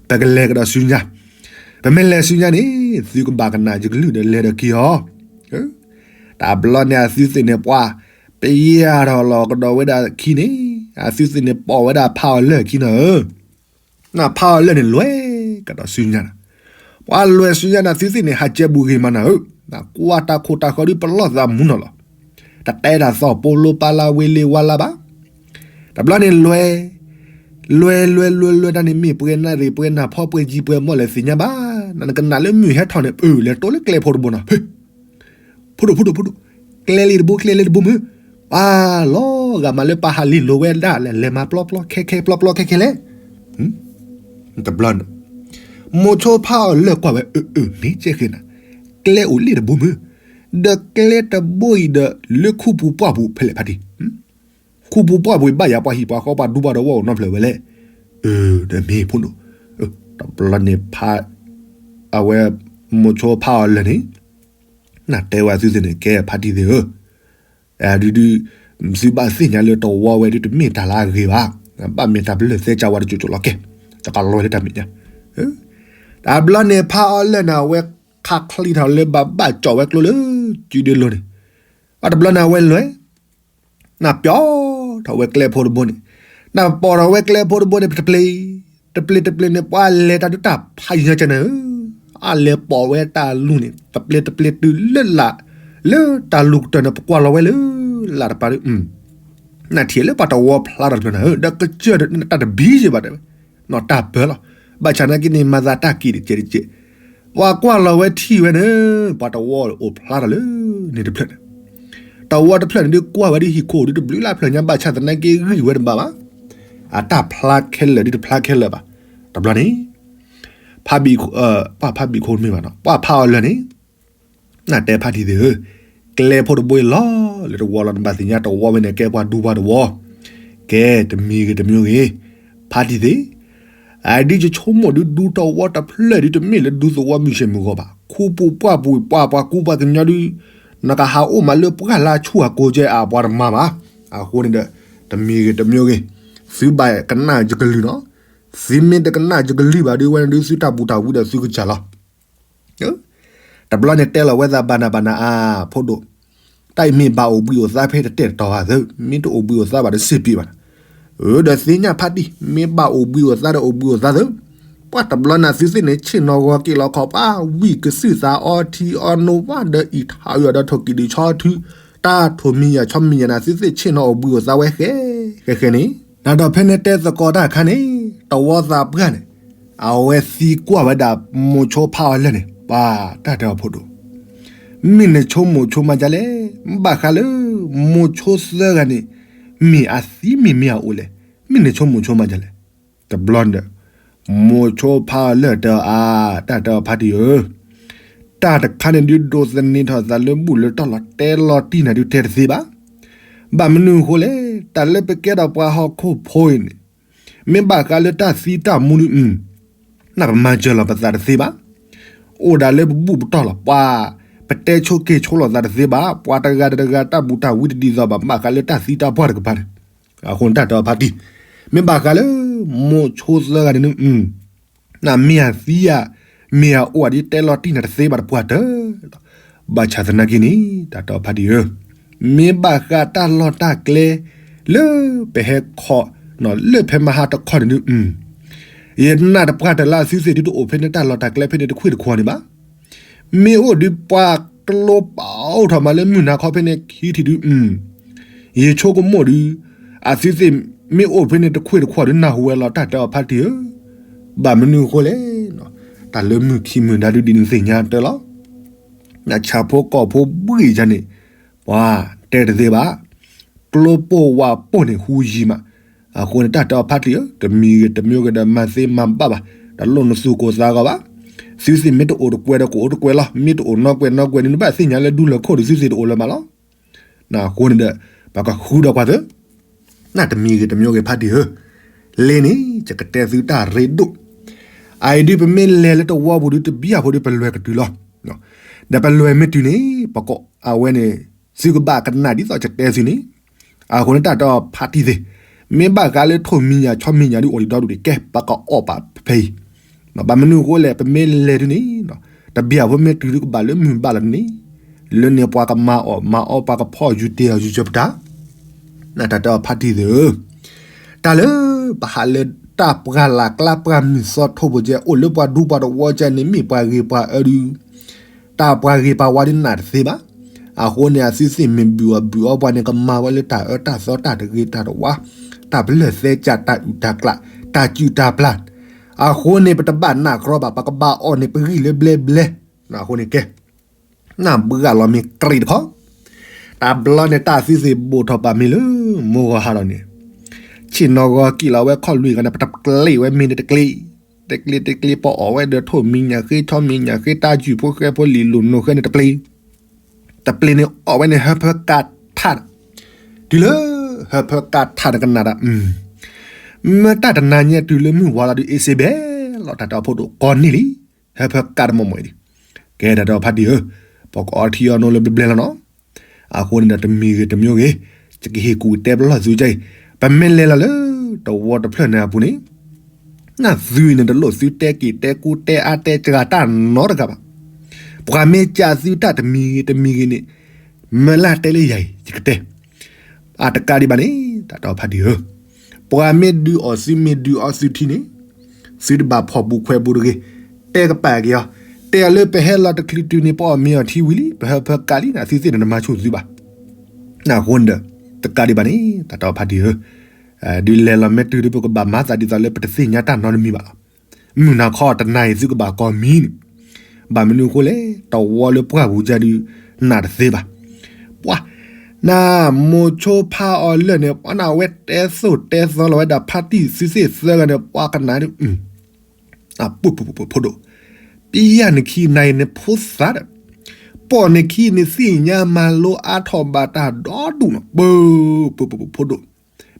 ပကလဲၤကဒီးဆူညါ, ပမ့ၢ်လဲၤဆူညါန့ၣ် သုကဘၣ်ကနၣ်ယကလုၢ်ဒီးလဲၤဒီးက့ၤအီၤ, တဘျီန့ၣ်အသုသ့ၣ်န့ၣ်ပှၤ, ပယဲၢ်ထီၣ်လီၤကဒီးဝဲဒၣ်ခံန့ၣ်, အသုသ့ၣ်န့ၣ်ပိာ်ဝဲဒၣ်ဖးအီၤလၢာ်ခံနၤဧၢ နဖးအီၤလၢာ်န့ၣ်လဲၤကဒီးဆူညါနၤ, ပှၤလဲၤဆူညါန့ၣ် သုသ့ၣ်န့ၣ် ဟးကဲဘူးဂ့ၤမးနၤဧၢ, နကွၢ်တၢ်ခိၣ်တၢ်ဃီဒုးပလီၢ်သးမူနီၤလီၤ, တတဲတၢ်သီၣ်ပိလိပာ်လၢဝ့ၤလ့ၤဝါလၢဘၣ်, တဘျီန့ၣ်လဲၤ, လဲၤလဲၤလဲၤလဲၤတၢ်န့ၣ် မ့ၢ်ပှဲၤနၣ်ရံၣ်ပှဲၤနၣ်ဖီပှဲၤယံၤပှဲၤမီၢ်လဲၣ်သ့ၣ်ညါဘၣ်, နကနၣ်လၢမုၢ်ဟဲထီၣ်န့ၣ် ပၢၢ်လဲၤတိလၢကျဲဖိတဘိနီၤ, ဖိဒိၣ်ဖိဒိၣ်ဖိဒိၣ်, ကျဲလံတဘိကျဲလံတဘိမုၢ်, ပာ်လီၤဂာ်မးလၢပှၤဟးလံလိၤဝဲဒၣ်လဲၤလဲၤမၤပျီပျီခဲခဲပျီပျီခဲခဲလဲၣ်, တဘျီန့ၣ်, မိၤဆိဖးအီၤလၢာ်ကွၢ်ဝဲအၢအၢမ့ၢ်ကဲဃဲနၤ, ကျဲအိၣ်လံတဘိမုၢ်, ဒီးကျဲတဘိအံၤဒီးလၢခူပူၤပှၢ်ပူၤဖဲလဲၣ်ဖးတံၢ် ခူပူၤပှၢ်ပူၤဘၣ်ယၤပှၤဟံၣ်ပှၤဃီပှၤဒူပှၤတဝီအိၣ်နီဖျၢၣ်ဝဲလဲၣ်, ဒီးမ့ၢ်ဖိဒိၣ်, တဘျီန့ၣ်ဖး အဝဲ မိၤဆိဖးအီၤလၢာ်န့ၣ် နတဲဝဲသုသ့ၣ်န့ၣ် ကဲဖါတံၢ်သ့ၣ်ဧၢ, ဒုဒု သုဘၣ်သ့ၣ်ညါလၢတဝီဝဲဒုတမ့ၢ်တၢ်လၢအဂ့ၤဘၣ်, ဘၣ်မ့ၢ်တၢ်ပလၢၢ်သဲကၢဝါတကၠိကၠိလီၤကဲ, တကလီဝဲလၢတၢ်မဲာ်ညါ, တဘျီန့ၣ်ဖးအီၤလၢာ်န့ၣ် အဝဲခးချံထီၣ်လၢဘၣ်ဘၣ်ကၠီၣ်ဝဲကျိလၢ စုဒ့လိၤန့ၣ်, အတဘျီန့ၣ်အဝဲလဲၤ နပျီထီၣ်ဝဲကျဲဖိတဘိန့ၣ်, နပီၣ်ထီၣ်ဝဲကျဲဖိတဘိန့ၣ် တပျ့ၤ, တပျ့ၤတပျ့ၤန့ၣ် ပှၤလဲၤတၢ်ဒုတၢ်ဖးယံၤညါကဲန့ၣ်ဧၢ, အလဲၤပိာ်ဝဲတၢ်လူန့ၣ် တပျ့ၤတပျ့ၤတုၤလၢလၢ်, လၢတၢ်လူၤကတၢၢ်န့ၣ် ပကွၢ်လီၤဝဲလၢ လၢ်တပၤဒု နထံၣ်လၢပှၤတဝီဖျါထီၣ်တဖျၢၣ်န့ၣ်ဧၢ, ဒီးကစၢၢ်တၢ်တဘံယဲၢ်ဘၣ်တဲဝဲ, နီၢ်တၢ်ပၢၢ်လီၤ, ဘၣ်ဆၣ်နာ်က့န့ၣ် မၤသးတၢ်က့ၤတကဲးတကဲး, ပှၤကွၢ်လီၤဝဲထံၣ်ဝဲန့ၣ်, ပှၤတဝီအိၣ်ဖျါထီၣ်လၢ န့ၣ်တဖျၢၣ်န့ၣ်, တဝီတဖျၢၣ်န့ၣ်ဒုးကွၢ်ဝဲဒ်ဟံၣ်ခိၣ်ဒုးတဘျုးလၢ်ဖျၢၣ်ညါ ဘၣ်ဆၣ်သနာ်က့ဂံၢ်ဝဲတဘၣ်ဘၣ်, အတၢ်ဖျါခဲလၢာ်ဒုးတဖျါခဲလၢာ်ဘၣ်, တဘျီန့ၣ် ဖးဘံၣ်, ပှၤဖးဘံၣ်ခိၣ်မ့ၢ်ဘၣ်နီၤ ပှၤဖးအီၤလၢာ်န့ၣ်, နတဲဖါတံၢ်သ့ၣ်ဧၢ, ကျဲဖိတဘိအံၤလီၤ လၢတဝီလီၤ နဘၣ်သ့ၣ်ညါတဝီဝဲန့ၣ် ကဲပှၤဒူပှၤတဝီ, ကဲတမံၤဂ့ၤတမံၤဂ့ၤ, ဖါတံၢ်သ့ၣ်, အဒ်ယဆိကမိၣ်ဒုးဒူတဝီတဖျၢၣ်ဒုးတမ့ၢ်လၢဒူသဝီမုၢ်ဆ့ၣ်မုၢ်ဂီၤဘၣ်, ခူပူၤပှၢ်ပူၤ ပှၤပှၤကူပှၤကညီဒုး, နကဟးအိၣ်မးလၢပှၢ်လၢဆူၣ်အကိးကဲအပှၤတမၤဘၣ်, အဃိန့ၣ်ဒီး, တမံၤဂ့ၤတမံၤဂ့ၤ, သုဘၣ်ကနၣ်ယကလုၢ်နီၤ, သုမ့ၢ်တကနၣ်ယကလုၢ်ဘၣ်ဒုးဝဲန့ၣ်ဒုး သုတၢ်ဘူၣ်တၢ်ဝံဒီးသုကစၢ်လီၤ တဘျီန့ၣ်တဲလီၤဝဲသးဘၣ်နၤဘၣ်နၤအါ, ဖိဒိၣ်, တၢ်အံၤမ့ၢ်ဘၣ်အိၣ်ဘှံးအိၣ်သါဖဲတတဲာ်တတီၤဘၣ်သၢ, မ့ၢ်တအိၣ်ဘှံးအိၣ်သါဘၣ်ဒီးစ့ၢ်ပံးဘၣ်, အၢ ဒီးသ့ၣ်ညါဖါတံၢ် မ့ၢ်ဘၣ်အိၣ်ဘှံးအိၣ်သါဒီးအိၣ်ဘှံးအိၣ်သါသၢ, ပှၤတဘျီနၤသုသ့ၣ်န့ၣ် ဆ့ၣ်နီၤဂီၤက့ၤလီၤခီ ပှၤဝံၣ်ကစုၣ်သးအီထံအီနိဝဲဒီးအံးထးယွၤဒီးထိၣ်ကံၣ်ဒုးဆီထူ, တၢ်ထိၣ်မံၤယၤဆီမံၤယၤနၤ သုသ့ၣ်ဆ့ၣ်နီၤအိၣ်ဘှံးအိၣ်သါဝဲဃဲ, ဃဲဃဲန့ၣ်, နဒီးဖဲန့ၣ်တဲသကိးတၢ်ခါန့ၣ်, တဝီသးပှၢ်န့ၣ်, အဝဲသံကွၢ်ဝဲဒၣ်မိၤဆိဖးအီၤလၢာ်န့ၣ် ပှၤတၢ်တဲအီၤဖိဒိၣ်, မ့ၢ်နဆိမိၤဆိမးဒ်လဲၣ်, ဘၣ်ဃးလၢ မိၤဆိသၢဂၤန့ၣ်, မ့ၢ်အသံမ့ၢ်မ့ၢ်အအိၣ်လဲၣ်, မ့ၢ်နဆိမိၤဆိမးဒ်လဲၣ်, တဘျီဒီး, မိၤဆိဖးအီၤလၢာ်တဲအီၤအါ, တၢ်တဲအီၤဖါတံၢ်ဧၢ တၢ်တခါန့ၣ်ဒုးဒိးသန့ၤထီၣ်သးလၢဘူၣ်လၢတီၢ်လီၤ တဲလီၤတံၢ်နၤဒုးတဲတသ့ဘၣ်, ဘၣ်မနုၤအဃိလဲၣ်, တၢ်လၢပကဲထီၣ်ပှၤဟီၣ်ခိၣ်ဖိအံၤန့ၣ်, မ့ၢ်ဘၣ်ဃးလၢတၢ်သံတၢ်မူဒုး, နပမၤစၢၤလီၤပသးတသ့ဘၣ်, အိၣ်ဒၣ်လၢပဘူၣ်ပတီၢ်လီၤ ပှၤ, ပတဲဆိက့ၤဆိလီၤသးတသ့ဘၣ်, ပှၤတဂၤတဂၤတၢ်ဘူၣ်တၢ်ဝံတဒ်သိးဘၣ် ဘၣ်ဃးလၢတၢ်သံတၢ်ပှၢ်တကပၤန့ၣ်, အဃိန့ၣ်တၢ်တဲအီၤဖါတံၢ်, မ့ၢ်ဘၣ်ဃးလၢ, မိၤဆိသၢဂၤန့ၣ်ဒုး နမ့ၢ်အသံဧါ, မ့ၢ်အအိၣ်ဧါဒ်တဲလီၤတံၢ်နၤတသ့ဘၣ်တပှၢ်တၢၢ်လီၤ, ဘၣ်ဆၣ်သနာ်က့န့ၣ် တၢ်တဲအီၤဖါတံၢ်ဧၢ, မ့ၢ်ဘၣ်ဃးတၢ်လီၢ်တၢ်ကျဲ, လၢပဟဲခီ, လၢဖဲမဟါတခီန့ၣ်ဒုး, ယနာ်တပှၢ်တၢၢ်လၢအသုသ့ၣ်ဒုးတအိၣ်ဖဲန့ၣ်တၢ်လီၢ်တၢ်ကျဲဖဲန့ၣ်တခွံၣ်တခွါန့ၣ်ဘၣ် မ့ၢ်အိၣ်ဒုးပှၤကျိပာ်အိၣ်ထီၣ်မးလၢမုၢ်နၤခီဖဲန့ၣ်ခံထံၣ်ဒုး, ယဆိကမိၣ်ဒုး, အသုသ့ၣ်မ့ၢ်အိၣ်ဖဲန့ၣ်တခွံၣ်တခွါဒုးနၢ်ဟူဝဲလီၤ တၢ်တဲအီၤဖါတံၢ်ဧၢ, ဘၣ်မနုၤအဃိလဲၣ်, တၢ်လၢမုၢ်ခံမုၢ်ဒါဒုးဒ်နသ့ၣ်ညါတၢ်လီၤ, နဆၣ်ဖိကီၢ်ဖိဘှံးယါန့ၣ်, ပှၤတဲတသ့ဘၣ် ကျိပိၢ်ဝးပိၢ်န့ၣ်ဟူယံၤမး, အဃိန့ၣ်တၢ်တဲအီၤဖါတံၢ်ဧၢ တမံၤဂ့ၤတမံၤဂ့ၤဒီးမၤသ့မၤဘၣ်ဘၣ်, တလိၣ်နသူၣ်ကိၢ်သးဂီၤဘၣ်, သုသ့ၣ်မ့ၢ်တအိၣ်တကွဲးဒီးကအိၣ်တကွဲးလီၤ, မ့ၢ်တအိၣ်နီကွဲးနီကွဲးန့ၣ် နဘၣ်သ့ၣ်ညါလၢဒူလၢၢ်ခိၣ်ဒီးသုသ့ၣ်တအိၣ်လၢၤမးလီၤ, အဃိန့ၣ်ဒီး, ပကဃုဒီးကွၢ်သၢ နတမံၤဂ့ၤတမံၤဂ့ၤဖါတံၢ်ဧၢ, လ့န့ၣ် ယကတဲသုတၢ်ရ့ဒိၣ်, အအံၤဒုးပမ့ၢ်လဲၤလၢတဝီပူၤဒုးတဘံၣ်အဖိဒုးပလွဲၢ်ကတုၤလီၤ, ဒီးပလွဲၢ်မ့ၢ်တုၤန့ၣ် ပကအဝဲန့ၣ်, သုကဘၣ်ကနၣ်ဒ်သိးယတဲသုန့ၣ်, အဃိန့ၣ်တၢ်တဲအီၤဖါတံၢ်သ့ၣ်, မ့ၢ်ဘၣ်ဃးလၢထိၣ်မံၤညၣ်ဆီမံၤညၣ်ဒုးအိၣ်ဒံးဒီဒူၣ်ဒံးကဲ ပကအီၣ်ပာ်ဖဲအံၤ, ဘၣ်မနုၤအဃိလဲၣ် ပမ့ၢ်လဲၤဒုးန့ၣ်, တဘံၣ်အဖိမ့ၢ်တုၤဒုးကဘၣ်လၢမုၢ်ဘၣ်လီၤန့ၣ်, လၢန့ၣ်ပှၤကမၤအီၣ်မၤအီပှၤကဖီၣ်ယူၤတ့ၢ်အီၤယူၤစၢၤပတၢ် နတၢ်တဲအီၤဖါတံၢ်သ့ၣ်ဧၢ, တၢ်လၢပဟးလၢတၢ်ပှၢ်လၢ်ကျါပှၢ်မုၢ်သီထိၣ်ဖိကဲ အိၣ်လၢပှၤဒူပှၤတဝီကဲန့ၣ် မ့ၢ်ပှၤဂ့ၤပှၤအၢဒုး, တၢ်ပှၤဂ့ၤပှၤဝါဒုးနၢ်တသ့ဘၣ်, အဃိန့ၣ် အသုသ့ၣ်မ့ၢ်ဘုၣ်အီၣ်ဘုၣ်အီပှၤန့ၣ် ကမၤဝဲလၢတၢ်အၢတၢ်သီတၢ်တဂ့ၤတၢ်တဝါ, တၢ်ပလၢၢ်သဲကၢ်တၢ်အုၣ်တၢ်ကျၢ်, တၢ်စုၣ်တၢ်ပျၢ်, အဃိန့ၣ် ပတဘၣ်နၢ်ကြီဘၣ် ပကဘၣ်အီၣ်န့ၣ်ပဂံၢ်လၢဘျဲဘျဲ, အဃိန့ၣ်ကဲ နၢ်ဘှါလီၤမ့ၢ်ကြံးတခီ, တဘျီန့ၣ်တၢ်သုသ့ၣ်ဘိၣ်ထီၣ်ပာ်မ့ၢ်လၢ မိၢ်ဂီၤဟါလီၤန့ၣ်, ဆ့ၣ်နီၤဂီၤကံၣ်လီၤဝဲခီၣ်လွံၢ်ဂၤန့ၣ် ပတကျ့းဝဲမ့ၢ်န့ၣ်တကျ့း, တကျ့းတကျ့းပအီၣ်ဝဲဒီးထိၣ်မံၤညၣ်ဃ့ ဆီမံၤညၣ်ဃ့ တၢ်ယူၢ်ဖိဃဲဖိလံာ်လိာ်နိၣ်ဃဲန့ၣ်တပျ့ၤ, တပျ့ၤန့ၣ်အီၣ်ဝဲန့ၣ် ဟၢဖၢကးထး, တုၤလၢ ဟၢဖၢကးထးန့ၣ်ကနၣ်ဒၣ်, မ့ၢ်တၢ်တနၤညါတုၤလၢမုၢ်ဝါလီၤဒုးအ့စ့ဘဲလီၤ, လီၤတၢ်တဲအီၤဖးဒိၣ်ကိးနံၣ်လံ, ဟၢဖၢကးတမီၢ်မီၢ်အံၤလံ. ကဲတၢ်တဲအီၤဖးတံၢ်ဧၢ, ပကအီထံအီနိလၢဘျဲၣ်ဘျဲၣ်လီၤနီၤ. အဃိန့ၣ်ဒီးတမံၤဂ့ၤတမံၤဂ့ၤ, ယကဟ့ၣ်ကူၣ်တဲပလီၢ်သုကဲအံၤ, ပမ့ၢ်လဲၤလီၤလၢတဝီတဖျၢၣ်န့ၣ်အပူၤန့ၣ် နသုန့ၣ်တလိၣ်သုတဲက့ၤတဲကူတဲအါတဲစှၤတၢ်နီတဂၤဘၣ်. ပှၤမ့ၢ်ကးသုတၢ်တမံၤဂ့ၤတမံၤဂ့ၤန့ၣ်, မၢလၢတဲလၢယၤအံၤ ယကတဲ, အတကးဒံးဘၣ်န့ၣ် တၢ်တဲအီၤဖးတံၢ်ဧၢ, ပှၤမ့ၢ်ဒုးအီၣ်သုမ့ၢ်ဒုးအီသုထံန့ၣ်, သုတဘၣ်ဖီၣ်ဘူးခွဲးဘူးတဂ့ၤ, တဲကပာ်က့ၤအီၤ, တဲအီၤလၢပဟဲလီၤတချုးတုၤန့ၣ် ပအီၣ်မ့ၤအီထံဝံၤလံ ပဟၢဖၢကးလံန့ၣ် အသုသ့ၣ်န့ၣ်နမၤဆူၣ်သုဘၣ်. အဃိန့ၣ်ဒီး တကးဒံးဘၣ်န့ၣ် တၢ်တဲအီၤဖးတံၢ်ဧၢ, ဒုးလဲၤလီၤမ့ၢ်တုၤဒုး ပကဘၣ်မၤသးဒ်သိးလၢပတသ့ၣ်ညါတၢ်နီတမံၤဘၣ်လီၤ. မုၢ်နၤခီတနၤအံၤသုကဘၣ်ကိးမံၤန့ၣ်, ဘၣ်မနုၤအဃိလဲၣ်, တဝီလၢပှၢ်ပူၤကဒုး နၢ်တသ့ဘၣ်. ပှၤ, နမိၤဆိဖးအီၤလၢာ်န့ၣ် ပှၤနၢ်ဝဲတဲသိၣ်တဲသီလီၤဝဲဒၣ်ဖါတံၢ်သုသ့ၣ်သၢဂၤန့ၣ် ပှၤကနၣ်ဒုး ပှၤ, ပယၢ်နခံနၤအံၤန့ၣ်ဖိသၣ်ဒီး, ပိာ်နခံန့ၣ်သ့ၣ်ညါမၤလိအါထီၣ်ဘၣ်တၢ်ဒီဒူၣ်နီၤ, ပှၤ, ပှၤ,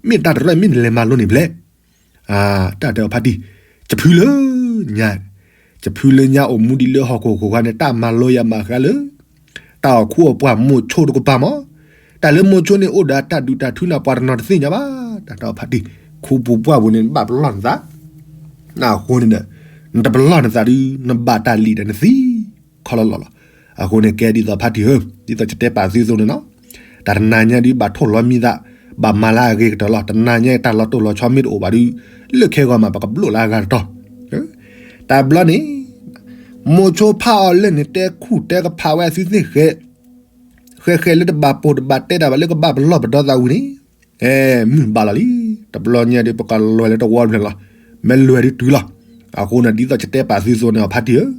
မ့ၢ်တၢ်တရၢၣ်မ့ၢ်နလဲၤမၤလိန့ၣ်ဖဲလဲၣ်. တၢ်တဲအီၤဖါတံၢ်, ယဖုလၢညါ, ယဖုလၢညါအိၣ်မူဒံးလၢဟီၣ်ခိၣ်ခိၣ်ခါန့ၣ် တၢ်မၤလိယၤမၤဃါလၢ တၢ်အိၣ်ခူအိၣ်ပှၢ်မိၤဆိတကပၤမး, တၢ်လၢမိၤဆိန့ၣ်အိၣ်ဒီးတၢ်ဒုၣ်တၢ်ထုန့ၣ် ပှၤတနီၤတသ့ၣ်ညါဘၣ်. တၢ်တဲအီၤဖါတံၢ်, ခူပူၤပှၢ်ပူၤန့ၣ် နဘၣ်ပလီၢ်နသး, အဃိန့ၣ်ဒီး နတပလီၢ်နသးဒုး နဘၣ်တၢ်လံၣ်ဒီးနသံ ခီလီၤလီၤလီၤ. အဃိန့ၣ်ကဲဒ်သိးဖါတံၢ်ဧၢ, ဒ်သိးယတဲပာ်သုအသိးန့ၣ်လီၤ. တၢ်တနၤညါဒုးဘၣ်ထိၣ်လီၤမံသး, ဘၣ်မၤလၢအဂ့ၤကတၢၢ်လီၤ. တနၤညါအံၤတၢ်လီၤတိၢ်လီၤဆီမ့ၢ်တအိၣ်ဘၣ်ဒုး, လၢခဲဂီၤမး ပကဘျိးလၢအဂၤတတီၤ. တဘျီန့ၣ် မိၤဆိဖးအီၤလၢာ်န့ၣ် တဲခူၣ်တဲကဖးဝဲအသုသ့ၣ်ဃဲ, ဃဲဃဲလၢတဘၣ်ပိာ်တဘၣ်တဲတၢ်ဘၣ်လၢကဘၣ်ပလီၢ်ပဒီသးဝံၤန့ၣ်, အဲ မုၢ်ဘၣ်လီၤလံ. တဘျီညါဒုး ပကလဲၤလၢတဝီတဖျၢၣ်လီၤ. မ့ၢ်လဲၤဒုးတုၤလီၤ. အဃိန့ၣ် ဒ်သိးယတဲပာ်သုအသိးန့ၣ် အဖါတံၢ်ဧၢ,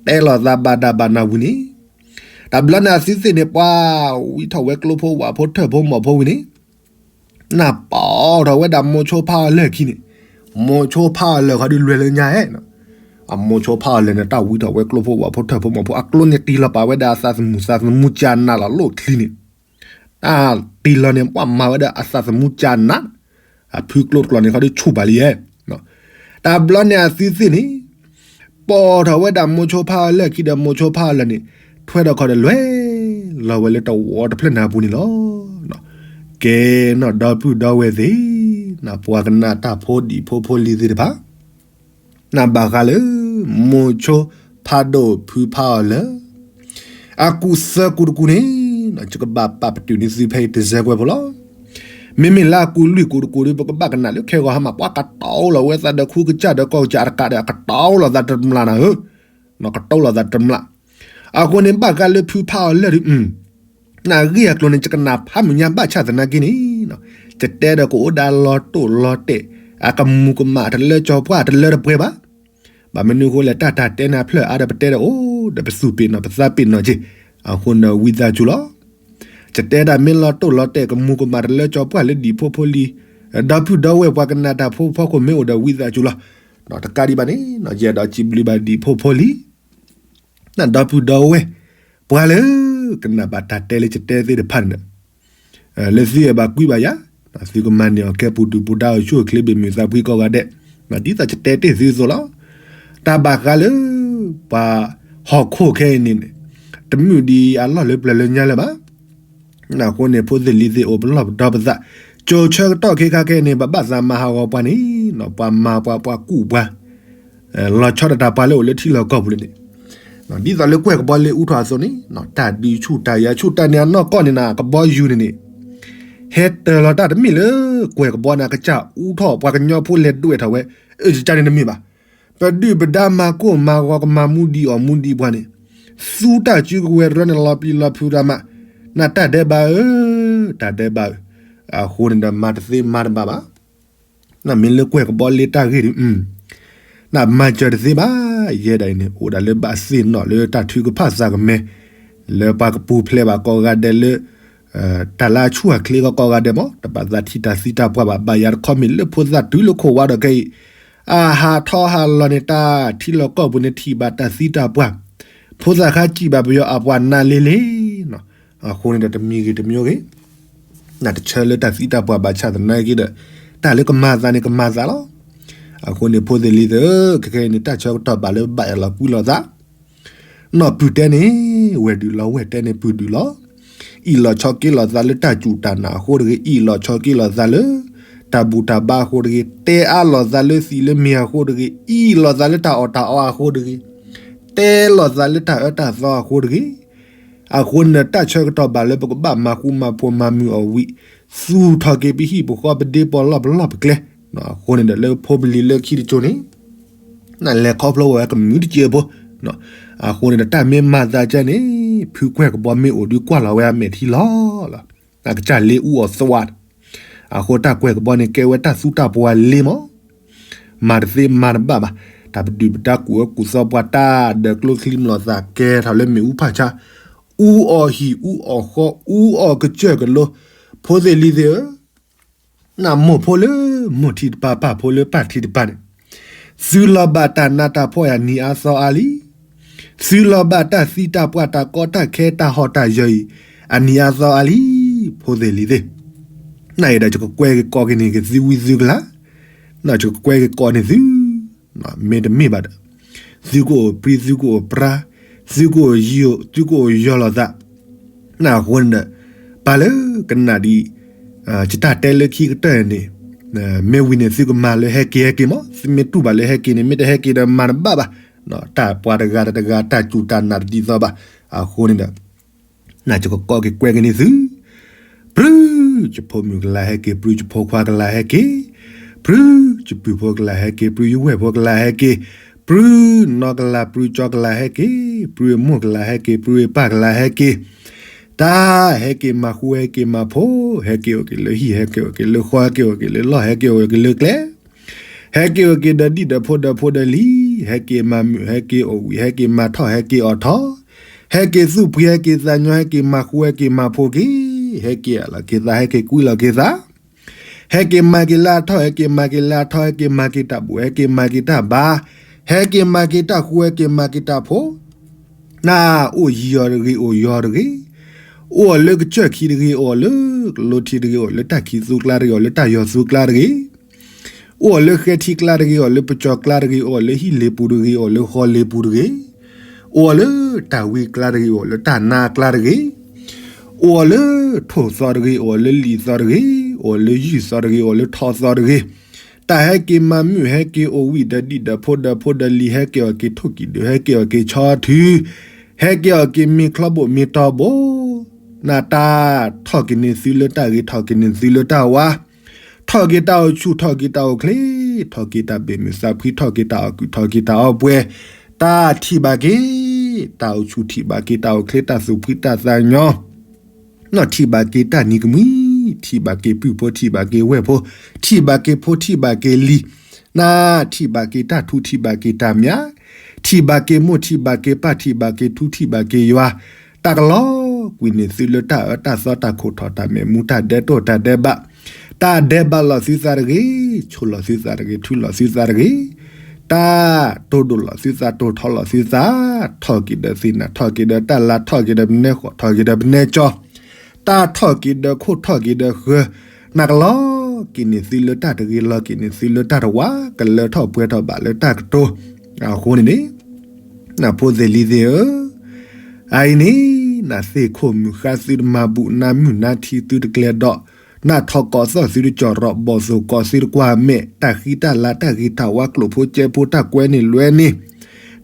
တဲလိာ်သးဘၣ်ဒၣ်ဘၣ်နၢ်ဝံၤန့ၣ်, တဘျီန့ၣ်အသုသ့ၣ်န့ၣ် ပှၤဝံထီၣ်ဝဲကျိဖိဝၣ်ဖိထၢၣ်ဖိမီၢ်ဖိဝံၤန့ၣ် နၢ်ပီၢ်ထီၣ်ဝဲဒၣ်မိၤဆိဖးအီၤလၢာ်ခံန့ၣ်, မိၤဆိဖးအီၤလၢာ်ဃီဒုးလွဲၢ်လၢညါဧဲ, အမိၤဆိဖးအီၤလၢာ်န့ၣ် တၢ်ဝံထီၣ်ဝဲကျိဖိဝၣ်ဖိထၢၣ်ဖိမီၢ်ဖိ အကျိန့ၣ်တံၢ်လီၤပာ်ဝဲဒၣ်အသးသမူ သးသမူကၢ်နးလီၤလိၣ်ချံန့ၣ်, တၢ်တံၢ်လီၤန့ၣ် ပှၤမၤဝဲဒၣ်အသးသမူကၢ်နး, အဖုကျိတကျိၤန့ၣ်ခီဒုးဆူၣ်ပာ်လံဧဲ. တဘျီန့ၣ်အသုသ့ၣ်န့ၣ် ပီၢ်ထီၣ်ဝဲဒၣ်မိၤဆိဖးအီၤလၢာ်ခံဒီးမိၤဆိဖးအီၤလၢာ်န့ၣ် ထွဲထီၣ်ခီဒီးလွဲၢ်လီၤဝဲလၢတဝီတဖျၢၣ်န့ၣ်အပူၤန့ၣ်လီၤ. ကဲနီၣ်ဒီပုၢ်ဒီဝဲၢ်သ့ၣ်, နပှၤကနၣ်တၢ်ဖိဒံးဖိဖိလံၤသ့ၣ်တဖၣ်, နဘၣ်ဃးလၢ မိၤဆိဖးဒိၣ်ဖုဖးအီၤလၢာ် အကူၣ်သၢကူၣ်တကူၣ်န့ၣ်, ယကဘၣ်ပာ်ပတုာ်န့ၢ်သုဖဲအံၤတစဲးကွဲးဖိလီၤ. မ့မ့ၢ်လၢအကူၣ်လွံၢ်ကူၣ်တကူၣ်ဒီး ပကဘၣ်ကနၣ်လၢခဲဂီၤဟါမး ပှၤကတီလိာ်ဝဲသးဒီးခူကစၢ်ဒီးကီၢ်ကစၢ်အတကးဒီး အကတီလိာ်သးတမျၢ်နၤဧၢ, ကတီလိာ်သးတမျၢ်. အဃိန့ၣ် ဘၣ်ဃးလၢဖုဖးအီၤလၢာ်ဒီး နဂ့ၢ်အကျိၤန့ၣ် ယကနၣ်ဖးမုၢ်ညါဘၣ်ဆၣ်သနာ်က့န့ၣ်, ယတဲဒီးကအိၣ်ဒၣ်လီၤတိၢ်လီၤတဲာ်, အကမူၤကမၣ်တလၢကၠီၤပှၢ်တလၢတပှဲၤဘၣ်. ဘၣ်မနုၤအဃိလဲၣ် တၢ်တၢ်တဲန့ၣ်အဖျၢၣ်အါဒီးပတဲဒီးအိၣ်ဒီးပသူၣ်ပ့ၤနီၣ်ပသးပ့ၤနီၣ်က့ၤ, အဃိန့ၣ်ဝံသးစူၤလီၤ. ယတဲဒၣ်မ့ၢ်လီၤတိၢ်လီၤတဲာ်ကမူၤကမၣ်တလၢကၠီၤပှၢ်လၢဒံၣ်ဖိဖိလံၤ, ဒီပုၢ်ဒီဝဲၢ်ပှၤကနၣ်တၢ်ဖိဖီခိၣ်မ့ၢ်အိၣ်ဒီးဝံသးစူၤလီၤ. တကးဒံးဘၣ်န့ၣ် ယအဲၣ်ဒိးစံးဘျုးဘၣ်ဒံၣ်ဖိဖိလံၤ နဒီပုၢ်ဒီဝဲၢ် ပှၤလၢကနၣ်ဘၣ်တၢ်တဲလၢယတဲသ့ၣ်တဖၣ်န့ၣ်ဒီး, လၢသုအဲၣ်ဘၣ်ကွံဘၣ်ယၤ, သုကမၤန့ၢ်အီၤကဲပူၤဒုၣ်ပူၤဒါအိၣ်ဆူၣ်အိၣ်ချ့ဘၣ်မုာ်သးဖှံကိးဂၤဒဲး, ဒ်သိးယတဲတ့ၢ်သုအသိးလီၤ. တၢ်ဘၣ်ဃးလၢ ပှၤဟီၣ်ခိၣ်ခဲအံၤန့ၣ်န့ၣ်, တမုာ်ဒံးအလီၢ်လၢပျၢၤလၢညါလၢၤဘၣ်. အဃိန့ၣ် ဖိသ့ၣ်လံၤသ့ၣ်အိၣ်ပလီၢ်ပဒီပသး, ကၠိၤဆၢကတီၢ်ခဲခါခဲအံၤန့ၣ် ပဘၣ်သးမၤဟးဂီၤပှၤန့ၣ်, ပှၤမၤပှၤပှၤကူၣ်ပှၤ လီၤဆီဒၣ်တၢ်ပှၤလၢအိၣ်လၢထံလီၢ်ကီၢ်ပူၤလၢန့ၣ်, ဒ်သိးလၢကွဲၢ်ကဘီလ့အူထီၣ်အသိးန့ၣ်, တၢ်ဒုးဆူၣ်တၢ်ယၤဆူၣ်တၢ်န့ၣ်အနီၢ်ကီၢ်န့ၣ်နၤ ကဘီယူၤန့ၣ်န့ၣ်, ဟဲတၢၤလီၤတၢ်တမ့ၢ်လၢကွဲၢ်ကဘီန့ၣ် အကစၢ်အူထီၣ်ပှၤကညီဖိလဲၤဒွဲၣ်ထီၣ်ဝဲ, အၢ ယကန့ၣ်တမ့ၢ်ဘၣ်. ပဒုၣ်ပဒါမၤကိၢ်မၤဂီၤကမၤမူဒံးအီၣ်မူဒံးပှၤန့ၣ်, သူတၢ်စုကဝဲၤတရၢန့ၣ်လီၤပျံၤလီၤဖုးရၣ်မး, နတၢ်ဒဲးဘးဧၢ, တၢ်ဒဲးဘးဧၢ, အဃိန့ၣ်ဒီးမၤတသ့မၤတဘၣ်ဘၣ်. နမ့ၢ်လၢကွဲၢ်ကဘီလ့တၢ်ဂ့ၢ်ဒီး, နမၤစၢၤတသ့ဘၣ်. ယဲဒၣ်အံၤန့ၣ် အိၣ်ဒၣ်လၢဘၣ်သ့ၣ်နီၣ်လၢတၢ်ထုကဖၣ်သးကမဲ, လၢပှၤကပူၤဖျဲးဘၣ်ကိးဂၤဒဲးလၢ တၢ်လၢအဆူၣ်အချ့ကီးကိးဂၤဒဲးမး, တဘၣ်သးထံၣ်တၢ်သံတၢ်ပှၢ်ဘၣ်. ဘၣ်ယၤတခီမ့ၢ်လၢဖိသၣ်တုၤလၢခိၣ်ဝါဒီးခဲအံၤ, အဟးထီၣ်ဟးလီၤန့ၣ် တၢ်ထံလီၢ်ကီၢ်ပူၤန့ၣ်ထံၣ်ဘၣ်တၢ်သံတၢ်ပှၢ်, ဖိသၣ်ခါစံၣ်ဘၣ်ပယီၤအပှၤနါလ့လ့ အဃိန့ၣ်ဒီးတမံၤဂ့ၤတမံၤဂ့ၤ နတဆၢလၢတၢ်သံတၢ်ပှၢ်ဘၣ်ဆၣ်သနာ်က့ဒီး, တၢ်လၢကမၤသးန့ၣ်ကမၤသးလီၤ. အဃိန့ၣ် ဖိသ့ၣ်လံၤသ့ၣ်ဧၢ, ခဲခဲအံၤန့ၣ် တၢ်ဆၢကတီၢ်ဘၣ်လၢဘၣ်ယၤလီၤကွံလိာ်သး, နီၢ်ပုၢ်တဲန့ၣ် ဝဲၢ်ဒုးလီၤ, ဝဲၢ်တဲန့ၣ်ပုၢ်ဒုးလီၤ, အ့ၣ်လိာ်ဆိးက့လိာ်သးလၢတၢ်စူၢ်တၢ်နာ်အဃိတဂ့ၤ, အ့ၣ်လိာ်ဆိးက့လိာ်သးလၢ တၢ်ဘူၣ်တၢ်ဘါအဃိတဂ့ၤ, တဲအါလိာ်သးလၢသံးလၢမ့ၢ်အဃိတဂ့ၤ, အ့ၣ်လိာ်သးလၢတၢ်အီၣ်တၢ်အီအဃိတဂ့ၤ, တဲလိာ်သးလၢတၢ်အၢတၢ်သီအဃိတဂ့ၤ, အဃိန့ၣ်ဒီး တၢ်ဆၢကတီၢ်ဘၣ်လၢပကဘၣ်မၤဃူမၤဖိးမၤမုာ်အီၤဝံၤ, သူၣ်ထီၣ်က့ၤပဟံၣ်ပဃီပဒ့ပီၢ်လီၢ်ပလီၢ်ပကျဲ, အဃိန့ၣ်ဒီး လၢဖိပလံၤလၢခံတစိၤန့ၣ် နလဲၤခီဖျိဝဲကမုာ်တစဲးဖိ, အဃိန့ၣ်ဒီး တၢ်မ့ၢ်မၤသးကဲန့ၣ် ဖုကွဲၢ်ကဘီမ့ၢ်အိၣ်ဒုးကွၢ်လီၤဝဲအမဲာ်ထံလီၤလီၤ, အကစၢ်လ့အူအီၣ်သွါ, အဃိတၢ်ကွဲၢ်ကဘီန့ၣ် ကဲဝဲတၢ်သူတၢ်ပှၤလ့မး မၤတသ့မၤတဘၣ်ဘၣ်, တၢ်ပဒုၣ်ပဒါကူၣ်အၢကူၣ်သီပှၤတၢ်ဒၢးကျိချံမျိာ်သၣ်ကဲထီၣ်လၢမ့ၣ်အူဖးဆါ, အူအီၣ်ဟံၣ်အူအီၣ်ဃီအူအီၣ်ကစၢၢ်ကလိ, ဖိသ့ၣ်လံၤသ့ၣ်ဧၢ, နမိၢ်ဖိလၢမိၢ်ထံတပၤ ပၢ်ဖိလၢပၢ်ထံတပၤန့ၣ်, သုလီၤဘၣ်တၢ်နးတၢ်ဖှီၣ်အနံၤအါသီအါလံ, သုလီၤဘၣ်တၢ်သံတၢ်ပှၢ်တၢ်ကီတၢ်ခဲတၢ်ဟီၣ်တၢ်ယၢၤအံၤ အနံၤအါသီအါလံ, ဖိသ့ၣ်လံၤသ့ၣ် နအံၤဒီးယကကွဲက့ၤကိးက့ၤန့ၢ်က့ၤသုဝံသုကလၤ, နယကကွဲက့ၤကိးန့ၢ်သု, မ့တမ့ၢ်ဘၣ်ဒီး သုကအိၣ်ပြံသုကအိၣ်ပြါ, သုကအိၣ်ယံၤ, သုကအိၣ်ယီၤလိာ်သး, နအဃိန့ၣ်ဒီး ပာ်လၢကနၣ်ဒံး ယတၢ်တဲလၢခံကတၢၢ်န့ၣ်, မ့ၢ်ဝံၤန့ၣ် သုကမၤလၢဟဲက့ၤဟဲက့ၤမး, သုမ့ၢ်တူၢ်ဘၣ်လၢဟဲက့ၤန့ၣ် မ့ၢ်တဟဲက့ၤဒီးမၤတဘၣ်ဘၣ်, တၢ်ပှၤတဂၤတဂၤ တၢ်စူၢ်တၢ်နာ်တဒ်သိးဘၣ်, အဃိန့ၣ်ဒီး နယကကိးက့ၤကွဲက့ၤန့ၢ်သု, ပြူယဖိမုၣ်ကလၤဟဲက့ၤ, ပြူယဖိခွါကလၤဟဲက့ၤ, ပြူယပုၢ်ဖိကလၤဟဲက့ၤ, ပြူယဝဲၢ်ဖိကလၤဟဲက့ၤ, ပြူနီၢ်ကလၤ ပြူကၠီကလၤဟဲက့ၤ, ပြူအမိၢ်ကလၤဟဲက့ၤ, ပြူအပၢ်ကလၤဟဲက့ၤ, တၢ်ဟဲက့ၤမၤဃူဟဲက့ၤမၤဖိး, ဟဲက့ၤအိၣ်က့ၤလၢဟံၣ် ဟဲက့ၤအိၣ်က့ၤလၢဃီ ဟဲက့ၤအိၣ်က့ၤလၢလီၢ် ဟဲက့ၤအိၣ်က့ၤလၢကျဲ ဟဲက့ၤအိၣ်က့ၤဒီးဒံၣ်ဒီးဖိဒီးဖိဒီးလံၤ, ဟဲက့ၤမၤမုာ် ဟဲက့ၤအိၣ်ဝံၣ် ဟဲက့ၤမၤထီၣ် ဟဲက့ၤအီၣ်ထီၣ်, ဟဲက့ၤသူၣ်ဖှံ ဟဲက့ၤသးညီ ဟဲက့ၤမၤဃူ ဟဲက့ၤမၤဖိးက့ၤ, ဟဲက့ၤအးလီၤက့ၤသး ဟဲက့ၤကွံလီၤက့ၤသး, ဟဲက့ၤမၤက့ၤလၢအထီၣ် ဟဲက့ၤမၤက့ၤလၢအထီ ဟဲက့ၤမၤက့ၤတၢ်ဘူၣ် ဟဲက့ၤမၤက့ၤတၢ်ဘါ, ဟဲက့ၤမၤက့ၤတၢ်ဃူ ဟဲက့ၤမၤက့ၤတၢ်ဖိး, နအိၣ်ယံၤအီၤတဂ့ၤ အိၣ်ယီၤတဂ့ၤ, အိၣ်အီၤလၢကစၢၢ်ခံတဂ့ၤ အိၣ်အီၤလၢကလိထံတဂ့ၤ အိၣ်လၢတၢ်ခံးသူကျါတဂ့ၤ အိၣ်လၢတၢ်ယီၤသူကျါတဂ့ၤ, အိၣ်အီၤလၢဃဲထံကျါတဂ့ၤ အိၣ်လၢပစီၤကျါတဂ့ၤ အိၣ်အီၤလၢဟံၣ်လ့ပူၤတဂ့ၤ အိၣ်လၢဃီလ့ပူၤတဂ့ၤ, အိၣ်အီၤလၢတၢ်ဝံကျါတဂ့ၤ အိၣ်လၢတၢ်နါကျါတဂ့ၤ, အိၣ်အီၤလၢထိၣ်သီတဂ့ၤ အိၣ်အီၤလၢလံာ်သီတဂ့ၤ အိၣ်အီၤလၢယုၢ်သီတဂ့ၤ အိၣ်လၢထီသီတဂ့ၤ, တၢ်ဟဲက့ၤမၤမုာ် ဟဲက့ၤအိၣ်ဝံၣ်ဒီးဒံၣ်ဒီးဖိဒီးဖိဒီးလံၤ ဟဲက့ၤအီၤက့ၤထိၣ်ကံၣ်ဒုး ဟဲက့ၤအီၤက့ၤဆီထု, ဟဲက့ၤအီၤက့ၤမ့ၤချီဘိၣ်မ့ၤတီဘိၣ်, နတၢ်ထီၣ်က့ၤန့ၢ်သုလၢတၢ်ဂ့ၤ ထီၣ်က့ၤန့ၢ်သုလၢတၢ်ဝါ, ထီၣ်က့ၤတၢ်အိၣ်ဆူၣ် ထီၣ်က့ၤတၢ်အိၣ်ချ့, ထီၣ်က့ၤတၢ်ဘၣ်မုာ်သးဖှံ ထီၣ်က့ၤတၢ်အီၣ်ကုၣ် ထီၣ်က့ၤတၢ်အီပှဲၤ, တၢ်ထံၣ်ဘၣ်က့ၤ တၢ်အိၣ်ဆူၣ် ထံၣ်ဘၣ်က့ၤတၢ်အိၣ်ချ့ တၢ်သူၣ်ဖှံတၢ်သးညီ နီၢ်ထံၣ်ဘၣ်က့ၤတၢ်နံၤကမှံ, ထံၣ်ဘၣ်က့ၤပုၢ်ဖိ ထံၣ်ဘၣ်က့ၤဝဲၢ်ဖိ, ထံၣ်ဘၣ်က့ၤဖိ ထံၣ်ဘၣ်က့ၤလံၤ, နထံၣ်ဘၣ်က့ၤတၢ်ထူ ထံၣ်ဘၣ်က့ၤတၢ်မၠး, ထံၣ်ဘၣ်က့ၤမိၢ် ထံၣ်ဘၣ်က့ၤပၢ် ထံၣ်ဘၣ်က့ၤထူ ထံၣ်ဘၣ်က့ၤယွၤ, တၢ်ကလီၤကွံာ်န့ၢ်သုလၢတၢ်အၢတၢ်သီ တၢ်ခိၣ်ထီၣ် တၢ်မဲာ်မူ တၢ်ဒဲးတိၢ် တၢ်ဒဲးဘး, တၢ်ဒဲးဘးလီၤသုသးတဂ့ၤ, ဆိၣ်လီၤသုသးတဂ့ၤ, ထုးလီၤသုသးတဂ့ၤ, တၢ်တိၢ်ဒိၣ်လီၤသုသး တိၢ်ထီလီၤသုသး, ထီၣ်က့ၤဒီးသ့ၣ်နၢ် ထီၣ်က့ၤဒီးတၢ်လၤ ထီၣ်က့ၤဒီးပနဲဃီၣ် ထီၣ်က့ၤဒီးပနဲကၠီ, တၢ်ထီၣ်က့ၤဒီးခိၣ် ထီၣ်က့ၤဒီးဃၢၤ, နကလီၤက့ၤန့ၢ်သုလၢတၢ်တဂ့ၤ လီၤက့ၤန့ၢ်သုလၢတၢ်တဝါ ကလၢထီၣ်ပှဲၤထီၣ်ဘၣ်လၢတၢ်ကတိၤ, အဃိန့ၣ်န့ၣ် နဖိသ့ၣ်လံၤသ့ၣ်ဧၢ, အအံၤန့ၣ် နသ့ၣ်ခိၣ်မုၢ်ဃါ သုတမၤဘူၣ် နါမုၢ်နါထံ သုတကျဲၤဒီး, နထီၣ်ကီးသီၣ် သုတကၠီၣ်ရီး ဘီၣ်သိၣ်ကီး သုတကွၢ်မဲာ် တၢ်ဃံတၢ်လၤ တၢ်ဂ့ၤထၣ်ဝါ ကျိၣ်ဖိကဲဖိ တၢ်ကွဲန့ၢ်လွဲန့ၢ်,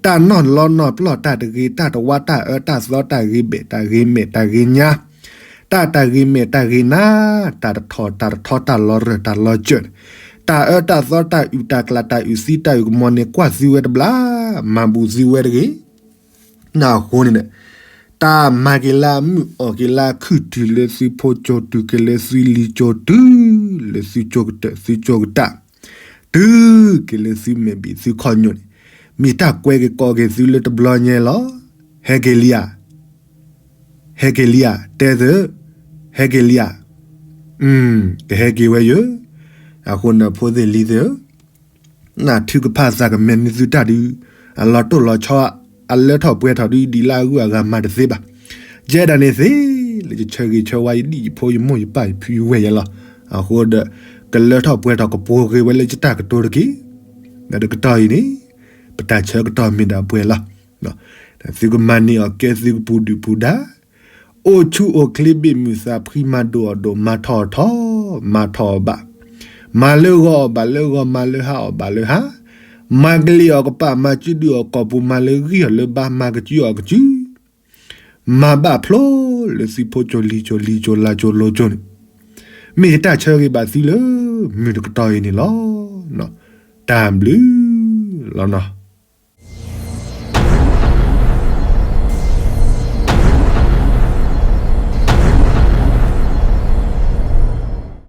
တၢ်နီၢ်လီနီၢ်ပျီၢ် တၢ်တဂ့ၤ တၢ်တဝါ တၢ်အၢတၢ်သီ တၢ်ဂ့ၤဘဲၣ် တၢ်ဂ့ၤမဲာ် တၢ်ဂ့ၤညါ တၢ်တၢ်ဂ့ၤမဲာ်တၢ်ဂ့ၤနါ, တၢ်တထီၣ်တၢ်တထီ တၢ်လီၤရၢၢ်တၢ်လီၤစၢၢ်, တၢ်အၢတၢ်သီ တၢ်အုၣ်တၢ်ကျၢ် တၢ်အုၣ်သံ တၢ်အုၣ်ကမီၤန့ၣ် ကွၢ်သုဝဲတဘျီ, မၤဘူၣ်သုဝဲတဂ့ၤ. နအဃိန့ၣ်ဒီး တၢ်မၤက့ၤလၢအမုာ် အီၣ်က့ၤလၢအခုၣ် တုၤလၢသုဖိကၠိ တုၤက့ၤလၢသုလံၤကၠိ တုၤလၢသုကၠိကတၢၢ် သုကၠိကတၢၢ် တုၤက့ၤလၢသုမဲာ်ဘံၣ်သုခီၣ်ညိၣ်န့ၣ် မ့ၢ်တၢ်ကွဲက့ၤကိးက့ၤသုလၢတဘျီညါလီၤ. ဟဲက့ၤလံဧါ, ဟဲက့ၤလံဧါ, တဲသၢ, ဟဲက့ၤလံဧါ, ကဟဲက့ၤဝဲယၢ, အဃိန့ၣ် ဖိသ့ၣ်လံၤသ့ၣ်ဧၢ, နထုကဖၣ်သးကမဲာ်န့ၢ်သုတၢ်ဒုး, အလီၤတိၢ်လီၤဆီ အလၢထီၣ်ပှဲၤထီၣ်ဒုး ဒ်လၢအဂုၤအဂၤမၤတသ့ဘၣ်. ယဲဒၣ်န့ၣ်သ့, လၢယဆၢဂ့ၤဆၢဝါ ယဒံၣ်ယဖိ ယမိၢ်ယပၢ် ယဖံယဝဲၢ်ယဲလီၤ. အဃိဒီး ကလၢထီၣ်ပှဲၤထီၣ် ကပှဲၤဂ့ၤဝဲလၢယတၢ်ကတိၤတက့ၢ်. ဒီးတကတီၢ်အံၤန့ၣ် ပတၢ်ဆၢကတီၢ်မ့ၢ်ဒၣ်ပှဲၤလီၤ. သုကမၤန့ၢ်အီၤကဲသုကပူၤဒုၣ်ပူၤဒါ, အိၣ်ဆူၣ်အိၣ်ချ့ဘ့ၣ်မုၢ်သးဖှံ မၤဒိၣ်အီၤဒိၣ် မၤထီၣ်အီၤထီ, မၤထီၣ်အီၤဘၣ်, မၤလၢဂီၤအီၤဘၣ်လၢဂီၤ မၤလၢဟါအီၤဘၣ်လၢဟါ, မၤကလံၤအီၤကပၤ မၤစုဒုၣ်အီၤကိာ်ပူၤ မၤလၢဂံၢ်အီၤလၢဘါ မၤကစုအီၤကစု မၤဘၣ်ဖျိလၢသုဖိကၠိလံၤကၠိ လံၤကၠိ လါကၠိ လိၤကၠိန့ၣ်, မ့ၢ်ယတၢ်ဆၢဂ့ၤဘၣ်သုလၢမုၢ်တကတီၢ်အံၤန့ၣ်လီၤ. တၢ်ဘျုးလီၤ.